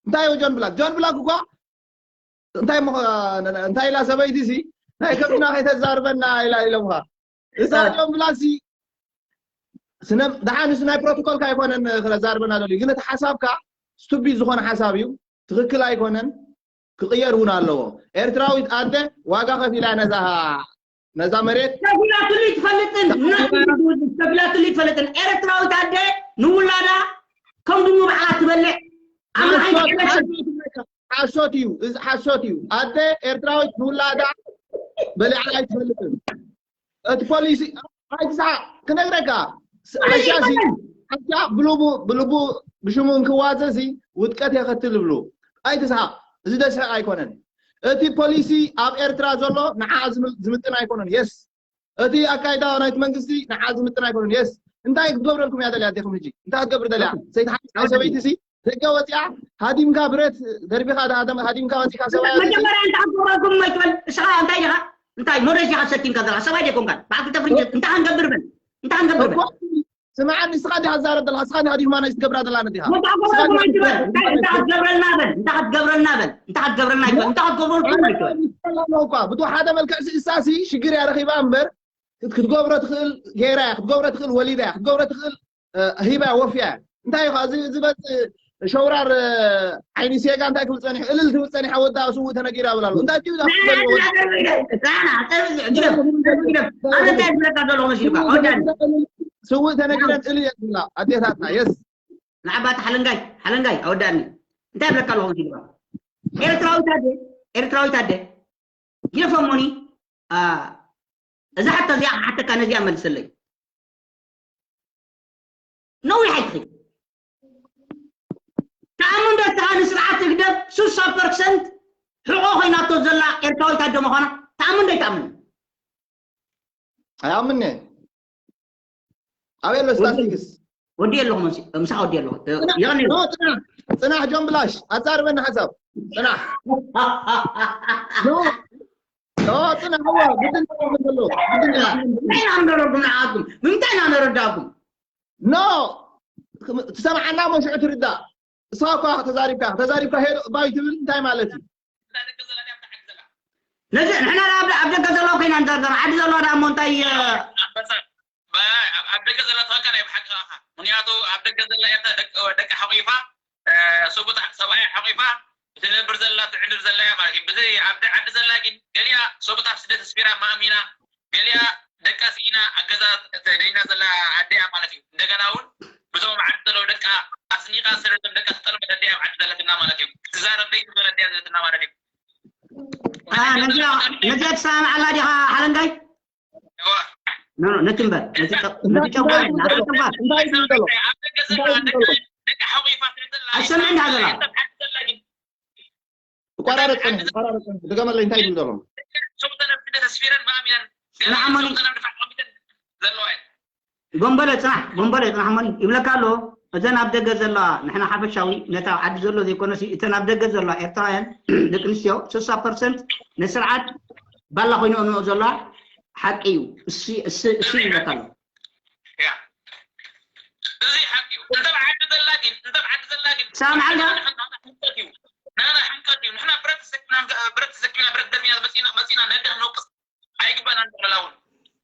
እንታይ እዩ ጆን ብላክ? ጆን ብላክ እኳ እንታይ ምኸ-፣ እንታይ ኢላ ሰበይቲ ሲ ናይ ከብትና ከይተዛርበና ኢላ ኢሎምኻ። እዛ እ። ጆን ብላክ ሲ ስነ-፣ ደሓን ንሱ ናይ ፕሮቶኮልካ ኣይኮነን ክዛርበና ደልዩ፣ ግን እቲ ሓሳብካ ስቱፒድ ዝኾነ ሓሳብ እዩ፣ ትኽክል ኣይኮነን፣ ክቕየር እውን ኣለዎ። ኤርትራዊት ኣደ ዋጋ ከፊላ ነዛ፣ ነዛ መሬት ከፊላትሉ ይትፈልጥን፣ እናትሉ ይትፈልጥን፣ ከፊላትሉ ይትፈልጥን። ኤርትራዊት ኣደ ንውላዳ ከም ድሙ ባዕላ ትበልዕ፣ ኣምላኽ ሓሶት፣ ኣይትሕበስን። ሓሶት እዩ፣ እዚ ሓሶት እዩ። ኣደ ኤርትራዊት ንውላዳ በሊዓ ኣይትፈልጥን። እቲ ፖሊሲ ኣይትስሓቅ፣ ክነግረካ። ስ-፣ ሓሻ ሲ-፣ ሓሻ ብልቡ፣ ብልቡ ብሽሙ እንክዋዘ ሲ ውድቀት የኸትል ይብሉ። ኣይትስሓቅ፣ እዚ ደስሕቅ ኣይኮነን። እቲ ፖሊሲ ኣብ ኤርትራ ዘሎ ንዓ ዝም-፣ ዝምጥን ኣይኮነን። የስ፣ እቲ ኣካይዳ ናይቲ መንግስቲ ንዓ ዝምጥን ኣይኮነን። የስ፣ እንታይ ክትገብረልኩም እያ ደልያ ኣዴኹም ሕጂ? እንታይ ክትገብር ደልያ? ሰይቲ ሓቂ ናይ ሰበይቲ ሲ ደገ ወፂኣ ሃዲምካ ብረት ደርቢኻ ዳ-፣ ሃዲምካ ወፂእካ ሰብኣይ ወፂ-፣ መጀመርያ እንታይ ክትገብረልኩም እሞ ይትበል? እስኻ እንታይ ዲኻ? እንታይ ሞደሽ ዲኻ ሰቲምካ ዘለኻ? ሰብኣይ ዶ ኣይኮንካን? በዓል ክልተ ፍርንጂ እንታይ ክንገብር በል? እንታይ ክንገብር በል? እኮ ስምዓኒ፣ ንስኻ ዲኻ ትዛረብ ዘለኻ? ንስኻ ዲኻ ዲሁማናይዝ ትገብራ ዘላ ነዲኻ? እንታይ ንስኻ ክትገብረልኩም ዲኻ ኣይትበል? እንታይ፣ እንታይ ክትገብረልና በል? እንታይ ክትገብረልና በል? እንታይ ክትገብረልና ይበል? እንታይ ክትገብረልኩም ኣይትበል? እኮ ብቲ ሓደ መልክዕ ሲ እሳ ሲ ሽግር እያ ረኺባ እምበር ክት-፣ ክትገብሮ ትኽእል ገይራ እያ፣ ክትገብሮ ትኽእል ወሊዳ እያ፣ ክትገብሮ ትኽእል እ፣ ሂባ ወፍያ። እንታይ እዩ እዚ ዝበጽእ ሸውራር፣ እ፣ ዓይኒ ሴጋ እንታይ ክብል ጸኒሑ? እልል ትብል ጸኒሓ ወዳ ስውእ ተነጊራ ብላ ኣሎ። እንታይ እዩ ንዓና፣ ንዓና፣ ንዓና፣ ንዓና፣ ንዓና፣ ኣነ እንታይ ዝብለካ ዘለኹ መሲሉካ? ኣወዳኒ። ስውእ ተነጊረን እልል እያ ዝብላ ኣዴታትና። የስ። ንዓባቲ ሓለንጋይ፣ ሓለንጋይ፣ ኣወዳኒ። እንታይ ይብለካ ኣለኹ መሲሉካ? ኤርትራዊት ኣደ፣ ኤርትራዊት ኣደ። ግደፎሞኒ፣ አ፣ እዛ ሕቶ እዚኣ ክሓተካ ነዚኣ መልሰለይ። ነዊሕ ኣይትኺድ። ተኣምን ዶ እስኻ ንስርዓት ህግደፍ ስሳ ፐርሰንት ሕቖ ኮይናቶ ዘላ ኤርትራዊት ኣደ ምዃና? ተኣምን ዶ ኣይትኣምን? ኣይኣምንን እየ። ኣበይ ኣሎ ስታስቲክስ? ወዲ ኣለኹ መሲ-፣ ምሳኻ ወዲ ኣለኹ። ጽናሕ፣ የቐኒ። ኖ፣ ጽናሕ፣ ጽናሕ ጆን ብላሽ፣ ኣዛርበኒ ሓሳብ። ጽናሕ። ኖ፣ ኖ፣ ጽናሕ፣ እዋ፣ ግድን ክኸውን ዘለዎ። ግድን ክኸውን። እንታይ ኢና ንረዳኩም ንዓኹም? ብምንታይ ኢና ንረዳኩም? ኖ፣ ትሰምዓና እሞ ሽዑ ትርዳእ። እሳ እኳ ተዛሪብካ፣ ተዛሪብካ ሄሎ ባይ ትብል እንታይ ማለት እዩ? ነዚ ንሕና ኣብ፣ ኣብ ደገ ዘለዋ ኮይና ንዛረብ፣ ዓዲ ዘለዋ ደኣ እሞ እንታይ፣ እ፣ ኣብ ደገ ዘለዋ ኣካ ናይ ብሓቂ ኣኻ። ምክንያቱ ኣብ ደገ ዘላ ኤርትራ ደቂ ደቂ ሓቂፋ፣ እ፣ ሰብኡት ሰብኣይ ሓቂፋ ትነብር ዘላ ትዕድር ዘላ እያ ማለት እዩ። ብዘይ ኣብ ዓዲ ዘላ ግን ገሊኣ ሰብኡት ኣብ ስደት ኣስፊራ ማእሚና፣ ገሊኣ ደቃ ስኢና ኣብ ገዛ ደይና ዘላ ኣደ እያ ማለት እዩ። እንደገና እውን ብዞም ኣብ ዓዲ ዘለዉ ደቃ ኣስኒቃ ሰደዶም ደቃ ተጠልመት ኣደ እያ ኣብ ዓዲ ዘለትና ማለት እዩ። ትዛረብ ደይ ትብል ኣደ እያ ዘለትና ማለት እዩ። ነዚኣ ትሰማምዓላ ዲኻ ሓለንጋይ? ኖ ኖ፣ ነቲ እምበር ነቲ ጨ- ነቲ ጨጓር ነቲ ጨጓር እንታይ እዩ ዝብል ዘሎ? እንታይ እዩ ዝብል ዘሎ? ኣይሰምዕን ዳሃ ዘላ ይቋራረጽ፣ ይቋራረጽ። ድገመለይ፣ እንታይ እዩ ዝብል ዘሎ? ንዓመኒ ጎንበለ ጽናሕ፣ ጎንበለ ጽናሕ፣ መኒ ይብለካ ኣሎ። እዘን ኣብ ደገ ዘለዋ፣ ንሕና ሓፈሻዊ ነታ ኣብ ዓዲ ዘሎ ዘይኮነሲ፣ እተን ኣብ ደገ ዘለዋ ኤርትራውያን ደቂ ኣንስትዮ ስሳ ፐርሰንት ንስርዓት ባላ ኮይኖ ዘለዋ ሓቂ እዩ። እሱ እሱ እሱ ይብለካ ኣሎ። ያ፣ እዚ ሓቂ እዩ። እንተ ኣብ ዓዲ ዘላ ግን፣ እንተ ኣብ ዓዲ ዘላ ግን፣ ሰማዕና? ንሕና ሕምቀት እዩ። ንሕና ሕምቀት እዩ። ንሕና ብረት ተሰኪምና፣ ብረት ተሰኪምና፣ ብረት ደርቢና መጺና፣ መጺና ነዳ ነውቅስ። ኣይግባእናን ንሕና እውን።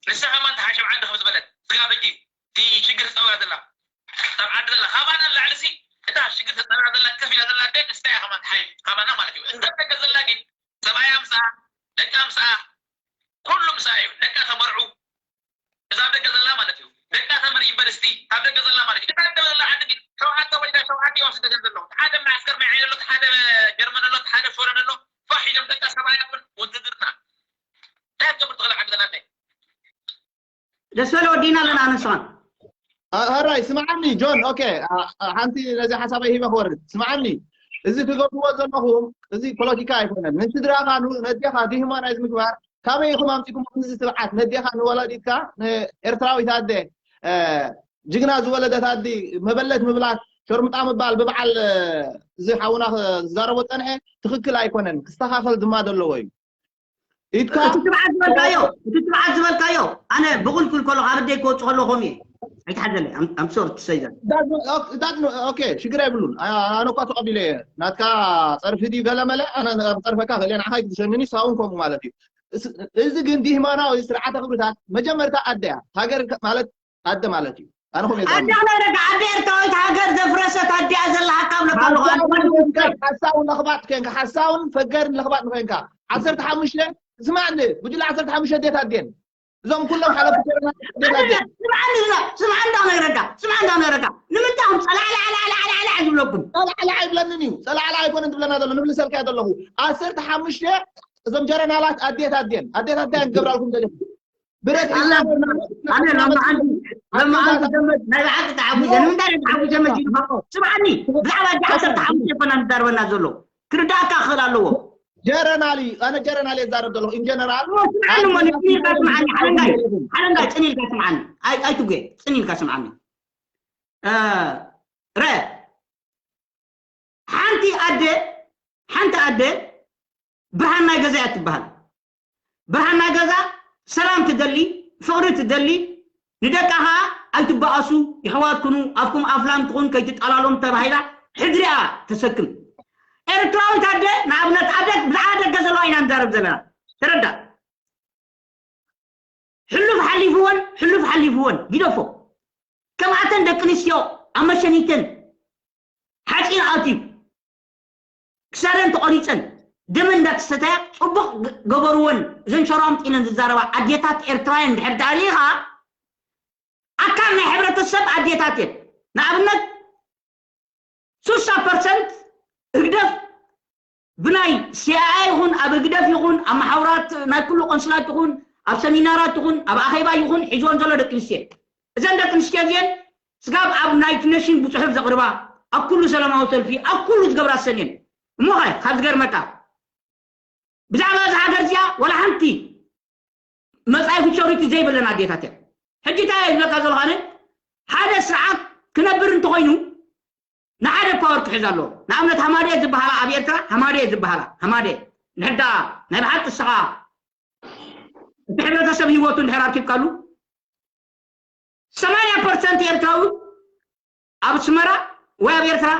ንሳ ከማን ተሓሸብ ዓዲ ከም ዝበለት፣ ስጋ በጂ፣ እቲ ሽግር ተጸውያ ዘላ፣ ኣብ ዓዲ ዘላ፣ ካባና ንላዕሊ ሲ፣ እታ ሽግር ተጸውያ ዘላ፣ ከፍ ኢላ ዘላ፣ ደግ ስታ እያ ከማን ትሓይሽ፣ ካባና ማለት እዩ። እንተ ደገ ዘላ ግን፣ ሰብኣያ ምስኣ፣ ደቃ ምስኣ፣ ኩሉ ምስኣ እዩ። ደቃ ተመርዑ፣ እዛ ኣብ ደገ ዘላ ማለት እዩ። ደቃ ተምር ዩኒቨርሲቲ ኣብ ደገ ዘላ ማለት እዩ። እታ ኣብ ደገ ዘላ ዓዲ ግን ሸውዓተ ወሊዳ ሸውዓተ እዮም ኣብ ስደት ዘለዉ። ሓደ ማዕስከር ማይ ዓይኒ ኣሎ፣ ሓደ ጀርመን ኣሎ፣ ሓደ ፎረን ኣሎ። ፋሕ ኢሎም ደቃ ሰብኣያ እውን ውትድርና። እንታይ ትገብር ትኽእል ዓዲ ዘላ ኣደ? ደስ በለ ወዲና ኣለና ንስኻን አ- ሀራይ ስምዓኒ ጆን፣ ኦኬ፣ አ- አ- ሓንቲ ነዚ ሓሳበይ ሂበ ክወርድ። ስምዓኒ፣ እዚ ትገብርዎ ዘለኹም፣ እዚ ፖለቲካ ኣይኮነን። ንስድራኻ፣ ን- ነዴኻ ዲህማ ናይ ምግባር፣ ካበይ ኢኹም ኣምጺእኩም እዚ ትብዓት? ነዴኻ፣ ንወላዲትካ፣ ንኤርትራዊት ኣደ፣ እ፣ ጅግና ዝወለደት ኣዲ መበለት ምብላት፣ ሸርሙጣ ምባል፣ ብበዓል፣ እ፣ እዚ ሓውና ክዛረቦ ጸንሐ፣ ትኽክል ኣይኮነን። ክስተኻኸል ድማ ዘለዎ እዩ። ኢድካ እቲ ትብዓት ዝበልካዮ፣ እቲ ትብዓት ዝበልካዮ፣ ኣነ ብቁልቁል ከሎ ካብ ኣደይ ክወጽእ ከሎ ከምኡ እየ። ኣይትሓዘለይ። I'm- I'm sorry to say that. ኦኬ፣ ሽግር የብሉን። ኣነ እኳ ተቐቢለ እየ። ናትካ ጸርፊ ድዩ ገለ መለ፣ ኣነ ክጸርፈካ ክእል እየ፣ ንዓኻ ኣይትግሸንኒ፣ ንስኻ እውን ከምኡ ማለት እዩ። እስ- እዚ ግን ዲህማናዊ ስርዓተ ክብርታት መጀመርታ ኣደ እያ። ሃገር ከ- ማለት ኣደ ማለት እዩ። ኣነ ከምኡ እየ ዝኣምን። ኣደ ክነግረካ፣ ኣደ ኤርትራዊት ሃገር ዘፍረሰት ኣዲኣ ዘለሃካ ብለካ ኣለኹ። ኣነ ሓሳውን ለኽባጥ ኮንካ፣ ሓሳውን ፈገርን ለኽባጥ ኮንካ፣ ዓሰርተ ሓሙሽተ ስማዕኒ፣ ጉጅለ ዓሰርተ ሓሙሽተ ኣዴታት ድየን? እዞም ኩሎም ሓለፍቲ ጀነራል ኣዴታት ድየን? ስምዓኒ፣ ስምዓኒ፣ ስምዓኒ እንዳነግረካ፣ ስምዓኒ እንዳነግረካ። ንምንታይ እዮም ጸላዕላዕላዕላዕላዕ ዝብለኩም? ጸላዕላዕ ኣይብለንን እዩ። ጸላዕላዕ ኣይኮነን ትብለና ዘሎ፣ ንምልሰልካ እየ ዘለኹ። ዓሰርተ ሓሙሽተ እዞም ጀነራላት ኣዴታት ድየን? ኣዴታት እንታይ እየን ክገብራልኩም ደሊኹም? ብረት ሒዝና ኣነ ሎማዓንቲ ሎማዓንቲ ዘመድ ናይ ብሓቂ ተዓዊዘ። ንምንታይ ተዓዊዘ መሲሉ? ስምዓኒ፣ ብዛዕባ እዚ ዓሰርተ ሓሙሽተ ኣይኮና ዝዛረበና ዘሎ፣ ክርዳእካ ክኽእል ኣለዎ። ጀረናል እዩ። ኣነ ጀረናል እየ ዝዛረብ ዘለኹ። ኢንጀነራል ስምዓኒ እሞ፣ ጽን ኢልካ ስምዓኒ። ሓለንጋይ፣ ሓለንጋይ፣ ጽን ኢልካ ስምዓኒ። ኣይ ኣይትጉየ፣ ጽን ኢልካ ስምዓኒ። እ፣ ረ ሓንቲ ኣደ፣ ሓንቲ ኣደ ብርሃን ናይ ገዛ እያ ትበሃል። ብርሃን ናይ ገዛ ሰላም ትደሊ፣ ፍቕሪ ትደሊ፣ ንደቃ ኸዓ ኣይትበኣሱ፣ የሕዋት ኩኑ፣ ኣፍኩም ኣፍላም ትኹን ከይትጠላሎም ተባሂላ ሕድሪኣ ተሰክም። ኤርትራዊት ኣደ ንኣብነት ኣብ ደግ ብዛዕባ ደገ ዘለዋ ኢና ንዛረብ ዘለና። ተረዳእ። ሕሉፍ ሓሊፍወን ሕሉፍ ሓሊፍወን ግደፎ። ከምኣተን ደቂ ኣንስትዮ ኣብ መሸኒተን ሓፂን ኣትዩ ክሳደን ተቆሪፀን ደመን እንዳተሰተያ ፅቡቅ ገበርወን። እዘን ሸራምጥ ኢለን ዝዛረባ ኣዴታት ኤርትራውያን እንድሕር ተኣሊኻ ኣካል ናይ ሕብረተሰብ ኣዴታት እየን። ንኣብነት ስሳ ፐርሰንት ህግደፍ ብናይ ሲኣይኤ ይኹን ኣብ ህግደፍ ይኹን ኣብ መሓውራት ናይ ኩሉ ቆንስላት ይኹን ኣብ ሰሚናራት ይኹን ኣብ ኣኼባ ይኹን ሒዝወን ዘሎ ደቂ ኣንስትዮ እየን። እዘን ደቂ ኣንስትዮ እዚአን ስጋብ ኣብ ናይት ኔሽን ብፅሑፍ ዘቕርባ ኣብ ኩሉ ሰላማዊ ሰልፊ ኣብ ኩሉ ዝገብራ ሰን እየን። እሞ ኸ ካብ ዝገርመካ ብዛዕባ እዛ ሃገር እዚኣ ዋላ ሓንቲ መፃኢ ፊቸሪቲ ዘይብለን ኣዴታት እየን። ሕጂ እንታይ እየ ዝብለካ ዘለኹ ኣነ ሓደ ስርዓት ክነብር እንተኾይኑ ንሓደ ፓወር ክሕዝ ኣለዎ። ንኣብነት ሃማደየ ዝበሃላ ኣብ ኤርትራ ሃማደየ ዝበሃላ ሃማደየ ንሕዳ ናይ ብሓቂ ንስኻ እቲ ሕብረተሰብ ህይወቱ እንድሕር ኣርኪብካሉ ሰማንያ ፐርሰንት ኤርትራዊ ኣብ ኣስመራ ወይ ኣብ ኤርትራ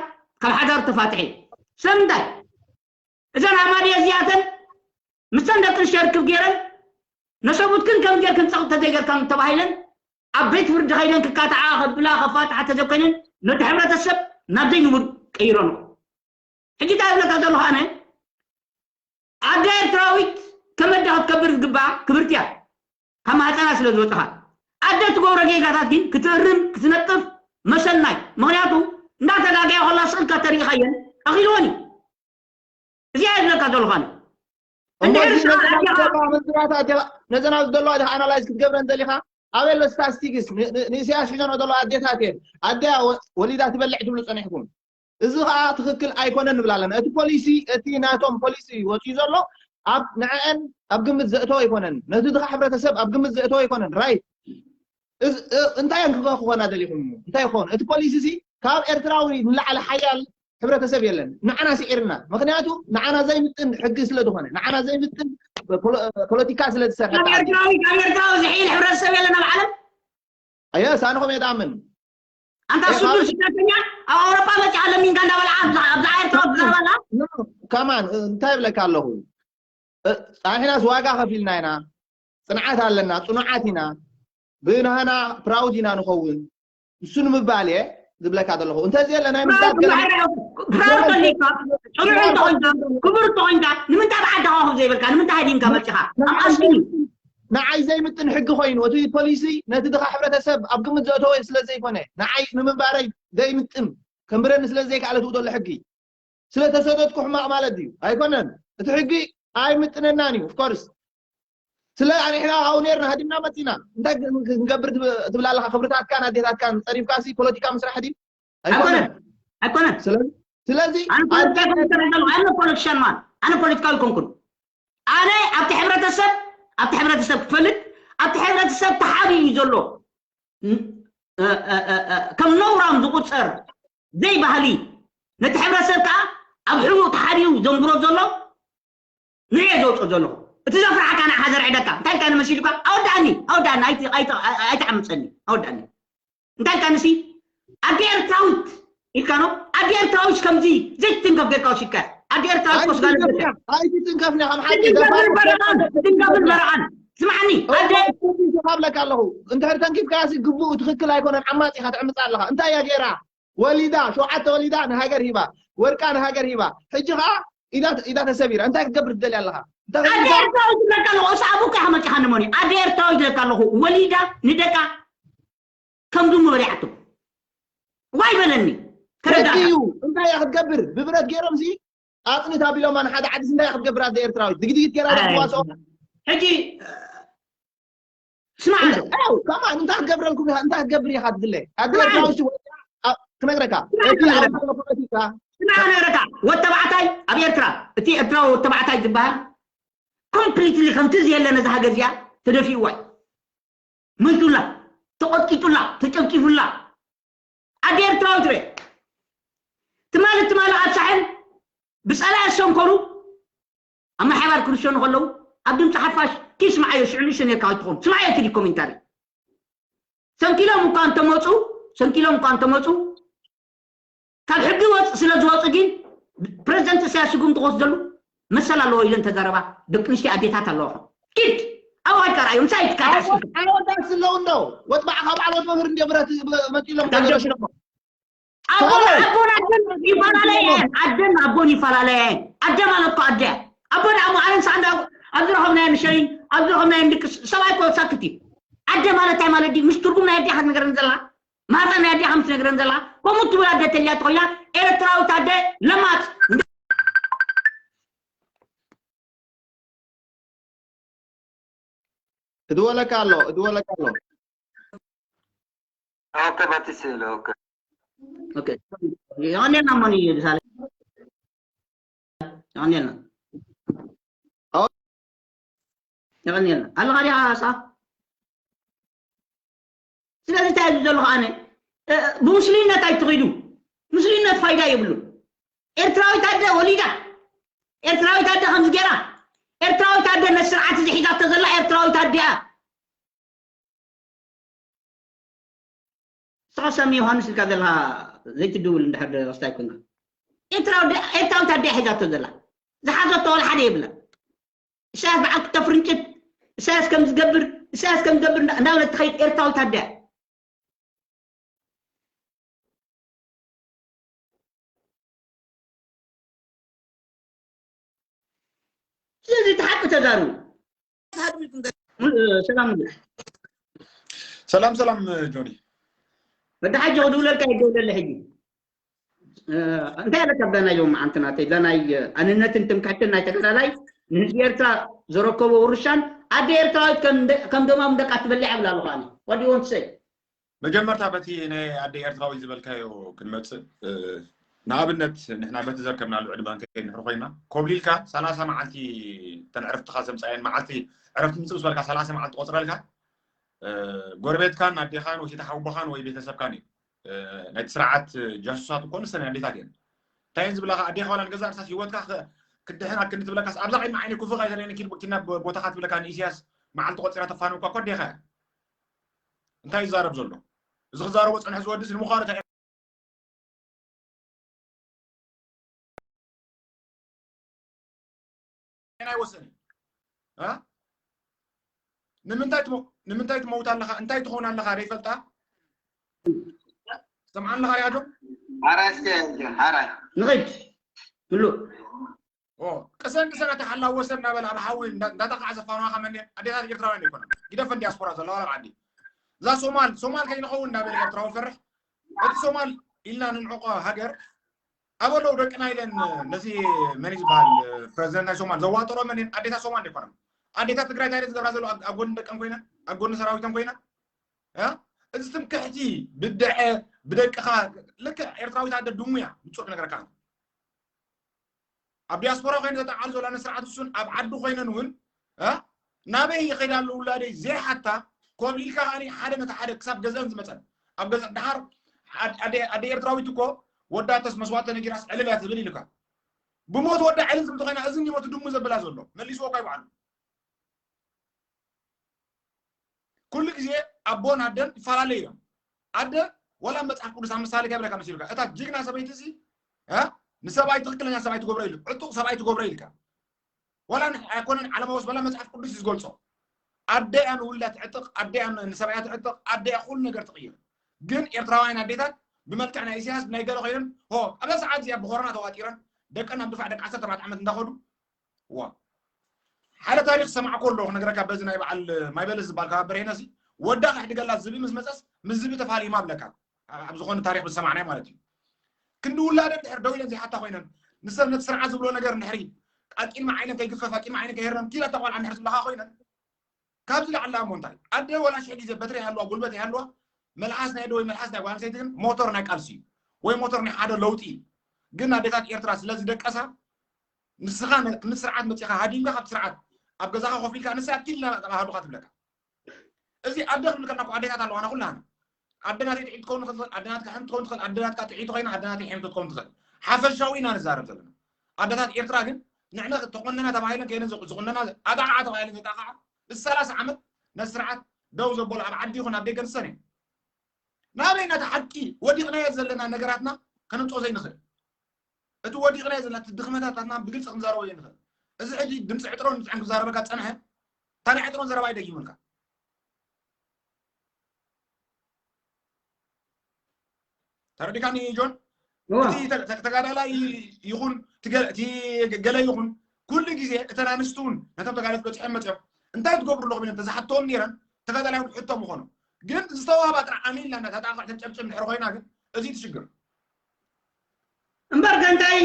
ካብ ሓዳር ተፋትሐ እዩ። ስለምንታይ እዘን ሃማደየ እዚኣተን ምስተን ደቂ ኣንስትዮ ርክብ ገይረን ነሰቡትክን ከም ጌርክን ጸቕጢ ተዘይገርካን ተባሂለን ኣብ ቤት ፍርዲ ከይደን ክካትዓ፣ ከብላ፣ ከፋትሓ ተዘኮይነን ነቲ ሕብረተሰብ ናብ ዘይንቡር ቀይሮን። ሕጂ እንታይ እብለካ ዘለኹ ኣነ? ኣደ ኤርትራዊት ከም ኣደ ክትከብር ዝግባኣ ክብርቲ እያ። ካብ ማህፀና ስለ ዝወፅኻ። ኣደ ትገብሮ ጌጋታት ግን ክትእርም፣ ክትነቅፍ መሰል ናይ። ምኽንያቱ እንዳተጋገየ ከላ ስቕ ኢልካ ተሪኢኻየን ኣኺልወን እዩ። እዚኣ እየ ዝብለካ ዘለኹ ኣነ። እሞ እንድሕር እዚ ንስኻ ነዘን ኣብ ኣዴኻ ዘለዋ መንዙራት ኣዴኻ፣ ነዘን ኣብ ዘለዋ ዲኻ ኣናላይዝ ክትገብረን ደሊኻ? ኣበይ ኣሎ ስታስቲክስ? ን-፣ ን-፣ ንኢሳያስ ሒዞንኦ ዘለዋ ኣዴታት እየን። ኣደያ ወ-፣ ወሊዳ ትበልዕ ትብሉ ጸኒሕኩም። እዚ ኸኣ ትኽክል ኣይኮነን ንብል ኣለና። እቲ ፖሊሲ፣ እቲ ናቶም ፖሊሲ ወጺኡ ዘሎ ኣብ ንዕአን ኣብ ግምት ዘእተወ ኣይኮነን። ነቲ ድኻ ሕብረተሰብ ኣብ ግምት ዘእተወ ኣይኮነን። ራይት። እዚ፣ እ-፣ እንታይ እዮም ክኾ-፣ ክኾና ደሊኹም? እንታይ ይኾን? እቲ ፖሊሲ እዚ ካብ ኤርትራዊ ንላዕሊ ሓያል ሕብረተሰብ የለን። ንዓና ስዒርና። ምኽንያቱ ንዓና ዘይምጥን ሕጊ ስለ ዝኾነ፣ ንዓና ዘይምጥን ፖሎ-፣ ፖለቲካ ስለ ዝሰርሐ ካብ ተዓዚቡ። ኤርትራዊ፣ ካብ ኤርትራዊ ዝሕይል ሕብረተሰብ የለን ኣብ ዓለም። ኣየ፣ ሳንኹም እየ ዝኣምን። ኣንታ እየ፣ ስዱር ካብ ስደተኛ ኣብ ኣውሮጳ መጺኣ ለሚንካ እንዳበልዓ ኣብዛ፣ ኣብዛ ኤርትራ ትዛረብ ኣላ? ኖ፣ ከማን፣ እ፣ እንታይ ይብለካ ኣለኹ? እ፣ ጻሒናስ ዋጋ ከፊልና ኢና። ጽንዓት ኣለና፣ ጽኑዓት ኢና። ብናህና ፕራውድ ኢና ንኸውን። እሱ ንምባል እየ ዝብለካ ዘለኹ። እንተዘየለ ናይ ምስዳድ ገለ ፕራውድ ተኾይንካ፣ ጽኑዕ እንተኾይንካ፣ ክቡር እንተኾይንካ፣ ንምንታይ ብዓዲ ከዋኽብ ዘይበልካ? ንምንታይ ሃዲምካ መጺኻ? ኣብ ዓዲ ንዓይ ዘይምጥን ሕጊ ኮይኑ፣ እቲ ፖሊሲ ነቲ ድኻ ሕብረተሰብ ኣብ ግምት ዘእተወ ስለ ዘይኮነ፣ ንዓይ ንምንባረይ ዘይምጥን፣ ከንብረኒ ስለ ዘይከኣለ ትውደሎ ሕጊ። ስለ ተሰደድኩ ሕማቕ ማለት ድዩ? ኣይኮነን። እቲ ሕጊ ኣይምጥነናን እዩ፣ ኦፍ ኮርስ። ስለ ኣንሕና ካብኡ ነርና፣ ሃዲምና መጺና። እንታይ ክን-፣ ክንገብር ትብ-፣ ትብል ኣለኻ? ክብርታትካን ኣዴታትካን ጸሪፍካሲ ፖለቲካ ምስራሕ ድዩ? ኣይኮነን። ኣይኮነን። ኣይኮነን። ስለ-፣ ስለዚ ኣነ ፖለቲካ ኣይኮነን። ኣይኮነን ዘለኹ። ኣነ ፖለቲሻን ማን፣ ኣነ ፖለቲካዊ ኣይኮንኩን። ኣነ ኣብቲ ሕብረተሰብ፣ ኣብቲ ሕብረተሰብ ክፈልጥ፣ ኣብቲ ሕብረተሰብ ተሓቢኡ እዩ ዘሎ። ን-፣ እ፣ እ፣ እ፣ እ፣ ከም ነውራም ዝቑጸር ዘይባህሊ፣ ነቲ ሕብረተሰብ ከኣ ኣብ ሕቡእ ተሓቢኡ ዘንብሮ ዘሎ ንየ ዘውጽኦ ዘለኹ። እቲ ዘፍርሓካ ንዓኻ ዘርዕደካ። እንታይ ኢልካ ንመሲልካ? ኣወዳእኒ፣ ኣወዳእኒ፣ ኣይቲ-፣ ኣይቲ-፣ ኣይትዓምጸኒ። ኣወዳእኒ። እንታይ ኢልካ ንሲ? ኣደ ኤርትራዊት ኢልካ ነው? ኣደ ኤርትራዊት ከምዚ ዘይትንከፍ ጌርካ ወሲድካ። ኣደ ኤርትራዊት ኮስጋ ኣይትንከፍና፣ ኣይትንከፍና፣ ከም ሓቂ ኣይትንከፍን ደፋር በረቓን፣ ኣይትንከፍን በረቓን። ስምዓኒ፣ ኣደ ካብለካ ኣለኹ። እንድሕር ተንኪፍካሲ ግቡእ ትኽክል ኣይኮነን፣ ዓማጺ ኢኻ ትዕምጻ ኣለኻ። እንታይ እያ ጌራ? ወሊዳ፣ ሸውዓተ ወሊዳ ንሃገር ሂባ፣ ወርቃ ንሃገር ሂባ። ሕጂ ኸኣ ኢዳ፣ ኢዳ ተሰቢራ። እንታይ ክትገብር ትደሊ ኣለኻ? እንታይ ኣደ ክትገብር? ኤርትራዊት ዝብለካ ኣለኹ፣ እሳ ኣቡካ ኢኻ መጺኻ ንመን እዩ? ኣደ ኤርትራዊት ዝብለካ ኣለኹ፣ ወሊዳ ንደቃ ከም ድሙ በሊዓቶ። ዋይ በለኒ። ከረዳእካ። ሕጂ እዩ። እንታይ እያ ክትገብር? ብብረት ገይሮም ሲ ኣጽኒት ኣቢሎማ ንሓደ ዓዲስ እንታይ እያ ክትገብር ኣደ ኤርትራዊት? ድግድጊት ገይራ ኣይ፣ ክትዋስኦ? ሕጂ፣ ስማዕ እንዶ። ኣው፣ ከማን እንታይ ክትገብረልኩም ኢኻ? እንታይ ክትገብር ኢኻ ትድለ? ኣደ ስማዕ። ኤርትራዊት ወይ፣ ኣ-፣ ክነግረካ። ስማዕ፣ እቲ ክነግረካ። ኣብ ፖለቲካ ስማዕ፣ ክነግረካ። ወተባዕታይ ኣብ ኤርትራ፣ እቲ ኤርትራዊ ወተባዕታይ ዝበሃል ኮምፕሊትሊ ከምቲ ዘየለ ነዛ ሃገር እዚኣ ተደፊእዋ እዩ። መይቱላ፣ ተቐጥቂጡላ፣ ተጨፍጪፉላ። ኣደ ኤርትራዊት ርኤ። ትማሊ፣ ትማሊ ኣብ ሳሕል ብጸላኢ ዝሰንከሉ ኣብ ማሕባር ክርሸኑ ከለዉ ኣብ ድምፂ ሓፋሽ ኪስምዓዮ ሽዑ ንእሽቶ ኔርካ ኣይትኸውን። ስምዓዮ እቲ ኮሜንታሪ። ሰንኪሎም እኳ እንተመፁ፣ ሰንኪሎም እኳ እንተመፁ ካብ ሕጊ ወፅ ስለ ዝወፁ ግን ፕረዚደንት ኢሳያስ ስጉምቲ ክወስደሉ መሰል ኣለዎ ኢለን ተዛረባ ደቂ ኣንስትዮ ኣዴታት ኣለዋ። ኪድ ኣብ ዋጅካ ረኣዮም ሳይት ካዳስ ኣወዳት ስለዉ እንዶ ወጥባዕ ካብ ዓወት መምህር እንዲ ብረት መፂሎም ኣቦን ኣቦን ኣደን ይፈላለያ እየን። ኣደን ኣቦን ይፈላለያ እየን። ኣደ ማለት እኮ ኣደ እያ። ኣቦ ደኣ እሞ ኣነን ሳንዳ ኣብ ዝረኸብናዮ ንሸይን ኣብ ዝረኸብናዮ ንድቅስ ሰብኣይ እኮ ሳክት እዩ። ኣደ ማለት እንታይ ማለት ድዩ? ምስ ትርጉም ናይ ኣዴኻ ትነግረን ዘላ? ማህፀን ናይ ኣዴኻ ምስ ትነግረን ዘላ? ከምኡ ትብል ኣደ ተልያ ተኾይና ኤርትራዊት ኣደ ለማፅ እድወለካ ኣሎ፣ እድወለካ ኣሎ። ኦኬ፣ በትሽ ኢለ፣ ኦኬ። ኦኬ። የቐንየልና እሞ ንየ ብሳለ። የቐንየልና። ኦ። የቐንየልና። ኣለኻ ዲኻ ኣሳ? ስለዚ እንታይ እዩ ዘሎ ኣነ? እ፣ ብምስሉይነት ኣይትኺዱ። ምስሉይነት ፋይዳ የብሉን። ኤርትራዊት ኣደ ወሊዳ፣ ኤርትራዊት ኣደ ከምዚ ገይራ፣ ኤርትራዊት ኣደ ነቲ ስርዓት እዚ ሒዛቶ ዘላ ኤርትራዊት ኣደ እያ። ንስኻ ሳሚ ዮሃንስ ኢልካ ዘለኻ ዘይትድውል እንድሕር ረስታይ ኮንካ። ኤርትራዊ ደ-፣ ኤርትራዊት ኣደ እያ ሒዛቶ ዘላ። ዝሓዘቶ ዋላ ሓደ የብላን። ኢሳያስ በዓል ክተፍርንጭት፣ ኢሳያስ ከም ዝገብር፣ ኢሳያስ ከም ዝገብር እንዳ-፣ እንዳበለት ትኸይድ ኤርትራዊት ኣደ እያ። ተዛሩ። ሃዱ ኢልኩም ዘ- ሙሉ- ሰላም ሙሉ። ሰላም ሰላም ጆኒ። ወዲ ሓጂ ክድውለልካ ይደውለለ ሕጂ። እ፣ እንታይ ኣለካ ብዛ ናይ ሎም መዓንቲ ናተይ፣ እዛ ናይ ኣንነትን ትምክሕትን ናይ ተጋዳላይ ንህዝቢ ኤርትራ ዘረከቦ ውርሻን ኣደ ኤርትራዊት ከም ደ- ከም ደማም ደቃ ትበልዕ ኣብላ ኣለኹ ኣነ። What do you want to say? መጀመርታ በቲ ናይ ኣደ ኤርትራዊ ዝበልካዮ ክንመጽእ እ፣ ንኣብነት ንሕና በቲ ዘርከብናሉ ዕድመ ከይንሕር ኮይና ኮብሊልካ ሰላሳ መዓልቲ ተን ዕረፍትኻ ዘምጻየን መዓልቲ ዕረፍቲ ምጽእ ዝበልካ ሰላሳ መዓልቲ ቆጽረልካ እ፣ ጎረቤትካን ኣዴኻን ወይ ተሓውቦኻን ወይ ቤተሰብካን እዩ እ፣ ናይቲ ስርዓት ጃሱሳት እኮ ንሰን ኣዴታት እየን እንታይ እየን ዝብላኻ ኣዴኻ ዋላ ንገዛ እርሳስ ህይወትካ ክ- ክድሕን ኣብ ክንዲ ትብለካስ ኣብዛ ቅድሚ ዓይነ ኩፍኻ ይዘለኒ ኪድ ኪና ቦታኻ ትብለካ ንኢስያስ መዓልቲ ቆጺራ ተፋንውካ እኮ ኣዴኻ እያ እንታይ ይዛረብ ዘሎ እዚ ክዛረቦ ጸንሐ ዝወድስ ንምዃኑ እንታይ ኣይወሰንን እ? ንምንታይ ትሞ- ንምንታይ ትመውት ኣለኻ እንታይ ትኾን ኣለኻ ደይፈልጣ ሰምዓን ኣለኻ ሪኣዶ ሓራይ እስከ ሓራይ ንኸይድ ምሉ ኦ ቅሰን ቅሰን ኣታ ሓላ ወሰን እናበለ ኣብ ሓዊ እንዳ- እንዳጠቕዓ ዘፋንዋኻ መን ኣዴታት ኤርትራውያን ኣይኮነን ግደፈን ዲያስፖራ ዘለዋ ኣብ ዓዲ እዛ ሶማል ሶማል ከይንኸውን እናበለ ኤርትራዊ ፈርሕ እቲ ሶማል ኢልና ንንዕቆ ሃገር ኣበለው ደቅና ኢለን ነዚ መን እዩ ዝበሃል ፕረዚደንት ናይ ሶማል ዘዋጠሮ መን እየን ኣዴታት ሶማል ኣይኮነን ኣዴታት ትግራይ እንታይ ዝገብራ ዘሎ ኣብ ጎኒ ደቀን ኮይነን ኣብ ጎኒ ሰራዊተን ኮይነን እ? እዚ ትምክሕቲ ብድዐ ብደቅኻ ልክዕ ኤርትራዊት ኣደ ድሙ እያ ብፁዕ ክነግረካ ኣብ ዲያስፖራ ኮይነ ዘጠዓሉ ዘላ ንስርዓት እሱን ኣብ ዓዲ ኮይነን እውን እ? ናበይ ይኸይዳ ኣሎ ውላደይ ዘይሓታ ኮብሊልካ ከዓኒ ሓደ ነቲ ሓደ ክሳብ ገዘን ዝመፀን ኣብ ገዘ ድሓር ኣደ ኤርትራዊት እኮ ወዳተስ መስዋእቲ ተነጊራስ ዕልል እያ ትብል ኢልካ ብሞት ወዳ ዕልል ትብል ተኮይና እዚ ሞት ድሙ ዘብላ ዘሎ መሊስዎ እኳ ይባዕሉ ኩሉ ግዜ ኣቦን ኣደን ይፈላለዩ እዮም ኣደ ወላ መፅሓፍ ቅዱስ ኣብ ምሳሌ ከብለካ መሲሉካ እታ ጅግና ሰበይቲ እዚ ንሰብኣይ ትክክለኛ ሰብኣይ ትገብሮ ኢሉ ዕጡቅ ሰብኣይ ትገብሮ ኢልካ ወላ ኣይኮነን ዓለማዊ ወስ በላ መፅሓፍ ቅዱስ እዩ ዝገልፆ ኣደያ ንውላ ትዕጥቕ ኣደያ ንሰብኣያ ትዕጥቕ ኣደያ ኩሉ ነገር ትቕይር ግን ኤርትራውያን ኣዴታት ብመልክዕ ናይ ኢሳያስ ናይ ገለ ኮይነን ሆ ኣብዛ ሰዓት እዚኣ ብኮሮና ተዋጢረን ደቀን ኣብ ድፋዕ ደቂ ዓሰርተ ኣርባዕተ ዓመት እንዳኸዱ ዋ ሓደ ታሪክ ሰማዕኮ ኣለኹ ክነግረካ በዚ ናይ በዓል ማይበለስ ዝበሃል ካብ በርሄነሲ ወዳ ከሕድገላ ዝብኢ ምስ መፀስ ምስ ዝብኢ ተፋሊማ ብለካ ኣብ ዝኾነ ታሪክ ዝሰማዕናይ ማለት እዩ ክንዲ ውላደን ድሕር ደው ኢለን ዘይሓታ ኮይነን ንሰብ ነቲ ስርዓት ዝብሎ ነገር እንድሕሪ ኣቂድሚ ዓይነን ከይግፈፍ ኣቂድሚ ዓይነን ከይህረም ኪላ ተቋልዓ እንድሕር ዝብለካ ኮይነን ካብዚ ላዕላ እሞ እንታይ ኣደ ወላ ሽሕ ግዜ በትሪ ይሃልዋ ጉልበት ይሃልዋ መልሓስ ናይ ኣደ ወይ መልሓስ ናይ ጓል ኣንስተይቲ ግን ሞተር ናይ ቃልሲ እዩ ወይ ሞተር ናይ ሓደ ለውጢ እዩ ግን ኣዴታት ኤርትራ ስለ ዝደቀሳ ንስኻ ን- ምስ ስርዓት መፂኻ ሃዲምካ ካብቲ ስርዓት ኣብ ገዛኻ ኮፍ ኢልካ ንሳ ኣኪልና ሃዱኻ ትብለካ እዚ ኣደ ክንብል ከለና ኣዴታት ኣለዋና ኩላና ኣደናተይ ጥዒት ትኸውን ትኽእል ኣደናትካ ሕምቲ ትኸውን ትኽእል ኣደናትካ ጥዒት ኮይና ኣደናተይ ሕምቲ ትኸውን ትኽእል ሓፈሻዊ ኢና ንዛረብ ዘለና ኣደታት ኤርትራ ግን ንዕነ ተቆነና ተባሂለን ከይነ ዝቁነና ኣጣቃዓ ተባሂለን ዘጣቃዓ ብሰላሳ ዓመት ነቲ ስርዓት ደው ዘበሉ ኣብ ዓዲ ይኹን ኣብ ደገ ንሰን እየን ናበይ ናቲ ሓቂ ወዲቕናዮ ዘለና ነገራትና ከነምፅኦ ዘይንኽእል እቲ ወዲቕናዮ ዘለና እቲ ድኽመታታትና ብግልፂ ክንዛረቦ ዘይንኽእል እዚ ሕጂ ድምፂ ዕጥሮን ንፅዕን ክዛረበካ ዝፀንሐ እታ ናይ ዕጥሮን ዘረባ ኣይደጊሙልካ ተረዲካኒ ጆን እቲ ተጋዳላይ ይኹን እቲ ገለ ይኹን ኩሉ ግዜ እተን ኣንስቲ እውን ነቶም ተጋዳላይ በፂሖም መፅኦም እንታይ ትገብሩ ኣለኹም ኢለን ተዝሓተዎም ነይረን ተጋዳላይ እውን ሕቶ ምኾኑ ግን ዝተዋህባ ጥራሕ ኣሚንና እናተጣቕዕ ተጨብጭብ እንድሕር ኮይና ግን እዚ ትሽግር እምበር ከ እንታይ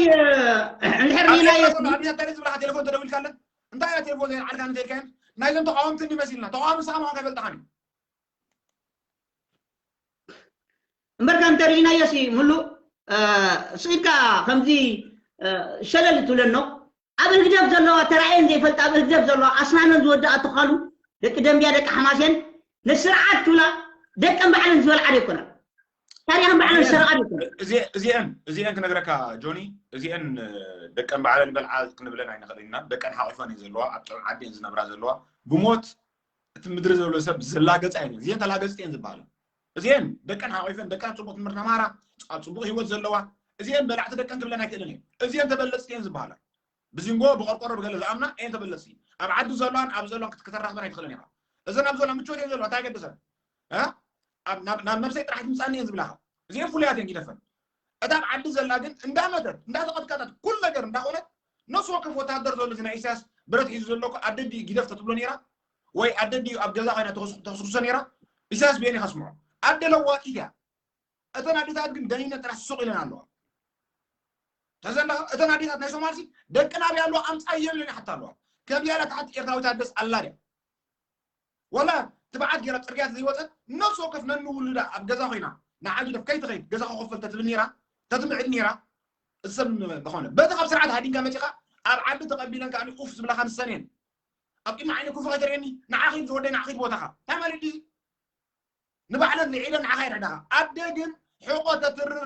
እንድሕር ሪኢናዮ ኣዲያ እንታይ ዝብላካ ቴሌፎን ተደዊልካለን እንታይ እያ ቴሌፎን ዘይልዓልካ እንተኢልካየን ናይዞም ተቃወምቲ እንዲመሲልና ተቃዋሚ ንስኻ ምዃንካ ይፈልጥኻን እዩ እምበርካ እንተርኢናዮ ሲ ሙሉእ ስኢድካ ከምዚ ሸለል ትብለኖ ኣብ ህግደፍ ዘለዋ ተራእየን ዘይፈልጣ ኣብ ህግደፍ ዘለዋ ኣስናነን ዝወደኣ ተኻሉ ደቂ ደንብያ ደቂ ሓማሴን ንስርዓት ክብላ ደቀን ባዕለን ዝበልዓ ደይኮና ታሪኽን ባዕለን ዝሰረቓ ደይኮና እዚአን እዚአን ክነግረካ ጆኒ እዚአን ደቀን ባዕለን በልዓ ክንብለን ኣይንኽእል ኢና ደቀን ሓቂፈን እዩ ዘለዋ ኣብ ጥዑም ዓዲ እየን ዝነብራ ዘለዋ ብሞት እቲ ምድሪ ዘሎ ሰብ ዝላገፃ እየን እዚአን ተላገፅቲ እየን ዝበሃሉ እዚአን ደቀን ሓቂፈን ደቀን ኣብ ፅቡቅ ትምህርቲ ተማሃራ ኣብ ፅቡቅ ህይወት ዘለዋ እዚአን በላዕቲ ደቀን ክብለን ኣይክእልን እየን እዚአን ተበለፅቲ እየን ዝበሃላ ብዚንጎ ብቆርቆሮ ብገለ ዝኣምና እየን ተበለፅቲ ኣብ ዓዲ ዘለዋን ኣብ ዘለዋን ከተራኽበን ኣይትኽእልን ኢኻ እዘን ኣብ ዘለዋ ምቾት እየን ዘለዋ እንታይ ገደሰን ናብ ነብሰይ ጥራሕ ትምፃኒ እየን ዝብላኻ እዚአን ፍሉያት እየን ጊደፈን እታ ኣብ ዓዲ ዘላ ግን እንዳመተት እንዳተቐጥቀጠት ኩሉ ነገር እንዳኾነት ነፍሲ ወከፍ ወታደር ዘሎ እዚ ናይ ኢሳያስ ብረት ሒዙ ዘሎ እኮ ኣደ ድዩ ጊደፍ ተትብሎ ነይራ ወይ ኣደ ድዩ ኣብ ገዛ ኮይና ተኸስኩሶ ነይራ? ኢሳያስ ብየን ኢኻ ስምዖ? ኣደ ለዋጢት እያ። እተን ኣዴታት ግን ደኒነ ጥራሕ ስቕ ኢለን ኣለዋ። ተዘንዳ እተን ኣዴታት ናይ ሶማልሲ ደቅና ኣብያ ኣለዋ ኣምፃ እዮም ኢለን ይሓታ ኣለዋ። ከምዚኣ ኢላ ትሓት ኤርትራዊት ኣደስ ኣላ ድያ? ወላ ትብዓት ገይራ ፅርግያ ዘይወፀት ነፍሲ ወከፍ ነንውሉዳ ኣብ ገዛ ኮይና ንዓጊደፍ ከይትኸይድ ገዛ ክኸፈል ተትብል ነይራ ተትምዕድ ነይራ። እሰብ ዝኾነ በቲ ካብ ስርዓት ሃዲንካ መፂኻ ኣብ ዓዲ ተቐቢለን ከኣ ኡፍ ዝብላኻ ንሰን እየን። ኣብ ቅድሚ ዓይኒ ኩፉ ከይተርእየኒ ንዓ ኺድ ዝወደይ ንዓ ኺድ ቦታኻ እንታይ ማለት ድዩ? ንባዕለን ንዒለን ንዓኻ ይርዕዳኻ። ኣደ ግን ሕቆ ተትርር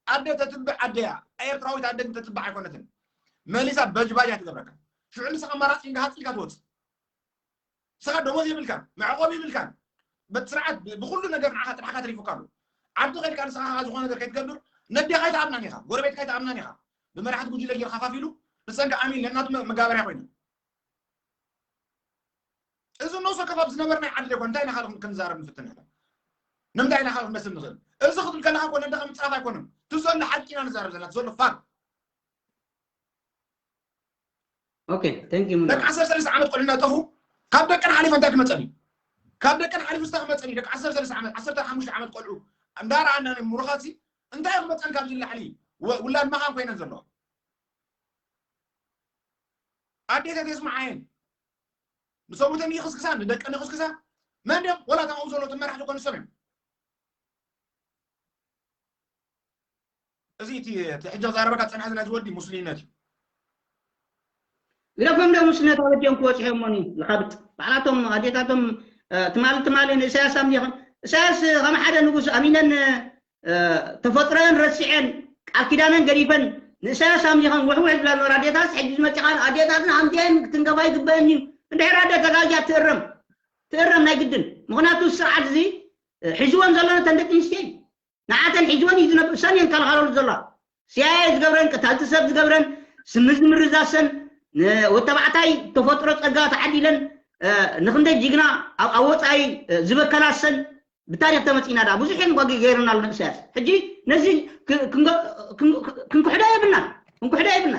ኣደ ተትብዕ ኣደ እያ። ኤርትራዊት ኣደ ግን ተትብዕ ኣይኮነትን። መሊሳ በጅባጃ ትገብረካ። ሽዑ ንስኻ ኣማራፂ እንካ ሃፂልካ ትወፅእ። ንስኻ ደሞዝ የብልካን መዕቆቢ የብልካን። በቲ ስርዓት ብኩሉ ነገር ንዓኻ ጥራሕካ ተሪፉካ ኣሎ። ዓዲ ከድካ ንስኻ ዝኾነ ነገር ከይትገብር ነዴኻ ኣይትኣምናን ኢኻ፣ ጎረቤትካ ኣይትኣምናን ኢኻ። ብመራሕቲ ጉጅለ ጌርካ ካፊሉ ንሰንካ ኣሚን ለናቱ መጋበርያ ኮይነ እዚ ኖሶ ከባብ ዝነበርናይ ዓዲ ዘይኮነ እንታይ ኢና ካልእ ክንዛረብ ንፍትን ንሕና ንምንታይ ኢና ካልእ ክንመስል ንኽእል? እዚ ክትብል ከለኻ ኮነ እንደ ምፅራፍ ኣይኮነን። እቲ ዘሎ ሓቂ ኢና ንዛረብ ዘለና ዘሎ ፋክት። ኦኬ፣ thank you ሙሉ። ደቂ ዓሰርተ ሰለስተ ዓመት ቆልዑ እናጠፉ ካብ ደቀን ሓሊፈ እንታይ ክመፀን እዩ? ካብ ደቀን ሓሊፉ ስታ ክመፀን እዩ? ደቂ ዓሰርተ ሰለስተ ዓመት ዓሰርተ ሓሙሽተ ዓመት ቆልዑ እንዳረኣና ናይ ምሩኻት ሲ እንታይ ክመፀን ካብዚ ላዕሊ ውላድ መኻን ኮይነን ዘለዋ ኣዴታት የስምዓየን ንሰብኡተን ይኽስክሳ ንደቀን ይኽስክሳ መን ድዮም ወላ እቶም ኣብኡ ዘለዉ መራሕቲ ኮኑ ሰብ እዮም እዚ እቲ ሕጂ ክዛረበካ ዝፀንሐ ዝና ዝወዲ ሙስሊምነት እዩ ግደፎም ዶ ሙስሊምነት ኣበዲኦም ክወፅሑ እሞኒ ዝኻብጥ ባዕላቶም ኣዴታቶም ትማሊ ትማሊ ንእሳያስ ኣምሊኸን እሳያስ ከም ሓደ ንጉስ ኣሚነን ተፈጥሮየን ረሲዐን ቃል ኪዳነን ገዲፈን ንእሳያስ ኣምሊኸን ውሕውሕ ዝብላ ዝነበራ ኣዴታት ሕጂ ዝመፂኻ ኣዴታትና ከምዚአን ክትንከፋ ይግበአን እዩ እንድሕር ኣደ ተጋጊያ ትእረም ትእረም ናይ ግድን ምክንያቱ ስርዓት እዚ ሒዝወን ዘሎ ነተን ደቂ ኣንስትዮ እዩ ንዓተን ሒዝወን እዩ ዝነብር እሰን እየን ከልኻለሉ ዘለዋ ሲያየ ዝገብረን ቀታልቲ ሰብ ዝገብረን ስሚ ዝምርዛሰን ወተባዕታይ ተፈጥሮ ፀጋ ተዓዲለን ንክንደይ ጅግና ኣብ ወፃኢ ዝበከላ ሰን ብታሪክ ተመፂና ዳ ብዙሕ እዮም ጓጊ ገይርና ኣሎ ንእሳያስ ሕጂ ነዚ ክንክሕዶ የብልና ክንክሕዶ የብልና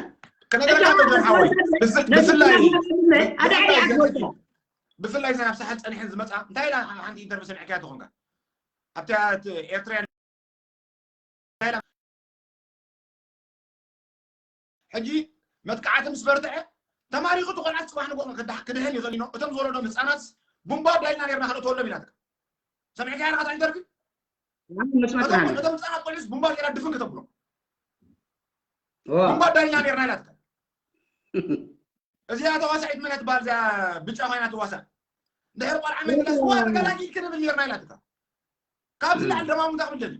ከነገረካ መድረም ሓወይ ብፍላይ ብፍላይ እዘን ኣብ ሳሕል ፀኒሐን ዝመፃ እንታይ ኢላ ሓንቲ ኢንተርቪ ሰሚዕካያ ትኾንካ ኣብቲ ኤርትራያን ሕጂ መጥቃዕቲ ምስ በርትዐ ተማሪኹ እቲ ቆልዓት ፅባሕ ንጎ ክድሕን ይኽእል ኢኖ እቶም ዝወለዶም ህፃናት ቡምባ ዳይና ኔርና ክንእትወሎም ኢላትካ ሰሚዕካያ ኢኻ ኢንተርቪ እቶም ህፃናት ቆልዑስ ቡምባ ጌራ ድፍን ክተብሎም ቡምባ ዳይና ኔርና ኢላትካ እዚኣ ተዋሳኢት መን ትበሃል እዚኣ ብጫ ኮይና ትዋሳእ ድሕሪ ቆልዓ መኪና ስዋ ተገላጊል ክንብል ኔርና ኢላትካ ካብዚ ላዕሊ ደማሙ እንታይ ክብል ደልዩ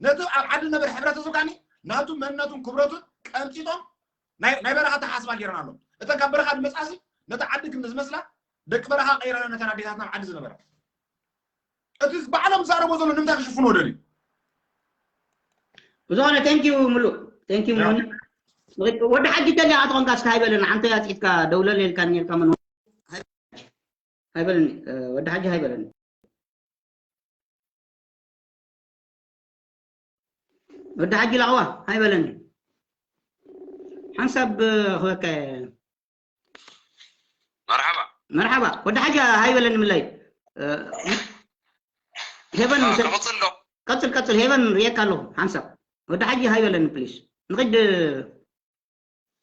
ነቲ ኣብ ዓዲ ነበር ሕብረተሰብ ካኒ ናቱ መንነቱን ክብረቱን ቀንጢጦም ናይ በረኻ ተሓስባ ጌርና ኣሎ እተን ካብ በረኻ ዝመፃሲ ነቲ ዓዲ ክንዲ ዝመስላ ደቂ በረኻ ቀይረና ነተን ኣዴታትና ኣብ ዓዲ ዝነበራ እቲ ባዕሎም ዝዛረቦ ዘሎ ንምንታይ ክሽፍንዎ ደልዩ ብዝኾነ thank you ሙሉ thank you ሙኒ ወዲ ሓጂ ተሊያ ኣትኾንካ እስካ ኣይበለና ሓንተ ያፅኢትካ ደውለል ኢልካ ኔርካ መን ኣይበለኒ ወዲ ሓጂ ኣይበለኒ ወዲ ሓጂ ላዕዋ ኣይበለኒ ሓንሳብ ክበካ መርሓባ መርሓባ ወዲ ሓጂ ኣይበለኒ ምለይ ሄበን ክቕፅል ዶ ቀፅል ቀፅል ሄበን ርየካ ኣለኹ ሓንሳብ ወዲ ሓጂ ሃይበለኒ ፕሊስ ንቕድ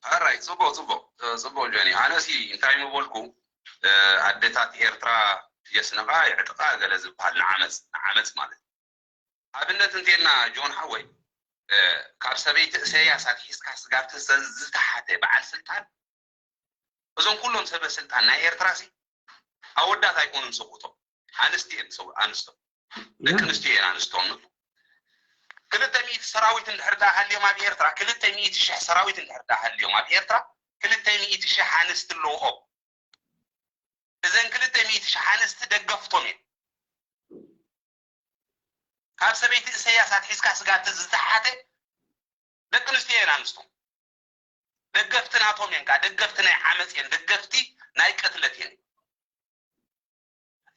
ኣራይ ፅቡቅ ፅቡቅ ፅቡቅ ጆኒ ኣነሲ እንታይ ምበልኩ ኣዴታት ኤርትራ የስንቓ የዕጥቓ ገለ ዝበሃል ንዓመፅ ንዓመፅ ማለት ኣብነት እንቴና ጆን ሓወይ ካብ ሰበይቲ እሰያስ ኣትሒዝካ ስጋብ ዝተሓተ በዓል ስልጣን እዞም ኩሎም ሰበ ስልጣን ናይ ኤርትራ ሲ ኣወዳት ኣይኮኑን ሰብኡቶም ኣንስቲ እየን ሰብ ኣንስቶም ደቂ ኣንስትዮ እየን ኣንስቶም ንብሎ ክልተ ሚእቲ ሰራዊት እንድሕር ዳ ሃልዮም ኣብ ኤርትራ ክልተ ሚእቲ ሽሕ ሰራዊት እንድሕር ዳ ሃልዮም ኣብ ኤርትራ ክልተ ሚእቲ ሽሕ ኣንስቲ ኣለውኦም እዘን ክልተ ሚእቲ ሽሕ ኣንስቲ ደገፍቶም እየን ካብ ሰበይቲ እሰያስ ኣትሒዝካ ስጋብ ዝተሓተ ደቂ ኣንስትዮ እየን ኣንስቶም ደገፍቲ ናቶም እየን ከዓ ደገፍቲ ናይ ዓመፅ እየን ደገፍቲ ናይ ቅትለት እየን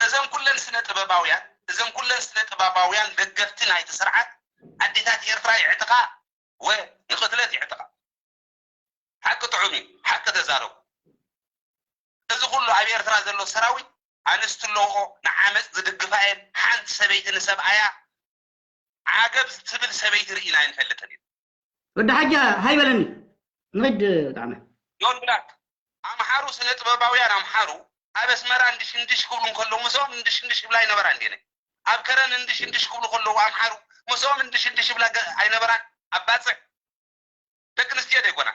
እዘን ኩለን ስነ ጥበባውያን እዘን ኩለን ስነ ጥበባውያን ደገፍቲ ናይቲ ስርዓት ኣዴታት ኤርትራ ይዕጥቃ ወ ንቅትለት ይዕጥቃ ሓቂ ጥዑም እዩ ሓቂ ተዛረቡ እዚ ኩሉ ኣብ ኤርትራ ዘሎ ሰራዊት ኣንስቲ ኣለዎ፣ ንዓመፅ ዝድግፋ እየን። ሓንቲ ሰበይቲ ንሰብኣያ ዓገብ ትብል ሰበይቲ ርኢና ኣይንፈልጥን እዩ። ወዲ ሓጃ ሃይ በለኒ ንኽድ ጣዕመ። ዮን ብላክ ኣምሓሩ ስነ ጥበባውያን ኣምሓሩ ኣብ ኣስመራ እንድሽ እንድሽ ክብሉ እንከለዉ ምስኦም እንድሽ እንድሽ ይብላ ይነበራ እንዴነ? ኣብ ከረን እንድሽ እንድሽ ክብሉ ከለዉ ኣምሓሩ ምስኦም እንድሽ እንድሽ ይብላ ገ- ኣይነበራን? ኣብ ባፅዕ ደቂ ኣንስትዮ ደይኮና?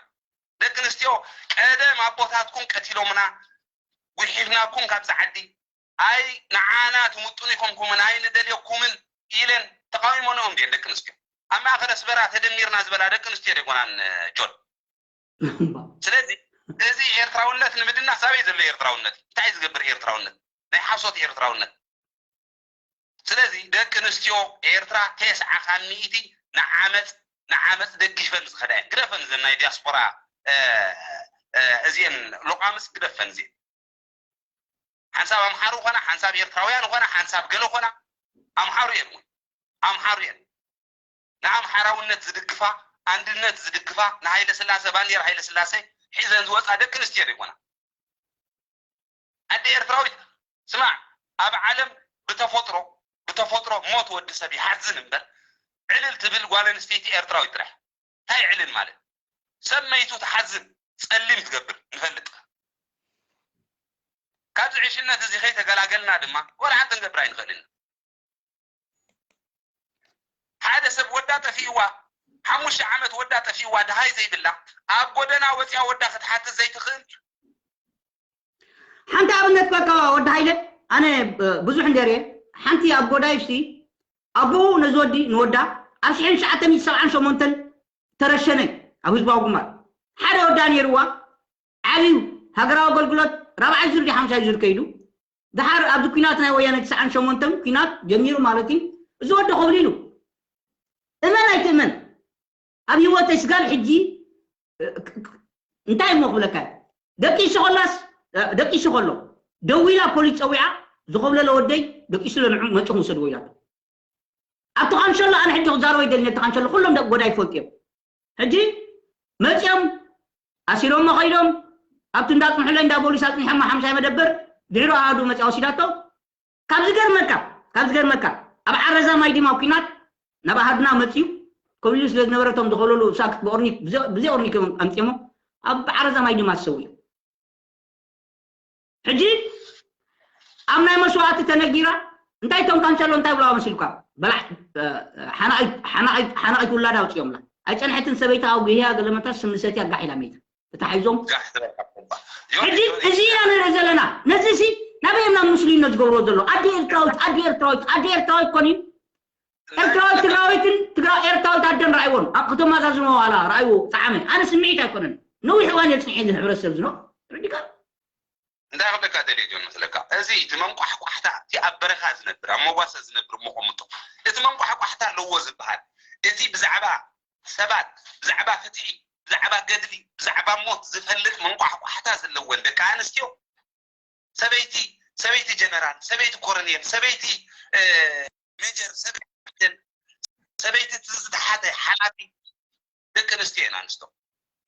ደቂ ኣንስትዮ ቀደም ኣቦታትኩም ቀቲሎምና ጉሒፍናኩም ካብዚ ዓዲ ኣይ ንዓና ትምጥኑ ኢኮንኩምን ኣይ ንደልየኩምን ኢለን ተቃዊሞንኦም ድየን ደቂ ኣንስትዮ? ኣብ ማእከል ኣስመራ ተደሚርና ዝበላ ደቂ ኣንስትዮ ደይኮናን ጆን? ስለዚ እዚ ኤርትራውነት ንምድናስ ኣበይ ዘሎ ኤርትራውነት? እንታይ ዝገብር ኤርትራውነት? ናይ ሓሶት ኤርትራውነት። ስለዚ ደቂ ኣንስትዮ ኤርትራ ተስዓ ካብ ሚእቲ ንዓመፅ ንዓመፅ ደጊፈን ዝኸዳ እየን። ግደፈን እዘን ናይ ዲያስፖራ እዚአን ሎቃምፅ ግደፈን እዚአን ሓንሳብ ኣምሓሩ ኾና ሓንሳብ ኤርትራውያን ኾና ሓንሳብ ገለ ኾና ኣምሓሩ እየን እውን ኣምሓሩ እየን። ንኣምሓራውነት ዝድግፋ ኣንድነት ዝድግፋ ንሃይለ ስላሰ ባንዴራ ሃይለ ስላሰ ሒዘን ዝወፃ ደቂ ኣንስትዮ ዘይኮና። ኣደ ኤርትራዊት ስማዕ ኣብ ዓለም ብተፈጥሮ ብተፈጥሮ ሞት ወዲ ሰብ ይሓዝን እምበር ዕልል ትብል ጓል ኣንስተይቲ ኤርትራዊት ጥራሕ። እንታይ ዕልል ማለት? ሰብ መይቱ ትሓዝን ጸሊም ትገብር ንፈልጥ። ካብዚ ዕሽነት እዚ ከይተገላገልና ድማ ወላ ሓንቲ ክንገብር ኣይንኽእልን። ሓደ ሰብ ወዳ ጠፊእዋ ሓሙሽተ ዓመት ወዳ ጠፊእዋ ድሃይ ዘይብላ ኣብ ጎደና ወፂኣ ወዳ ክትሓትት ዘይትኽእል። ሓንቲ ኣብነት በቃ ወዲ ሃይለ ኣነ ብዙሕ እንዴር እየ ሓንቲ ኣብ ጎዳይፍሲ ኣቦኡ ነዚ ወዲ ንወዳ ኣብ ሽሕን ትሽዓተ ሚእቲ ሰብዓን ሸሞንተን ተረሸነ ኣብ ህዝባዊ ግንባር ሓደ ወዳ ነይርዋ ዓብዩ ሃገራዊ ኣገልግሎት ራብዓይ ዙር ዲ ሓምሻይ ዙር ከይዱ ድሓር ኣብዚ ኩናት ናይ ወያነ ትስዓን ሸሞንተን ኩናት ጀሚሩ ማለት እዩ እዚ ወዲ ኮብሊሉ እመን ኣይትእመን ኣብ ህይወተይ ስጋብ ሕጂ እንታይ እሞ ክብለካ ደቂሱ ከላስ ደቂሱ ከሎ ደዊላ ፖሊስ ፀዊዓ ዝኮብለለ ወደይ ደቂሱ ለንዑ መፅኹም ውሰድዎ ኢላቶ ኣብቲ ካንሸሎ ኣነ ሕጂ ክዛረቦ ይደሊ ነቲ ካንሸሎ ኩሎም ደቂ ጎዳይ ይፈልጡ እዮም ሕጂ መፅኦም ኣሲሮሞ ከይዶም ኣብቲ እንዳፅንሑለይ እንዳ ፖሊስ ኣፅኒሖሞ ሓምሻይ መደበር ድሕሩ ኣሃዱ መፅኣ ወሲዳቶ ካብ ዝገርመካ ካብ ዝገርመካ ኣብ ዓረዛ ማይ ድማ ኩናት ናብ ኣሃዱና መፅዩ ኮብሊሉ ስለ ዝነበረ እቶም ዝኸለሉ ሳክት ብኦርኒክ ብዘይ ኦርኒክ እዮም ኣምፅሞ ኣብ ዓረዛ ማይ ድማ ዝሰው እዩ ሕጂ ኣብ ናይ መስዋእቲ ተነጊራ እንታይ እቶም ካንሰሎ እንታይ ብለዋ መሲልካ በላዕ ሓናቂት ውላድ ኣውፅኦምላ ኣይፀንሐትን ሰበይታ ኣብ ጉህያ ገለመታ ስምሰትያ ጋሕ ኢላ መይታ ተታሒዞም ሕጂ እዚ ኢና ንርኢ ዘለና ነዚ ሲ ናበይ እዮም ናብ ሙስሊም ዝገብርዎ ዘሎ ኣዲ ኤርትራዊት ኣዲ ኤርትራዊት ኣዲ ኤርትራዊት ኮን እዩ ኤርትራዊት ትግራዊትን ትግራዊ ኤርትራዊት ኣደን ረኣይዎን ኣብ ከተማዛዝኖ ዋላ ረኣይዎ ጣዕመ ኣነ ስምዒት ኣይኮነን ነዊሕ እዋን እየ ፅንሐ እዚ ሕብረተሰብ ዝኖ ርዲካ እንታይ ክብለካ ደልየ ጆን መስለካ እዚ እቲ መንቋሕቋሕታ እቲ ኣብ በረኻ ዝነብር ኣብ መጓሰ ዝነብር መቆምጦ እቲ መንቋሕቋሕታ ኣለዎ ዝበሃል እቲ ብዛዕባ ሰባት ብዛዕባ ፍትሒ ብዛዕባ ገድሊ ብዛዕባ ሞት ዝፈልጥ መንቋሕቋሕታ ዘለወን ደቂ ኣንስትዮ ሰበይቲ ሰበይቲ ጀነራል ሰበይቲ ኮረኔል ሰበይቲ ሜጀር ሰበይቲ ሰበይቲ ዝተሓተ ሓላፊ ደቂ ኣንስትዮ ኢና ንስቶ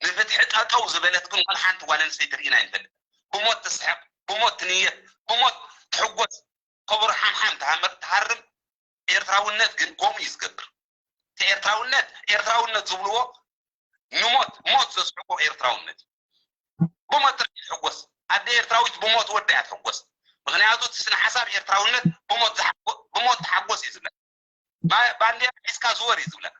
ንፍትሒ ጠጠው ዝበለት ግን ዋላ ሓንቲ ጓል ኣንስተይቲ ርኢና ይንፈልጥ ብሞት ትስሕቅ ብሞት ትንየት ብሞት ትሕጎስ ከብሩ ሓምሓም ትሃርም ኤርትራውነት ግን ጎሙ እዩ ዝገብር እቲ ኤርትራውነት ኤርትራውነት ዝብልዎ ንሞት ሞት ዘስሕቆ ኤርትራውነት እዩ። ብሞት ጥራሕ ይሕጎስ። ኣደ ኤርትራዊት ብሞት ወዳ እያ ትሕጎስ። ምኽንያቱ እቲ ስነ ሓሳብ ኤርትራውነት ብሞት ዝሓጎ- ብሞት ተሓጎስ እዩ ዝብለካ። ባ- ባንዴራ ሒዝካ ዝወር እዩ ዝብለካ።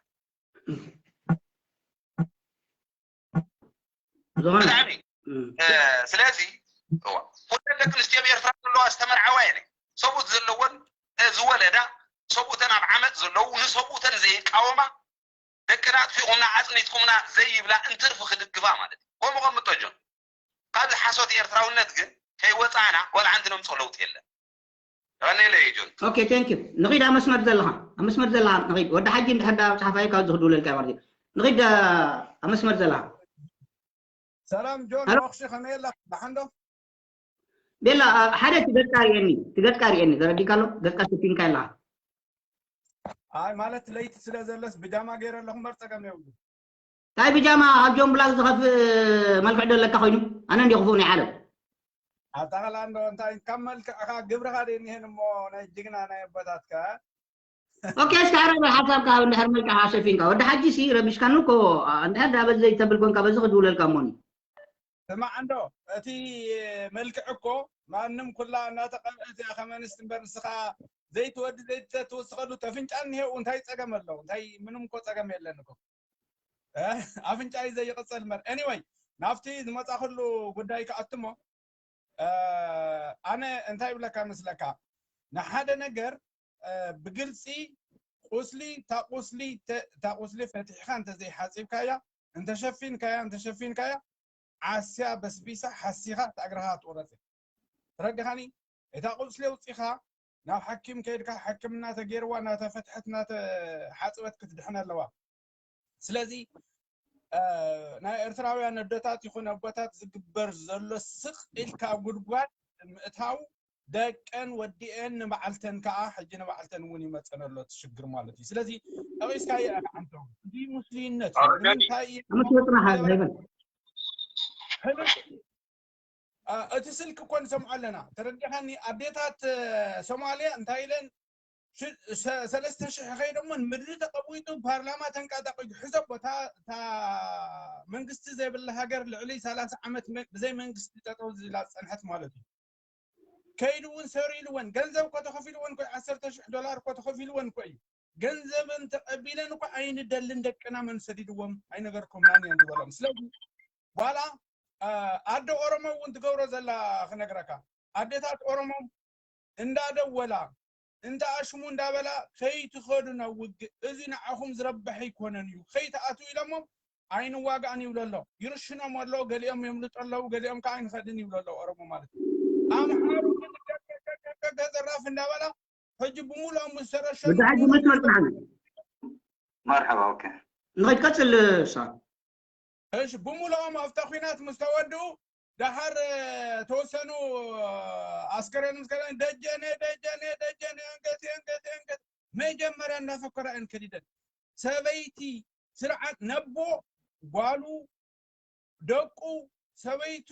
ዝኾነ ብጣዕሚ እ፣ ስለዚ እዋ፣ ኩለን ደቂ ኣንስትዮ ኣብ ኤርትራ ዘለዋ ዝተመርዓዋ እየን ሰብኡት ዘለወን እ፣ ዝወለዳ ሰብኡተን ኣብ ዓመፅ ዘለዉ ንሰብኡተን ዘይቃወማ ደቅና ኣጥፊእኩምና ኣፅኒትኩምና ዘይብላ እንትርፊ ክድግፋ ማለት እዩ። ከምኡ ከምጦ ጆን ካብዚ ሓሶት ኤርትራውነት ግን ከይወፃእና ወላ ሓንቲ ነምፅኦ ለውጢ የለን። ቀኒለ እዩ ጆን። ኦኬ ቴንክ ዩ። ንኺድ ኣብ መስመር ዘለኻ ኣብ መስመር ዘለኻ ንኺድ ወዲ ሓጂ እንድሕር ዳ ኣብ ፀሓፋይ ካብ ዝኽድውለልካ ማለት እዩ። ንኺድ ኣብ መስመር ዘለኻ ሰላም ጆን ሄሎ። ሞክሲ ከመይ ኣለኻ? ደሓን ዶ? ቤላ ሓደ እቲ ገፅካ ርኤኒ እቲ ገፅካ ርኤኒ ተረዲካ ኣሎ ገፅካ ሸፊንካ ኣለኻ ኣይ ማለት ለይቲ ስለ ዘለስ ብጃማ ገይረ ኣለኹ እምበር ፀገም የብሉ። እንታይ ብጃማ ካብ ጆን ብላክ ዝኸፍእ መልክዕ ዶ ኣለካ ኮይኑ ኣነ እንዲ ክፉእ ናይ ዓለም ኣታ ኸላ እንዶ እንታይ ካብ መልክዕኻ ግብርኻ ደይ እኒሀን እሞ ናይ ጅግና ናይ ኣቦታትካ። ኦኬ፣ እስኪ ሓደ ሓሳብካ እንድሕር መልክዕኻ ሸፊንካ፣ ወዲ ሓጂ ሲ ረቢሽካኒ እኮ። እንድሕር ዳ በዚ ዘይተብል ኮንካ በዚ ክድውለልካ እሞኒ። ስማዕ እንዶ እቲ መልክዕ እኮ ማንም ኩላ እናተቐብአት እያ ከመንስት እምበር ንስኻ ዘይትወዲ ዘይትውስኸሉ ተፍንጫ እኒሄው እንታይ ፀገም ኣለዎ? እንታይ ምንም እኮ ፀገም የለን እኮ። ኣፍንጫይ ዘይቕፀል እምበር። Anyway ናብቲ ዝመፃኽሉ ጉዳይ ክኣትሞ ኣነ እንታይ ይብለካ መስለካ ንሓደ ነገር ብግልፂ ቁስሊ እታ ቁስሊ እታ ቁስሊ ፈቲሕካ እንተዘይሓፂብካያ እንተሸፊንካያ እንተሸፊንካያ ዓስያ በስቢሳ ሓሲኻ እታ እግርኻ ትቑረፅ ተረዲኻኒ እታ ቁስሊ ኣውፂኻ ናብ ሓኪም ከይድካ ሕክምና ተገይርዋ እናተፈትሐት እናተሓፅበት ክትድሕን ኣለዋ ስለዚ ናይ ኤርትራውያን ኣደታት ይኹን ኣቦታት ዝግበር ዘሎ ስቕ ኢልካ ኣብ ጉድጓድ ምእታው ደቀን ወዲኤን ንባዕልተን ከዓ ሕጂ ንባዕልተን እውን ይመፀን ኣሎ እቲ ሽግር ማለት እዩ ስለዚ ጠቂስካዮ ኢኻ ዓንቶ እዚ ሙስሊነት እዩ ንምንታይ እዩ ኣመት ወጥና ሓዝ ሃይበል ሕሉፍ እቲ ስልክ እኮ ንሰምዖ ኣለና ተረዲኻኒ ኣዴታት ሶማልያ እንታይ ኢለን ሰለስተ ሽሕ ከይዶሞ ምድሪ ተቐዊጡ ፓርላማ ተንቃጣቂቱ ሕሰቦ እታ መንግስቲ ዘይብላ ሃገር ልዕሊ ሰላሳ ዓመት ብዘይ መንግስቲ ጠጠው ዝላ ዝፀንሐት ማለት እዩ ከይዱ እውን ሰሪልወን ገንዘብ እኮ ተኸፊልወን ኮ ዓሰርተ ሽሕ ዶላር እኮ ተኸፊልወን እኮ እዩ ገንዘበን ተቐቢለን እኮ ኣይንደልን ደቅና መን ሰዲድዎም ኣይነገርኩምናን እየን ዝበሎም ስለዚ ዋላ ኣደ ኦሮሞ እውን ትገብሮ ዘላ ክነግረካ ኣደታት ኦሮሞ እንዳደወላ እንዳኣሽሙ እንዳበላ ከይትኸዱ ናብ ውግእ እዚ ንዓኹም ዝረብሕ ኣይኮነን እዩ ከይትኣትው ኢሎሞም ኣይንዋጋእን ይብሉ ኣሎ ይርሽኖም ኣሎ ገሊኦም የምልጡ ኣለዉ ገሊኦም ከዓ ኣይንኸድን ይብሉ ኣሎ ኦሮሞ ማለት እዩ ኣምሓሩ ዘራፍ እንዳበላ ሕጂ ብምሉኦም ዝተረሸኑ ወዲ ሓጂ መትወል ጥራሕ መርሐባ ኦኬ ንኸይትቀፅል ሳ እሺ ብምሉኦም ኣብታ ኲናት ምስ ተወድኡ ደሓር ተወሰኑ ኣስከሬን ምስ ከደ ደጀነ ደጀነ ደጀነ እንገት እንገት እንገት መጀመርያ እናፈከራ እየን ከዲደን ሰበይቲ ስርዓት ነቦ ጓሉ ደቁ ሰበይቱ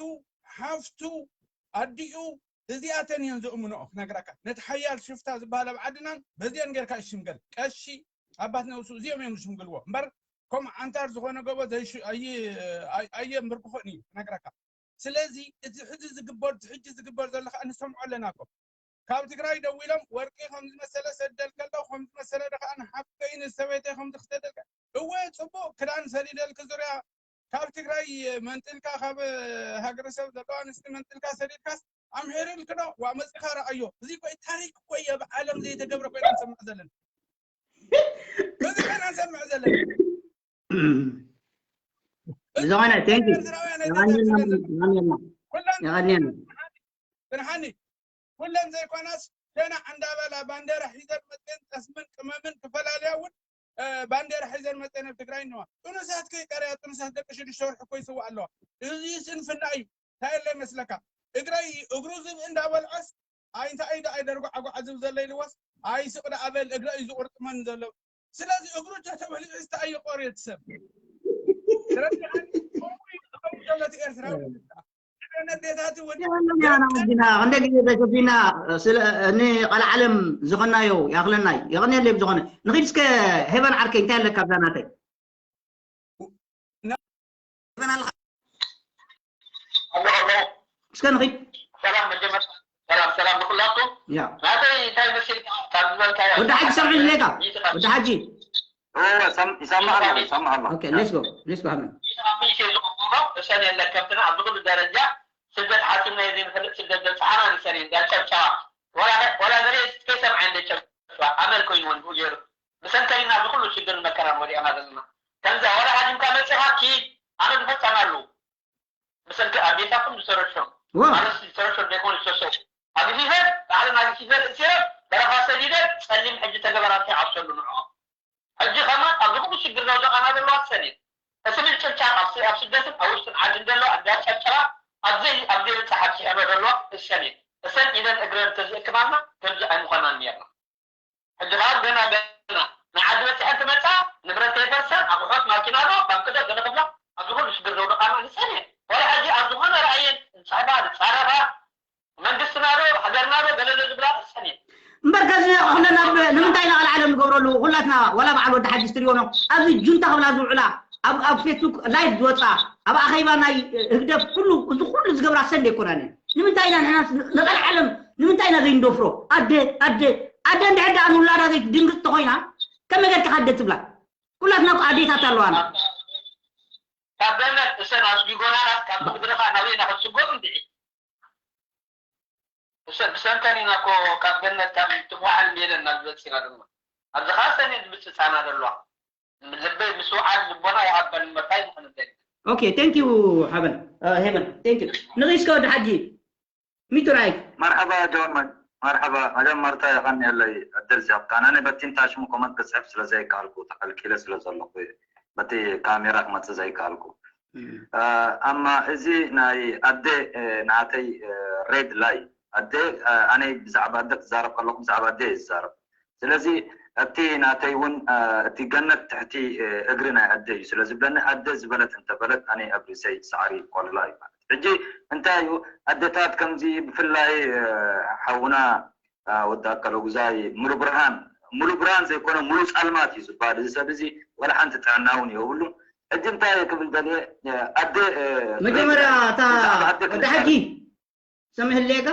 ሓፍቱ ኣዲኡ እዚኣተን እየን ዘእምንኦ ክነግረካ ነቲ ሓያል ሽፍታ ዝበሃል ኣብ ዓድናን በዚአን ጌርካ ይሽምገል ቀሺ ኣባት ነብሱ እዚኦም እዮም ዝሽምግልዎ እምበር ከም ዓንታር ዝኾነ ገቦ ኣየምርግኾን እዩ ክነግረካ ስለዚ እቲ ሕዚ ዝግበር ሕጂ ዝግበር ዘሎ ከዓ ንሰምዖ ኣለና እኮ ካብ ትግራይ ደዊሎም ወርቂ ከምዝመሰለ ሰደልከለዉ ከምዝመሰለ ከዓ ንሓፍተይ ንሰበይተይ ከምዚ ክሰደልከ እወ ፅቡቅ ክዳን ሰዲደልክ ዙርያ ካብ ትግራይ መንጥልካ ካብ ሃገረሰብ ዘለዋ ኣንስቲ መንጥልካ ሰዲድካስ ኣምሒርልክ ዶ ዋ መፅኻ ረኣዮ እዚ ኮይ ታሪክ ኮይ ኣብ ዓለም ዘይተገብረ ኮይና ንሰምዕ ዘለና እዚ ኮይና ንሰምዕ ዘለና ዝኾነ ቴንክ ኤርትራውያን የቐንየልና ኩለን የቐንየልና ጽንሓኒ ኩለን ዘይኮናስ ሸናዕ እንዳበላ ባንዴራ ሒዘን መፅየን ጠስምን ቅመምን ክፈላለያ እውን ባንዴራ ሒዘን መፅየን ኣብ ትግራይ እነዋ ጥኑሳት ከይቀረያ ጥኑሳት ደቂ ሽዱሽተ ወርሒ እኮ ይስዋ ኣለዋ እዚ ስንፍና እዩ እንታይ የለ ይመስለካ እግረይ እግሩ ዝብኢ እንዳበልዐስ ኣይ እንታይ እዩ ደኣ ደርጎ ዓጓዓ ዝብ ዘሎ ኢልወስ ኣይ ስቕ ደኣ በል እግረ እዩ ዝቁርጥመን ዘሎ ስለዚ እግሩ ተተበሊዑ እንታይ እዩ ቆርየት ሰብ ተረዲኻኒ ከምኡ እዩ ዝኸውን ዘሎ እቲ ኤርትራዊ ኣዴታት ወዲ ና ክንደ ግዜ ተሸፊና ንቐልዓለም ዝኾናዮ ይኣኽለናይ የቐንየለይ ብዝኾነ ንኺድ እስከ ሄቨን ዓርከይ እንታይ ኣለካ ኣብዛ ናተይ እስከ ንኺድ ሰላም መጀመርታ ሰላም ሰላም ንኩላኩም ያ ናተይ እንታይ መሲልካ ካብ ዝበልካዮ ወዲ ሓጂ ሰምዕኒ ኔጋ ወዲ ሓጂ ይሰማዕ ኣሎ ይሰማዕ ኣሎ Okay, let's go. Let's go, Hamen. ሚሴ ዝቕብሮ እሰን የለን ከብትና ኣብዚ ኩሉ ደረጃ ስደት ሓሲብናዮ ዘይንፈልጥ ስደት ዘብፅሓና ንሰን እየን ዳጨብጨባ ወላ ገለ ከይሰምዐ እንደ ጨብጨባ ኣመል ኮይንወን ብኡ ገይሩ ብሰንከሊና ኣብዚ ኩሉ ሽግርን መከራን ወዲቕና ዘለና ከምዚ ወላ ሃዲምካ መፂኻ ኪድ ኣነ ዝፈፀመሉ ብሰንኪ ኣዴታኩም ዝተረሸኑ ዋ ማለት ዝተረሸኑ ዘይኮኑ ዝተሰው ኣብ ፊፈር ባዕልና ፊፈር እሲረ በረኻ ሰዲደ ፀሊም ሕጂ ተገበራቲ ዓብሰሉ ንዕኦም ሕጂ ከማን ኣብዚ ኩሉ ሽግር ዘውደቃና ዘለዋ ሰሊጥ እቲ ምንጭብጫብ ኣብ ስ- ኣብ ስደትን ኣብ ውሽጥን ዓድን ዘሎ እንዳጨብጨባ ኣብዘይ ኣብዘይ ብፅሕ ኣብፅሐ ዘለዋ እሰን እየ እሰን ኢደን እግረን እንተዝእክባና ከምዚ ኣይምኾናን ነርና ሕጂ ከዓ ገና ገና ንዓዲ በፂሐን ትመፃ ንብረት ከይፈርሰን ኣቑሑት ማኪና ዶ ባንክ ዶ ገለ ክብላ ኣብዚ ኩሉ ሽግር ዘውደቃና ንሰን እየ ወላ ሕጂ ኣብ ዝኾነ ራእየን ዝፅሕፋ ዝፃረፋ ተርናዶ ገለሎ ዝብላ እሰን እየ። እምበር ከዚ ኩለን ኣብ ንምንታይ ኢና ቃል ዓለም ንገብረሉ? ኩላትና ዋላ በዓል ወዲ ሓጂ ስትሪዮ ነው ኣብዚ ጁንታ ክብላ ዝውዕላ ኣብ ኣብ ፌስቡክ ላይቭ ዝወፃ ኣብ ኣኼባ ናይ ህግደፍ ኩሉ እዚ ኩሉ ዝገብራ ሰንደ ይኮናን። ንምንታይ ኢና ንሕና ንቃል ዓለም ንምንታይ ኢና ዘይንደፍሮ? ኣደ ኣደ ኣደ እንድሕር ደኣ ንውላዳ ዘይትድንግፅ ተኮይና ከመይ ጌርካ ኣደ ትብላ? ኩላትና እኮ ኣዴታት ኣለዋና። ካብ በነት እሰን ኣስቢጎናናት ካብ ምድርኻ ናበይና ክትስጎም እንድዒ ብሰንከን ኢና እኮ ካብ ገነት ካብ ትጉሓል ሜደና ዝበፅና ድማ ኣብዚ ኻሰን ዝብፅፃና ዘለዋ ልበይ ምስውዓል ልቦና ይሃበን እምበር ታይ ዝኾነ እንታይ ኦኬ ቴንክ ዩ ሓበን ሄበን ቴንክ ዩ ንቒስከ ወዲ ሓጂ ሚቱ ራይት መርሐባ ጆን መርሐባ መጀመርታ የቐንየለይ ዕድል ዝሃብካና ኣነ በቲ እንታ ሽሙ ኮመንት ክፅሕፍ ስለ ዘይከኣልኩ ተኸልኪለ ስለ ዘለኹ በቲ ካሜራ ክመፅእ ዘይከኣልኩ ኣማ እዚ ናይ ኣደ ንዓተይ ሬድ ላይ ኣደ ኣነ ብዛዕባ ኣደ ክዛረብ ከለኹ ብዛዕባ ኣደ እየ ዝዛረብ ስለዚ እቲ ናተይ እውን እቲ ገነት ትሕቲ እግሪ ናይ ኣደ እዩ ስለ ዝብለኒ ኣደ ዝበለት እንተበለት ኣነ ኣብ ርእሰይ ሳዕሪ ይቆልላ እዩ ማለት ሕጂ እንታይ እዩ ኣደታት ከምዚ ብፍላይ ሓውና ወዲ ኣከለጉዛይ ሙሉ ብርሃን ሙሉ ብርሃን ዘይኮነ ሙሉ ፃልማት እዩ ዝበሃል እዚ ሰብ እዚ ወላ ሓንቲ ጥዕና እውን የብሉ ሕጂ እንታይ ክብል ደልየ ኣደ መጀመርያ እታ ወዲ ሓጂ ሰምሕ ሌጋ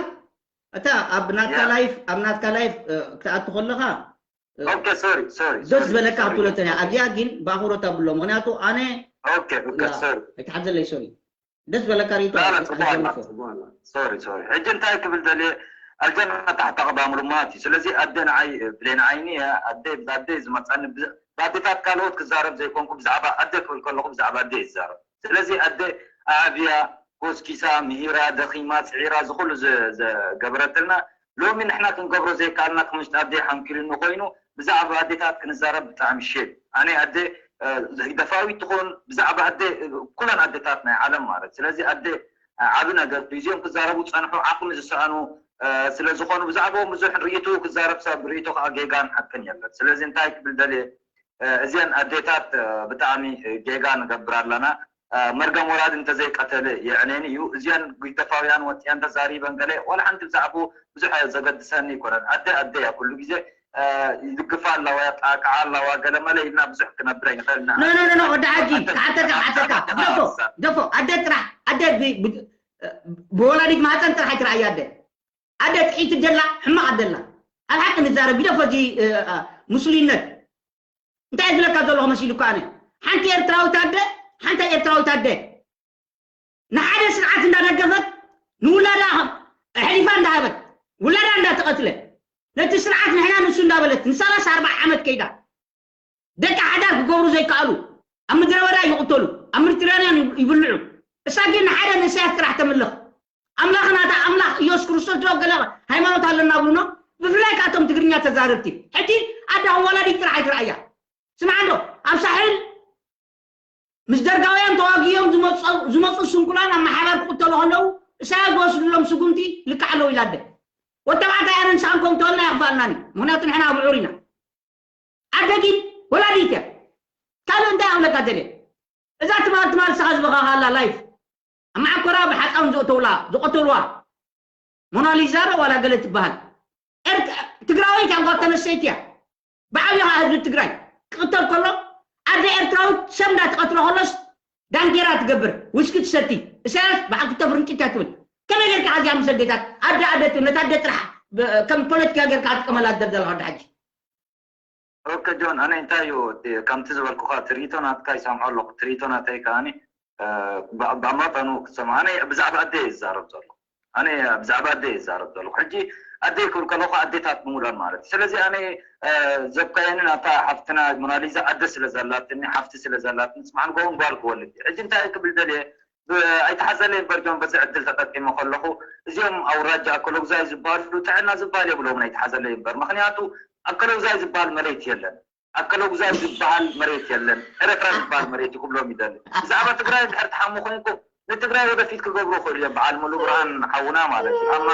እታ ኣብ ናትካ ላይፍ ኣብ ናትካ ላይፍ ክትኣቱ ከለኻ ኦኬ ሶሪ ሶሪ ደስ ዝበለካ ክትብለተን እያ ኣብዚኣ ግን ብኣኽብሮት ኣብሎ ምክንያቱ ኣነ ኦኬ ኦኬ ሶሪ ኣይትሓዘለይ ሶሪ ደስ ዝበለካ ሪቶ ሶሪ ሶሪ ሕጂ እንታይ ክብል ደልየ ኣልጀና ታሕታ ቅዳሙ ልማት እዩ ስለዚ ኣደ ንዓይ ብሌን ዓይኒ እያ ኣደ ኣደ ዝመፃኒ ብኣዴታት ካልኦት ክዛረብ ዘይኮንኩ ብዛዕባ ኣደ ክብል ከለኩ ብዛዕባ ኣደ ይዛረብ ስለዚ ኣደ ኣዕብያ ኮስኪሳ ምሂራ ደኺማ ፅዒራ ዝኩሉ ዝገበረትልና ሎሚ ንሕና ክንገብሮ ዘይከኣልና ክምሽጢ ኣደ ሓንኪሉኒ ኮይኑ ብዛዕባ ኣዴታት ክንዛረብ ብጣዕሚ ሼም ኣነ ኣደ ህግደፋዊት ትኹን ብዛዕባ ኣደ ኩለን ኣደታት ናይ ዓለም ማለት ስለዚ ኣደ ዓቢ ነገር እዩ እዚኦም ክዛረቡ ዝፀንሑ ዓቕሚ ዝሰኣኑ ስለ ዝኾኑ ብዛዕባኦም ብዙሕ ርእይቱ ክዛረብ ሰብ ርእይቶ ከዓ ጌጋን ሓቅን የለን ስለዚ እንታይ ክብል ደልየ እዚአን ኣዴታት ብጣዕሚ ጌጋ ንገብር ኣለና መርገም ወላዲ እንተዘይቀተለ የዕኔን እዩ እዚአን ግደፋውያን ወፅአን ተዛሪበን ገለ ዋላ ሓንቲ ብዛዕቡ ብዙሕ ዘገድሰኒ ይኮነን ኣደ ኣደ እያ ኩሉ ግዜ ይድግፋ ኣለዋ ያጣቅዓ ኣለዋ ገለ መለ ኢልና ብዙሕ ክነብር ኣይንኽእል ኢና ኖ ኖ ኖ ወዲ ሓጂ ክሓተካ ክሓተካ ደፎ ደፎ ኣደ ጥራሕ ኣደ ብወላዲት ማህፀን ጥራሕ ኣይትረኣያ ኣደ ኣደ ጥዒት ደላ ሕማቕ ኣደላ ኣብ ሓቂ ንዛረብ ግደፎ እዚ ሙስሊነት እንታይ ዝብለካ ዘለኹ መሲሉካ ኣነ ሓንቲ ኤርትራዊት ኣደ ሓንታ ኤርትራዊት ኣደ ንሓደ ስርዓት እንዳደገፈት ንውላዳ ኣሕሊፋ እንዳሃበት ውላዳ እንዳተቐትለ ነቲ ስርዓት ንሕና ንሱ እንዳበለት ንሰላሳ ኣርባዓ ዓመት ከይዳ ደቂ ሓዳር ክገብሩ ዘይከኣሉ ኣብ ምድረ በዳ ይቕተሉ ኣብ ምድትራንያን ይብልዑ እሳ ግን ንሓደ ንእሳያስ ጥራሕ ተምልኽ ኣምላኽ ናታ ኣምላኽ ኢየሱስ ክርስቶስ ዶ ገለ ሃይማኖት ኣለና ብሉኖ ብፍላይ ካቶም ትግርኛ ተዛረብቲ ሕጂ ኣዳ ወላዲት ጥራሕ ኣይትረኣያ ስምዓ እንዶ ኣብ ሳሕል ምስ ደርጋውያን ተዋጊኦም ዝመፁ ስንኩላን ኣብ ማሓበር ክቕተሉ ከለዉ እሳያስ ዝወስድሎም ስጉምቲ ልክዕ ኣለዉ ኢላ ኣደ ወተባዕታይ ኣነ ንስኻን ከም ተወልና የኽፍኣልናኒ ምክንያቱ ንሕና ብዑር ኢና ኣደ ግን ወላዲት እያ ካልእ እንታይ ኣኽለካ ደልየ እዛ ትማል ትማል ስኻ ዝበኻኻ ኣላ ላይፍ ኣብ መዓኮራ ብሓፃውን ዘእተውላ ዝቐተልዋ ሞናሊዛ ዶ ዋላ ገለ ትበሃል ትግራወይቲ ኣጓል ተነሰይቲ እያ ብዓብዩ ከዓ ህዝቢ ትግራይ ክቕተል ከሎ ኣደ ኤርትራዊት ሰብ እንዳትቐትሎ ከሎስ ዳንጌራ ትገብር ውስኪ ትሰቲ እሳያስ በዓል ክልተ ፍርንጭት እያ ትብል ከመይ ጌርካ ሓዚያ ምስ ኣዴታት ኣደ ኣደ ትብል ነታ ኣደ ጥራሕ ከም ፖለቲካ ጌርካ ትጥቀመላ ትደርደላ ወዲ ሓጂ ኦከ ጆን ኣነ እንታይ እዩ ከምቲ ዝበልኩኻ ትርኢቶ ናትካ ይሰምዖ ኣለኹ ትርኢቶ ናተይ ከዓኒ ብመጠኑ ክሰምዖ ኣነ ብዛዕባ ኣደ እየ ዝዛረብ ዘለኹ ኣነ ብዛዕባ ኣደ እየ ዝዛረብ ዘለኹ ሕጂ ኣደ ክብል ከለኹ ኣዴታት ብምሉኣን ማለት እዩ ስለዚ ኣነ ዘብካየኒ ናታ ሓፍትና ሞናሊዛ ኣደ ስለ ዘላትኒ ሓፍቲ ስለ ዘላትኒ ስማዕን ጎውን ጓል ክወልድ እዩ ሕጂ እንታይ ክብል ደልየ ኣይተሓዘለይ እምበር ጆን በዚ ዕድል ተጠቂመ ከለኹ እዚኦም ኣውራጃ ኣከለጉዛይ ዝበሃሉ ጥዕና ዝበሃል የብሎምን ኣይተሓዘለይ እምበር ምክንያቱ ኣከለጉዛይ ዝበሃል መሬት የለን ኣከለጉዛይ ዝበሃል መሬት የለን ኤረትራ ዝበሃል መሬት እዩ ክብሎም ይደሊ ብዛዕባ ትግራይ እንድሕር ትሓሙ ኮይንኩም ንትግራይ ወደፊት ክገብሩ ክእሉ እዮም በዓል ሙሉ ብርሃን ሓውና ማለት እዩ ኣማ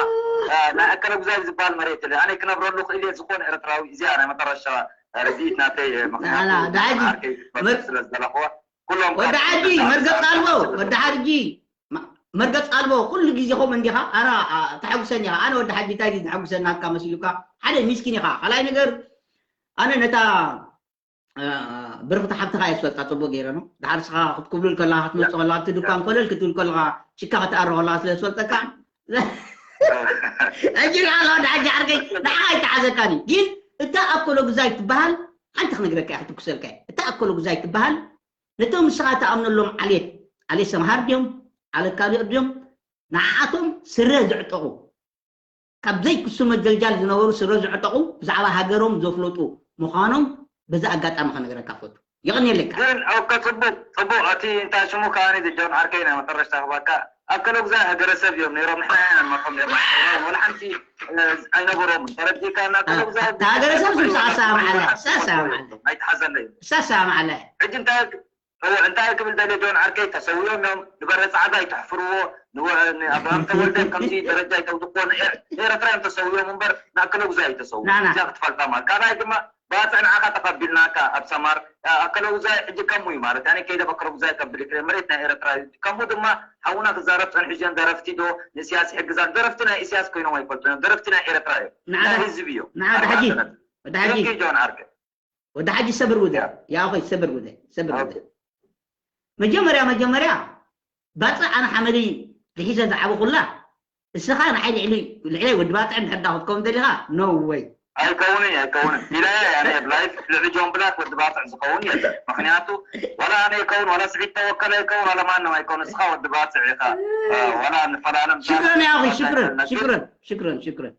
ናይ ኣከለጉዛይ ዝበሃል መሬት የለን ኣነ ክነብረሉ ክእል እየ ዝኾነ ኤረትራዊ እዚኣ ናይ መጠረሻ ርድኢት ናተይ ምክንያቱ ስለ ዝደለኽዋ ኩሎም ወዲ ሓጂ መርገፅ ኣልቦ ወዲ ሓጂ መርገጽ ኣልቦ ኩሉ ግዜ ከምኡ እንዲኻ ኣራ ተሐጉሰኒ ኢኻ ኣነ ወዲ ሓጂ እንታይ ድዩ ዘሐጉሰናካ መሲሉካ ሓደ ሚስኪን ኢኻ ካልኣይ ነገር ኣነ ነታ ብርኽቲ ሓብትኻ እየ ዝፈልጣ ጽቡቅ ገይረ ነው ድሓር ስኻ ክትኩብልል ከለኻ ክትመጽእ ከለኻ ኣብቲ ድኳን ኮለል ክትብል ከለኻ ችካ ክትኣሪ ከለኻ ስለ ዝፈልጠካ ሕጂ ርኣ ኣለዋ ድሓጂ ዓርከይ ንዓኻ ኣይተሓዘካን እዩ ግን እታ ኣኮሎ ግዛይ ትበሃል ሓንቲ ክነግረካ እያ ክትኩሰልካ እያ እታ ኣኮሎ ግዛይ ትበሃል ነቶም ንስኻ ትኣምነሎም ዓሌት ዓሌት ሰምሃር ድዮም ዓሌት ካልኦት ድዮም ንዓኣቶም ስረ ዝዕጠቑ ካብ ዘይክሱ መጀልጃል ዝነበሩ ስረ ዝዕጠቑ ብዛዕባ ሃገሮም ዘፍለጡ ምዃኖም በዚ ኣጋጣሚ ከነግረካ ፈቱ። የቐንየለይ። ግን ኦከ ጽቡቅ ጽቡቅ እቲ እንታይ ሽሙ ከኣኒ ጆን ዓርከይ ናይ መጠረሽታ ክባካ ኣብ ከለጉዛ ሃገረሰብ እዮም ነይሮም ንሕና ኢና ንመርሖም ነርና ወላ ሓንቲ ኣይነበሮም ተረዲካ እና ከለጉዛ ሃገረሰብ ስምሳ ኣሰማማዓለ ኣሰማማዓለ ኣይተሓዘለይ እሳ ኣሰማማዓለ ሕጂ እንታይ እወ እንታይ ክብል ደልየ ዶ ንዓርከይ ተሰዊኦም እዮም ንበረ ፃዕዳ ኣይተሕፍርዎ ንወ- ንኣብርሃም ተወልደ ከምዚ ደረጃ ይተውድቅዎ ንኤር- ንኤረትራ እዮም ተሰዊኦም እምበር ንኣከለጉዛ ኣይተሰው ንዓና። እዚኣ ክትፈልጣ ማለት ካልኣይ ድማ ባፅዕ ንዓኻ ተቐቢልናካ ኣብ ሰማር ኣከለጉዛ ሕጂ ከምኡ እዩ ማለት ኣነ ከይደ ኣከለጉዛ ከብል ይክእል መሬት ናይ ኤረትራ እዩ ከምኡ ድማ ሓውና ክዛረብ ፀንሑ እዚኦም ደረፍቲ ዶ ንእስያስ ይሕግዛን ደረፍቲ ናይ እስያስ ኮይኖም ኣይፈልጡ እዮም ደረፍቲ ናይ ኤረትራ እዮም ንዓና። ናይ ህዝቢ እዮም ንዓና ሕጂ። ወዲ ሓጂ። ደቂ ጆን ዓርከይ ወዲ ሓጂ ሰብር ውደ ያ። ያ ኾይ ሰብር ውደ ሰብር ውደ መጀመርያ መጀመርያ ባፅዕ ኣነ ሓመደይ ዝሒዘ ዝዓበኹላ እስኻ ንዓይ ልዕሊ ልዕለይ ወዲ ባፅዕ እንድሕር ዳ ክትከውን ደሊኻ no way ኣይከውንን እዩ ኣይከውንን ኢለ ኣነ ኣብ ላይፍ ልዕሊ ጆን ብላክ ወዲ ባፅዕ ዝኸውን የለን ምክንያቱ ዋላ ኣነ ይከውን ዋላ ስዒድ ተወከለ ይከውን ዋላ ማንም ኣይከውን እስኻ ወዲ ባፅዕ ኢኻ እ፣ ዋላ ንፈላለም ሽክረን ያ ኣኺ ሽክረን ሽክረን ሽክረን ሽክረን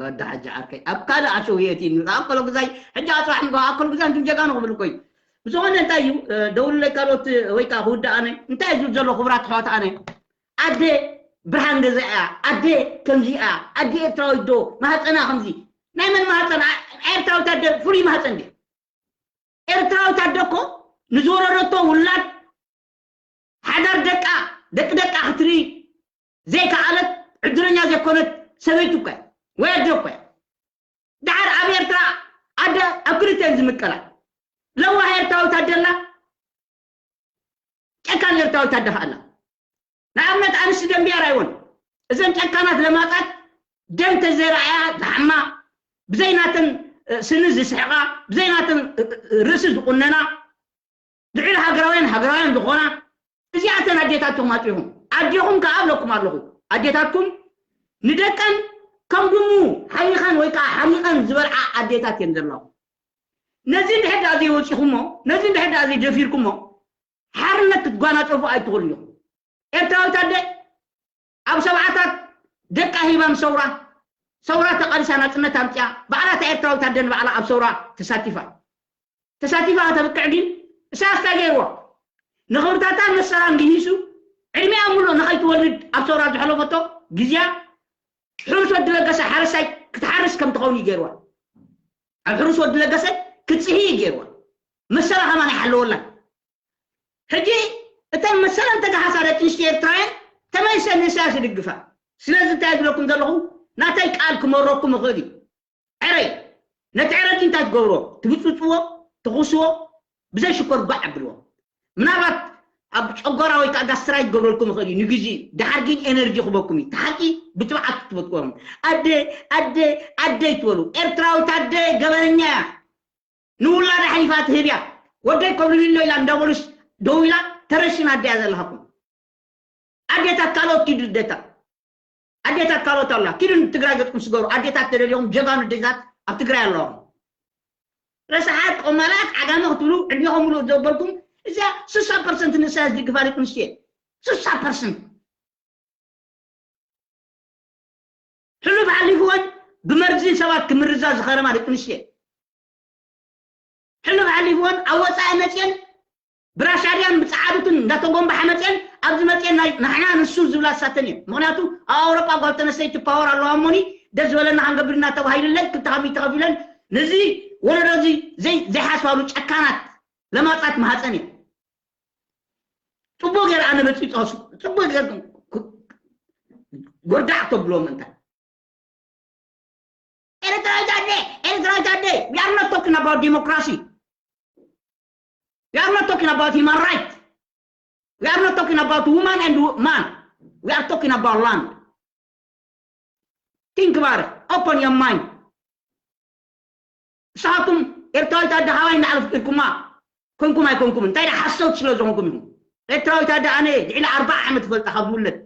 ወዲ ሓጂ ዓርከይ ኣብ ካልእ ኣሸው የእቲ ኣብ ከሎ ግዛይ ሕጂ ኣፅባሕ ንግሆ ኣብ ከሎ ግዛይ እንትን ጀጋኑ ክብል እኮ እዩ ብዝኾነ እንታይ እዩ ደውልለይ ካልኦት ወይ ከዓ ክውዳእ ኣነ እንታይ እዩ ዝብል ዘሎ ክቡራት ኣሕዋት ኣነ ኣደ ብርሃን ገዛ እያ ኣደ ከምዚ እያ ኣደ ኤርትራዊት ዶ ማህፀና ከምዚ ናይ መን ማህፀን ኤርትራዊት ኣደ ፍሉይ ማህፀን ድያ ኤርትራዊት ኣደ እኮ ንዝወረረቶ ውላድ ሓዳር ደቃ ደቂ ደቃ ክትርኢ ዘይከኣለት ዕድለኛ ዘይኮነት ሰበይቲ እኮ ወይ ኣደ እኮ ድሓር ኣብ ኤርትራ ኣደ ኣብ ክልተ እየን ዝምቀላ ለዋህ ኤርትራዊት ኣደ ኣላ ጨካን ኤርትራዊት ኣደ ከኣላ ንኣብነት ኣንስቲ ደንብያር ኣይወን እዘን ጨካናት ለማጻት ደም ተዘይረኣያ ዝሓማ ብዘይናተን ስኒ ዝስሕቃ ብዘይናተን ርእሲ ዝቁነና ልዕሊ ሃገራውያን ሃገራውያን ዝኾና እዚኣተን ኣዴታት ተማፂኹም ኣዴኹም ከዓ ኣብለኩም ኣለኹ ኣዴታትኩም ንደቀን ከም ድሙ ሓይኸን ወይ ከዓ ሓሪቐን ዝበልዓ ኣዴታት እየን ዘለኹ ነዚ እንድሕር ደኣ ዘይወፂኹሞ ነዚ እንድሕር ደኣ ዘይደፊርኩሞ ሓርነት ክትጓናፀፉ ኣይትኽእሉ ኢኹም ኤርትራዊት ኣደ ኣብ ሰብዓታት ደቃ ሂባ ንሰውራ ሰውራ ተቓሊሳ ናፅነት ኣምፅያ ባዕላ እታ ኤርትራዊት ኣደ ንባዕላ ኣብ ሰውራ ተሳቲፋ ተሳቲፋ ከተብቅዕ ድዩ? እሳስ እንታይ ገይርዋ? ንኽብርታታን መሰላን ግሂሱ ዕድሚኣ ሙሉእ ንኸይትወልድ ኣብ ሰውራ ዘሕለፈቶ ግዝያ ሕሩስ ወዲ ለገሰ ሓረስታይ ክትሓርስ ከም ትኸውን እዩ ገይርዋ። ኣብ ሕሩስ ወዲ ለገሰ ክትፅሂ እዩ ገይርዋ። መሰላ ከማን ኣይሓለወላን። ሕጂ እተን መሰለን ተገሃሳ ደቂ ኣንስትዮ ኤርትራውያን ተመሊሰን ንእሳያስ ይድግፋ። ስለዚ እንታይ ዝብለኩም ዘለኹ ናተይ ቃል ክመረኩም ይኽእል እዩ። ዕረይ ነቲ ዕረጂ እንታይ ትገብርዎ ትብፅፅዎ ትኹስዎ ብዘይ ሽኮር ጓዕ ኣብልዎ ምናልባት ኣብ ጨጓራ ወይ ከዓ ጋስትራይት ክገብረልኩም ይኽእል እዩ ንግዜ ድሓር ግን ኤነርጂ ክበኩም እዩ ተሓቂ ብትብዓት ክትበትኮም ኣደ ኣደ ኣደ ይትበሉ ኤርትራዊት ኣደ ገበነኛ እያ ንውላዳ ሓሊፋ ትህብ እያ ወደይ ኮብልልሎ ኢላ እንዳበሉስ ደው ኢላ ተረሽን ኣደ እያ ዘለሃኩም ኣዴታት ካልኦት ኪዱ ኣዴታት ኣዴታት ካልኦት ኣላ ኪዱ ትግራይ ገጥኩም ስገሩ ኣዴታት ተደሊኹም ጀጋኑ ኣዴታት ኣብ ትግራይ ኣለኹም ረስሓት ቆማላት ዓጋመ ክትብሉ ዕድሜኹም ሙሉእ ዘበልኩም እዚኣ ስሳ ፐርሰንት ንሳ ዝድግፋ ደቂ ኣንስትዮ ስሳ ፐርሰንት ሕሉፍ ሓሊፍወን ብመርዚ ሰባት ክምርዛ ዝኸረማ ደቂ ኣንስትዮ ሕሉፍ ሓሊፍወን ኣብ ወፃኢ መፅየን ብራሻድያን ብፃዓዱትን እንዳተጎንባሓ መፅየን ኣብዚ መፅየን ናይ ንሕና ንሱ ዝብላ ዝሳተን እየን ምክንያቱ ኣብ ኣውሮጳ ጓል ተነስተይቲ ፓወር ኣለዋ እሞኒ ደስ ዝበለና ክንገብር ኢና ተባሂሉለን ክልተ ካብ ሚእቲ ከፊለን ነዚ ወለዶ እዚ ዘይሓስባሉ ጨካናት ለማፃት ማህፀን እየን ፅቡቅ ገይረ ኣነ በፂ ፀሱ ፅቡቅ ገይርኩም ጎዳዕ ተብልዎም እንታይ ኤርትራዊት ኣደ ኤርትራዊት ኣደ we are not talking about democracy we are not talking about human right we are not talking about woman and man We are talking about land. Think about it. Open your mind. ንስኻትኩም ኤርትራዊት ኣደ ካባይ እንዳሓለፍኩ ኢልኩማ ኮንኩም ኣይኮንኩም እንታይ ሓሰውት ስለ ዝኾንኩም ኢኹም። ኤርትራዊት ኣደ ኣነ ልዕሊ ኣርባዓ ዓመት ይፈልጣ ካብ ዝውለድ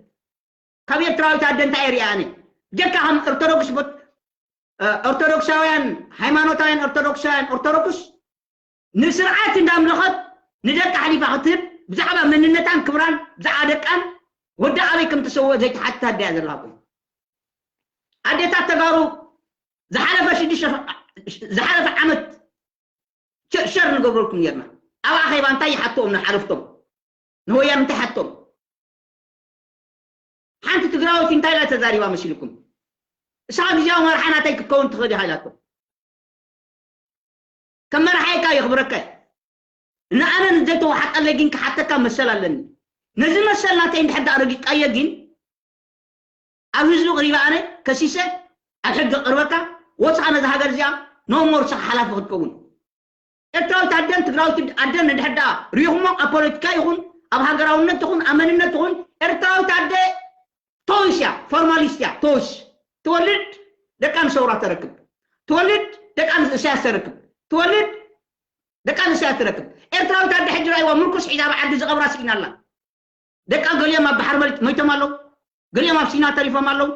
ካብ ኤርትራዊት ኣደ እንታይ ሪኣ ኣነ ጀካ ከም ኦርቶዶክስ ኦርቶዶክሳውያን ሃይማኖታውያን ኦርቶዶክሳውያን ኦርቶዶክስ ንስርዓት እንዳምለኸት ንደቃ ሓሊፋ ክትህብ ብዛዕባ መንነታን ክብራን ብዛዕባ ደቃን ወዲ ኣበይ ከም ተሰወ ዘይተሓትት ኣደ እያ ዘላ። ኣዴታት ተጋሩ ዝሓለፈ ሽዱሽተ ዝሓለፈ ዓመት ሸር ንገብረልኩም ጌርና ኣብ ኣኼባ እንታይ ይሓትኦም ንሓለፍቶም ንወያን እንታይ ሓቶም ሓንቲ ትግራወይቲ እንታይ ኢላ ተዛሪባ መሲልኩም? እሳ ግዜያዊ መርሓ ናተይ ክትከውን ትኽእል ኢኻ ኢላቶ። ከም መርሓይካ የኽብረካ ንኣነ ንዘይተዋሓጠለይ ግን ክሓተካ መሰል ኣለኒ። ነዚ መሰል ናተይ እንድሕር ደኣ ረጊጥካዮ ግን ኣብ ህዝቢ ቅሪበ ኣነ ከሲሰ ኣብ ሕጊ ቅርበካ ወፅኣ ነዚ ሃገር እዚኣ ኖሞር ስኻ ሓላፊ ክትከውን ኤርትራዊት ኣደን ትግራዊት ኣደን እንድሕር ደኣ ሪኹሞ ኣብ ፖለቲካ ይኹን ኣብ ሃገራውነት ይኹን ኣብ መንነት ይኹን ኤርትራዊት ኣደ ቶይስ እያ ፎርማሊስት እያ ቶይስ ትወልድ ደቃ ንሰውራ ተረክብ ትወልድ ደቃ ንእሳያስ ተረክብ ትወልድ ደቃ ንእሳያስ ተረክብ ኤርትራዊት ኣደ ሕጂ ራይዋ ምርኩስ ሒዛ ኣብ ዓዲ ዝቐብራ ስኢና ኣላ ደቃ ገሊኦም ኣብ ባሕሪ መሊጥ ሞይቶም ኣለዉ ገሊኦም ኣብ ሲና ተሪፎም ኣለዉ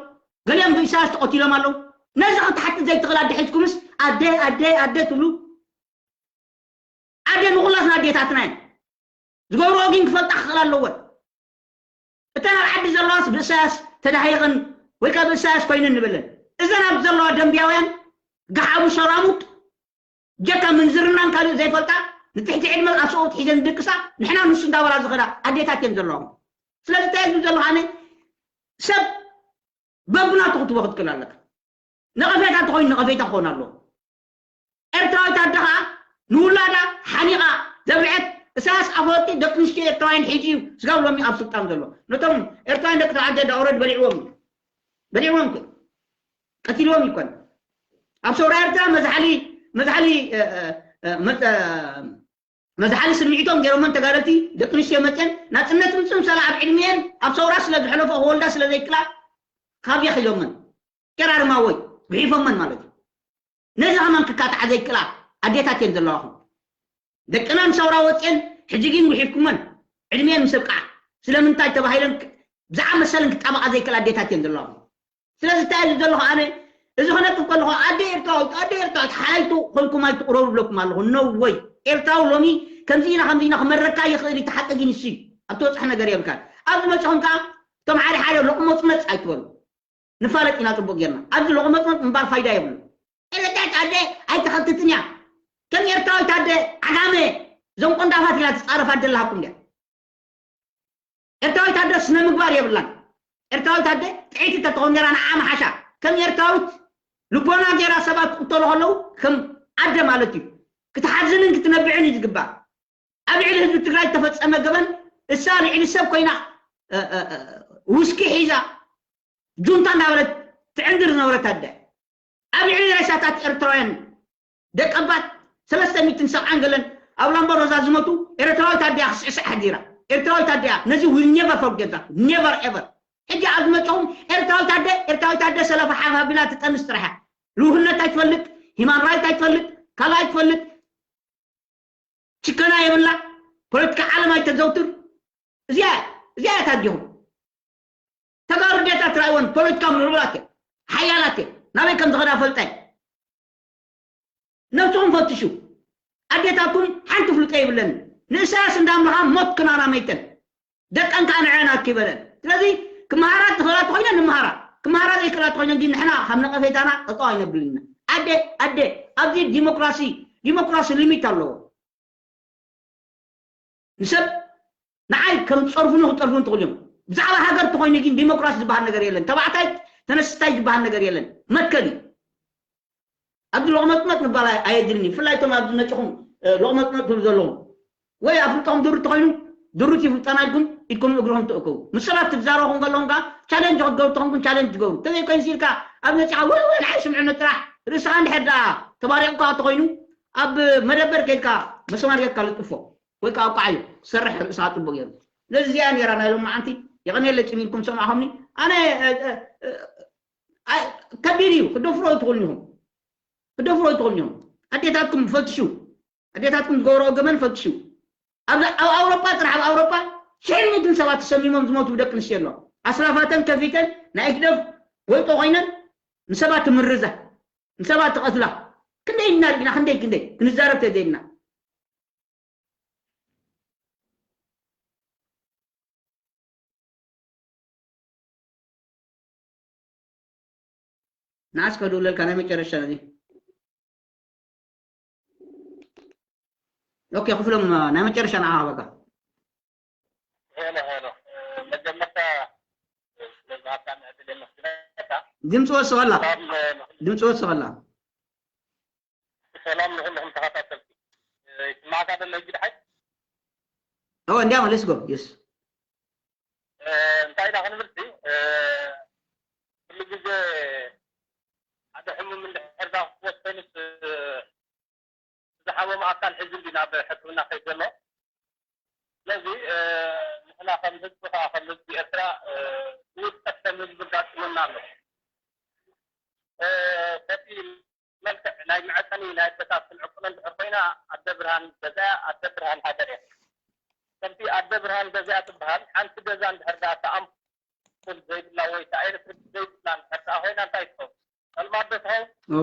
ገሊኦም ብእሳያስ ተቐቲሎም ኣለዉ ነዚ ክትሓቲ ዘይትኽእል ኣደ ሒዝኩምስ ኣደ ኣደ ኣደ ትብሉ ኣደ ንኹላትና ኣዴታትና እየን ዝገብርኦ ግን ክፈልጣ ክኽእል ኣለወን እተን ኣብ ዓዲ ዘለዋስ ብእሳያስ ተዳሂቕን ወይ ከዓ ብእሳያስ ኮይነን ንብለን እዘን ኣብ ዘለዋ ደንብያውያን ገሓቡ ሸራሙጥ ጀካ ምንዝርናን ካልእ ዘይፈልጣ ንትሕቲ ዕድመ ኣስኦት ሒዘን ዝድቅሳ ንሕና ንሱ እንዳበላ ዝኸዳ ኣዴታት እየን ዘለዋኹም ስለዚ እንታይ ዝብል ዘለኹ ኣነ ሰብ በብናቱ ክትቦ ክትክእል ኣለካ ነቐፌታ እንተኮይኑ ነቐፌታ ክኾን ኣለዎ ኤርትራዊት ኣደ ከዓ ንውላዳ ሓኒቓ ዘብልዐት እሳያስ ኣፈወርቂ ደቂ ኣንስትዮ ኤርትራውያን ሒዙ እዩ ስጋብ ሎሚ ኣብ ስልጣን ዘሎ ነቶም ኤርትራውያን ደቂ ተባዕትዮ ዳውረድ በሊዕዎም እዩ በሊዕዎም እኮ ቀቲልዎም ይኮን ኣብ ሰውራ ኤርትራ መዝሓሊ መዝሓሊ መዝሓሊ ስምዒቶም ገይሮመን ተጋደልቲ ደቂ ኣንስትዮ መፅየን ናፅነት ምፅእ ምሳላ ኣብ ዕድሚኤን ኣብ ሰውራ ስለ ዝሕለፎ ክወልዳ ስለ ዘይክላ ካብ የኺሎመን ቄራርማወይ ጉሒፎመን ማለት እዩ ነዚ ከማን ክካትዓ ዘይክላ ኣዴታት እየን ዘለዋኹም ደቅና ንሰውራ ወፅየን ሕጂ ግን ጉሒፍኩመን ዕድሚኤን ምስ ኣብቅዓ ስለምንታይ ተባሂለን ብዛዕባ መሰለን ክጣበቓ ዘይክላ ኣዴታት እየን ዘለዋኹም ስለዚ እንታይ እዩ ዘለኹ ኣነ እዚ ክነጥፍ ከለኹ ኣደ ኤርትራዊት ኣደ ኤርትራዊት ሓላይቱ ኮይንኩም ኣይትቕረቡ ብለኩም ኣለኹ no way ኤርትራዊ ሎሚ ከምዚ ኢና ከምዚ ኢና ክመረካ ይኽእል እዩ ተሓፀጊ ንሱ እዩ ኣብ ተወፅሐ ነገር የብልካ ኣብዚ መፅኹም ከዓ እቶም ሓደ ሓደ ሎቕመፅመፅ ኣይትበሉ ንፋለጥ ኢና ፅቡቅ ጌርና ኣብዚ ሎቕመፅመፅ ምባል ፋይዳ የብሉ ኤረዳት ኣደ ኣይተኸትትን እያ ከም ኤርትራዊት ኣደ ዓጋመ እዞም ቆንዳፋት ኢላ ትፃረፍ ኣደ ኣለሃኩም ድያ ኤርትራዊት ኣደ ስነ ምግባር የብላን ኤርትራዊት ኣደ ጥዕይቲ ተተኾን ጌራ ንዓ መሓሻ ከም ኤርትራዊት ልቦና ጌራ ሰባት ክቕተሉ ከለዉ ከም ኣደ ማለት እዩ ክትሓዝንን ክትነብዕን እዩ ዝግባእ ኣብ ልዕሊ ህዝቢ ትግራይ ዝተፈፀመ ገበን እሳ ልዕሊ ሰብ ኮይና ውስኪ ሒዛ ጁንታ እናበለት ትዕንድር ዝነበረት ኣደ ኣብ ልዕሊ ሬሳታት ኤርትራውያን ደቀባት ሰለስተ ሚእትን ሰብዓን ገለን ኣብ ላምበሮዛ ዝመቱ ኤርትራዊት ኣዲያ ክስዕስዕ ሓዲራ ኤርትራዊት ኣዲያ ነዚ will never forget that never ever ሕጂ ኣብ ዝመፀኹም ኤርትራዊት ኣደ ኤርትራዊት ኣደ ሰለፋ ሓፍ ኣቢላ ትጠንስ ጥራሓ ልውህነት ኣይትፈልጥ ሂማን ራይት ኣይትፈልጥ ካልእ ኣይትፈልጥ ችከና የብላ ፖለቲካ ዓለም ኣይተዘውትር እዚኣ እዚኣ እያ ታዲኹም ተጋሩ ዴታት ራእይወን ፖለቲካ ምዕቡላት እየን ሓያላት እየን ናበይ ከም ዝኸዳ ፈልጠ ነብስኹም ፈትሹ ኣዴታትኩም ሓንቲ ፍልጦ ይብለን ንእሳያስ እንዳምልኻ ሞት ክናና መይተን ደቀን ከዓ ንዐን ኣኪበለን ስለዚ ክመሃራ ትኽእላ ተኮይነን ንመሃራ ክመሃራ ዘይክእላ ተኮይነን ግን ንሕና ካብ ነቐፌታና ጠጠው ኣይነብልን ኢና ኣደ ኣደ ኣብዚ ዲሞክራሲ ዲሞክራሲ ሊሚት ኣለዎ ንሰብ ንዓይ ከም ፀርፉ ንክጠርፉ ትኽእል እዮም ብዛዕባ ሃገር ተኮይኑ ግን ዲሞክራሲ ዝበሃል ነገር የለን ተባዕታይ ተነስታይ ዝበሃል ነገር የለን መትከል እዩ ኣብዚ ሎቕመጥመጥ ምባል ኣየድልን እዩ ብፍላይ እቶም ኣብዚ መፅኹም ሎቕመጥመጥ ትብሉ ዘለኹም ወይ ኣፍልጦም ድሩት ተኮይኑ ድሩት ይፍልጠና ኢልኩም ኢድኩም እግርኹም ትእከቡ ምስ ሰባት ትዛረቡ ከለኹም ከዓ ቻለንጅ ክትገብሩ ተኾንኩም ቻለንጅ ትገብሩ ተዘይኮይንስ ኢልካ ኣብ መፅኻ ወይ ወይ ንዓይ ስምዑኒ ጥራሕ ርእስኻ እንድሕር ደኣ ተባሪቑካ ተኮይኑ ኣብ መደበር ከይድካ መሰማር ጌርካ ልጥፎ ወይ ከዓ ኣውቃዓዮ ክሰርሕ ርእስኻ ፅቡቅ ገይሩ ስለዚ እዚኣ ነይራ ናይ ሎማዓንቲ የቐንየለይ ጽም ኢልኩም ዝሰማዕኹምኒ። ኣነ እ፣ እ፣ እ፣ ኣይ፣ ከቢድ እዩ። ክደፍሮ ኣይትኽእሉን ኢኹም። ክደፍሮ ኣይትኽእሉን ኢኹም። ኣዴታትኩም ፈትሹ። ኣዴታትኩም ዝገብረኦ ገበን ፈትሹ። ኣብ ኣብ ኣውሮጳ ጥራሕ፣ ኣብ ኣውሮጳ ሽሕን ሚእትን ሰባት ተሰሚሞም ዝሞቱ ብደቂ ኣንስትዮ ኣለዋ። ኣስላፋተን ከፊተን ናይ ህግደፍ ወይጦ ኮይነን ንሰባት ትምርዛ፣ ንሰባት ትቐትላ። ክንደይ ኢና ርኢና፣ ክንደይ ክንደይ ክንዛረብ ተዘይልና። ንዓስ ከድውለልካ ናይ መጨረሻ እዚ። ኦኬ፣ ክፍሎም፣ ናይ መጨረሻ ንዓኻ በቃ። ሄሎ፣ ሄሎ። መጀመርታ ስለዝሃብካኒ ዕድል የመስግነካ። ድምፂ ወስኸላ፣ ሰላም፣ ድምፂ ወስኸላ። ሰላም ንኹልኹም ተኸታተልቲ። ይስማዕካ ደሎ ሕጂ ድሓይ? ኦ፣ እንዲያማ፣ let's go። የስ። እ፣ እንታይ ኢና ክንብል ሲ፣ እ፣ ኩሉ ግዜ ሓደ ሕሙም እንድሕር ዳ ክፍወስ ኮይኑስ፣ እ፣ ዝሓመመ ኣካል ሒዙ እንዲ ናብ ሕክምና ከይድ ዘሎ። ስለዚ፣ እ፣ ንሕና ከም ህዝቢ ከዓ፣ ከም ህዝቢ ኤርትራ፣ እ፣ ውድቀት ከም ህዝቢ ኣጋጢሙና ኣሎ። እ፣ በቲ መልክዕ ናይ መዕቀኒ ናይ ኣደታት ክንዕቅኖ እንድሕር ኮይና፣ ኣደ ብርሃን ገዛያ፣ ኣደ ብርሃን ሃገር እያ። ከምቲ ኣደ ብርሃን ገዛያ ትበሃል፣ ሓንቲ ገዛ እንድሕር ደኣ እታ ኣምፑል ዘይብላ ወይ እታ ኤሌክትሪክ ዘይብላ እንድሕር ደኣ ኮይና፣ እንታይ ትኸውን? ጸልማት ዶ ትኸውን? ኦ።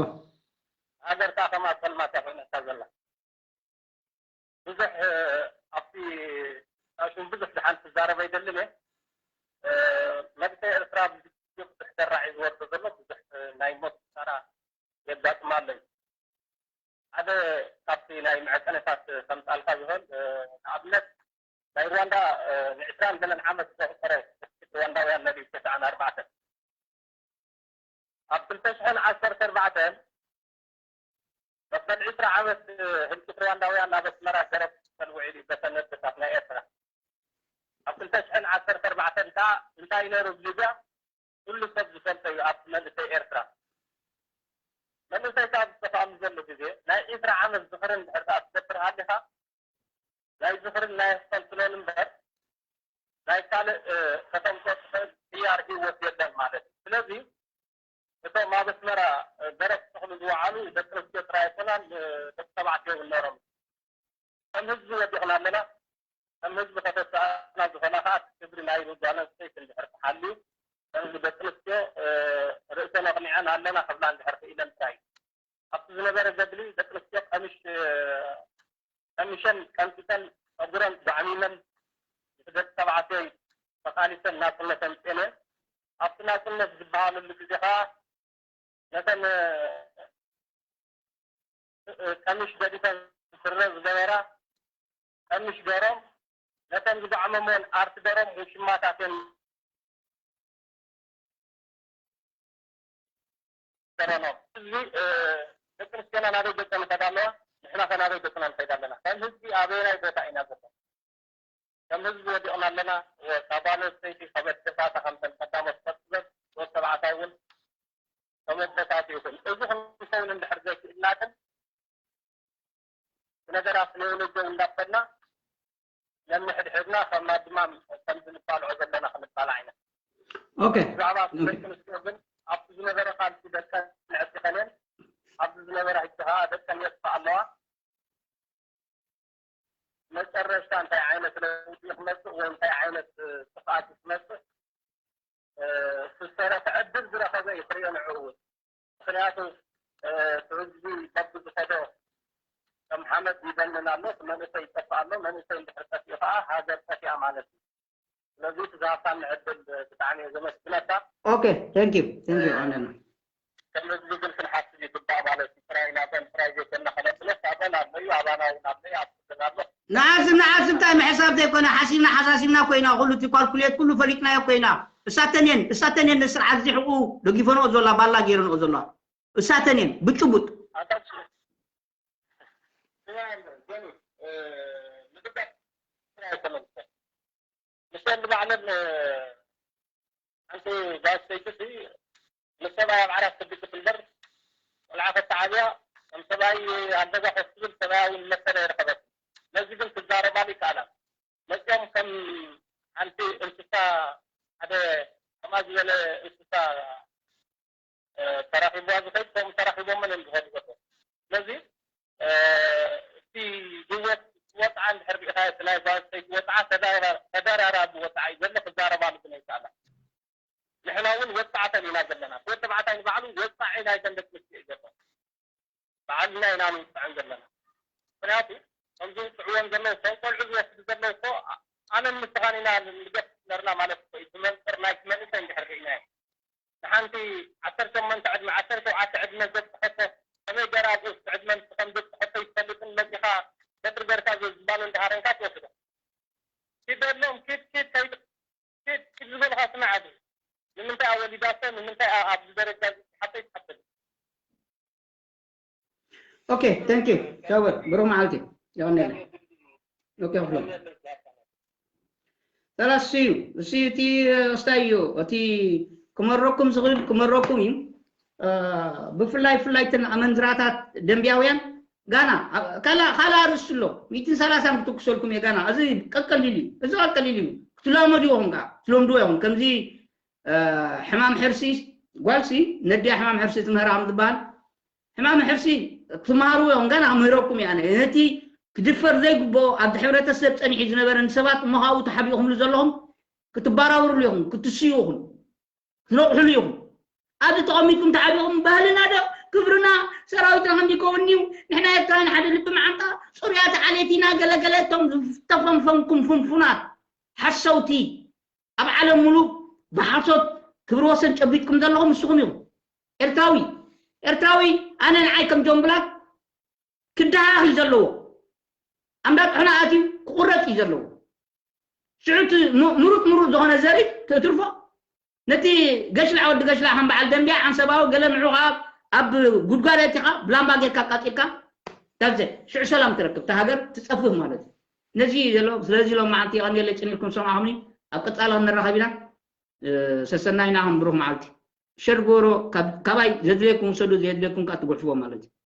ሃገር ከኣ ከምኣ ጸልማት እያ ኮይናታ ዘላ። ብዙሕ፣ እ፣ ኣብቲ ሽም ብዙሕ ደሓን ክዛረብ ኣይደልን እየ። እ፣ መንእሰይ ኤርትራ ብዙሕ፣ ብዙሕ ደራዕ እዩ ዝወርዶ ዘሎ፣ ብዙሕ፣ እ፣ ናይ ሞት ክሳራ የጋጥም ኣሎ እዩ። ሓደ ካብቲ ናይ መዕቀኒታት ከምጻልካ ዝኽእል፣ እ፣ ንኣብነት ናይ ሩዋንዳ፣ እ፣ ንዕስራን ገለን ዓመት ዘቑጸረ ህልቂት ሩዋንዳውያን ነቢዩ ተስዓን ኣርባዕተን። ኣብ ክልተ ሽሕን ዓሰርተ ኣርባዕተን መበል ዕስራ ዓመት ህልቂት ሩዋንዳውያን ኣብ ኣስመራ ገረብ ክኽተል ውዒሉ እዩ፣ በተን ኣደታት ናይ ኤርትራ። ኣብ ክልተ ሽሕን ዓሰርተ ኣርባዕተን ከኣ እንታይ ነይሩ ኣብ ሊብያ? ኩሉ ሰብ ዝፈልጦ እዩ፣ ኣብ መንእሰይ ኤርትራ። መንእሰይ ካብ ዝጠፍኣሉ ዘሎ ግዜ ናይ ዕስራ ዓመት ዝኽሪ እንድሕር ከኣ ትገብር ሃሊኻ፣ ናይ ዝኽርን ናይ ኣስተንትኖን እምበር ናይ ካልእ፣ እ፣ ከተምጽኦ ትኽእል ቅያር ህይወት የለን ማለት እዩ። ስለዚ እቶም ኣብ ኣስመራ፣ እ፣ ገረብ ክተኽሉ ዝወዓሉ ደቂ ኣንስትዮ ጥራይ ኣይኮናን፣ እ፣ ደቂ ተባዕትዮ እውን ነይሮም። ከም ህዝቢ ወዲቕና ኣለና። ከም ህዝቢ ከተስኣና ዝኾና ከኣ እቲ ክብሪ ናይ ጓል ኣንስተይቲ እንድሕር ተሓልዩ፣ ከምዚ ደቂ ኣንስትዮ፣ እ፣ ርእሰን ኣቕኒዐን ኣለና ክብላ እንድሕር ክኢለን ጥራይ እዩ። ኣብቲ ዝነበረ ገድሊ ደቂ ኣንስትዮ ቀሚሽ፣ እ፣ ቀሚሸን ቀንጢጠን፣ ጸጉረን ጓዕሚመን፣ ምስ ደቂ ተባዕትዮ ተቓሊሰን ናጽነት ኣምጺኤን እየን። ኣብቲ ናጽነት ዝበሃለሉ ግዜ ከኣ ነተን፣ እ፣ እ፣ ቀሚሽ ገዲፈን ስረ ዝገበራ፣ ቀሚሽ ገሮም፣ ነተን ዝጓዕመመወን ኣርቲ ገሮም ውሽማታተን ገረኖም። ህዝቢ፣ እ፣ ደቂ ኣንስትዮና ናበይ ገጸን ይኸዳ ኣለዋ? ንሕና ከ ናበይ ገጽና ንኸይድ ኣለና? ከም ህዝቢ ኣበየናይ ቦታ ኢና ዘለና? ከም ህዝቢ ወዲቕና ኣለና። ወ-፣ ካብ ጓል ኣንስተይቲ፣ ካብ ኣዴታታ፣ ከምተን ቀዳሞት ቀስ ዝበል፣ ወዲ ተባዕታይ እውን ከም ኣቦታቱ ይኹን። እዚ ክንከውን እንድሕር ዘይክእልና ግን፣ ነገራት ንወለዶ እንዳበልና ነንሕድሕድና ከም ኣድማም ከም ዝንባልዖ ዘለና ክንባላዕ ኢና። ኦኬ። ብዛዕባ ኦኬ። ደቂ ኣንስትዮ ግን ኣብቲ ዝነበረ ቃልሲ ደቀን ኣዕጢቐን እየን። ኣብዚ ዝነበረ ሕጂ ከኣ ደቀን የጥፍኣ ኣለዋ። መጨረሽታ እንታይ ዓይነት ለውጢ ክመጽእ ወይ እንታይ ዓይነት ጥፍኣት ክመጽእ፣ እ፣ ክሰርሕ ዕድል ዝረኸበ እዩ ክሪኦ ንዕኡ እውን። ምኽንያቱ፣ እ፣ እቲ ህዝቢ በቢ ዝኸዶ ከም ሓመድ ይበንን ኣሎ፣ እቲ መንእሰይ ይጠፍእ ኣሎ። መንእሰይ እንድሕር ጠፊኡ ከኣ ሃገር ጠፊኣ ማለት እዩ። ስለዚ እቲ ዝሃብካኒ ዕድል ብጣዕሚ እየ ዘመስግነካ። ኦኬ፣ thank you፣ thank you ኣለና። ከም ህዝቢ ግን ክንሓስብ ይግባእ ማለት እዩ። ጥራይ ናተን ጥራይ ዘይኮንና ከነብለስ ኣበን ኣሎ እዩ፣ ኣባና እውን ኣሎ እዩ፣ ኣብ ኩልና ኣሎ። ንዓስብ፣ ንዓስብ እንታይ ምሕሳብ ዘይኮነ፣ ሓሲብና ሓሳሲብና ኮይና፣ ኩሉ እቲ ኳልኩሌት ኩሉ ፈሊጥናዮ ኮይና፣ እሳተን እየን፣ እሳተን እየን ንስርዓት እዚ ሕቁ ደጊፈንኦ ዘላ፣ ባላ ገይረንኦ ዘላ። እሳተን እየን ብጭቡጥ። ኣታ፣ እ፣ ንግበር ጥራይ ኣይኮነን። ንሰን ንባዕለን፣ እ፣ ሓንቲ ጓል ኣንስተይቲ ሲ ንሰብኣይ ኣብ ዓራት ትድግፍ እምበር፣ ቆልዓ ከተዓብያ፣ ከም ሰብኣይ ኣብ ገዛ ኮፍ ትብል፣ ሰብኣያ እውን መሰል ኣይረኸበትን። ነዚ ግን ክዛረባሉ ይከኣላ። መጺኦም ከም ሓንቲ እንስሳ ዝበለ እንስሳ ተራኺብዋ ዝኸይድ ከምኡ ተራኺቦምን እዮም ዝኸዱ ዘሎ። ስለዚ እቲ ህይወት ወፅዓ እንድሕር ርኢኻ እቲ ናይ ጓል ኣንስተይቲ ወፅዓ ተደራራቢ ወፅዓ እዩ ዘሎ። ክዛረባሉ ግን ኣይከኣላ። ንሕና እውን ወፃዕተን ኢና ዘለና። ወዲ ተባዕታይ ንባዕሉ ወፃዒ ናይ ገንዘብ ክልክዕ እዩ ዘሎ። ባዕልና ኢና ንውፅዐን ዘለና። ምክንያቱ ከምዚ ውፅዕዎም ዘለዉ እቶም ቆልዑ ዝወስዱ ዘለዉ እኮ ኣነን ንስኻን ኢና ንገፍ ነርና ማለት እኮ እዩ። ብመንፅር ናይ መንእሰይ እንድሕር ርኢናዮ ንሓንቲ ዓሰርተ ሸሞንተ ዕድመ ዓሰርተ ሸውዓተ ዕድመ ዘብፅሐቶ ከመይ ገይራ ኣብኡ ዕድመ ምስ ከም ዘብፅሐቶ ይፈልጥን መፂኻ በትሪ ገርካ ዝበዝባሉ እንዳሃረንካ ትወስዶ። ኪድ በሎም ኪድ ኪድ ከይድ ኪድ ኪድ ዝበልኻ ስማዕ ኣድሪ ንምንታይ ኣወሊዳቶ ንምንታይ ኣብዚ ደረጃ እዚ ሓቶ ይትሓተል። Okay, thank you. ሻወር ብሩህ መዓልቲ። ይቐነለ። Okay ክፍሎም ሰላስ እዩ። እሱ እቲ ስታይ እዩ። እቲ ክመረኩም ዝኽእል ክመረኩም እዩ። ብፍላይ ፍላይ እተን ኣመንዝራታት ደንቢያውያን ጋና ካልእ ኣርእስቲ ኣሎ። ሚእትን ሰላሳን ክትኩሰልኩም እየ ጋና። እዚ ቀቀሊል እዩ። እዚ ቀቀሊል እዩ። ክትላመዱ ኢኹም ከዓ ክትለምድዎ ኢኹም። ከምዚ ሕማም ሕርሲ ጓልሲ ነዲያ ሕማም ሕርሲ ትምህራ ከም ዝበሃል ሕማም ሕርሲ ትምሃርዎ ኢኹም። ጋና ክምህረኩም እየ ኣነ። ነቲ ክድፈር ዘይግብኦ ኣብቲ ሕብረተሰብ ፀኒሑ ዝነበረ ንሰባት እሞ ካብኡ ተሓቢእኹምሉ ዘለኹም ክትበራበርሉ ኢኹም፣ ክትስዩ ኢኹም፣ ክትነቕሕሉ ኢኹም። ኣብዚ ተቐሚጥኩም ተዓቢኹም ባህልና ዶ ክብርና ሰራዊትና ከምዚ ይከውን እዩ። ንሕና ኤርትራውያን ሓደ ልቢ መዓንጣ ፅሩያት ዓሌት ኢና ገለገለ እቶም ዝተፈንፈንኩም ፍንፉናት ሓሰውቲ ኣብ ዓለም ሙሉእ ብሓሶት ክብሪ ወሰን ጨቢጥኩም ዘለኹም ንስኹም ኢኹም። ኤርትራዊ ኤርትራዊ ኣነ ንዓይ ከም ጆን ብላክ ክደሃኽ እዩ ዘለዎ። ኣንዳ ጥሕና ኣትዩ ክቑረፅ እዩ ዘለዎ። ሽዑ እቲ ምሩጥ ምሩጥ ዝኾነ ዘርኢ ተእትርፎ ነቲ ገሽላዕ ወዲ ገሽላዕ ከም በዓል ደንቢያ ዓንሰባዊ ገለ ንዑ ከዓ ኣብ ጉድጓድ ኣእቲኻ ብላምባ ጌርካ ኣቃፂልካ ዳዘ ሽዑ ሰላም ትረክብ እታ ሃገር ትፀፍፍ ማለት እዩ። ነዚ ዘሎ ስለዚ ሎም መዓልቲ የቐንየለይ ጭኒልኩም ሰማዕኹምኒ ኣብ ቀፃሊ ክንራኸብ ኢና። ሰሰናይና ከም ብሩኽ መዓልቲ ሸር ግበሮ። ካባይ ዘድልየኩም ውሰዱ ዘየድልየኩም ከዓ ትጉሕፍዎ ማለት እዩ።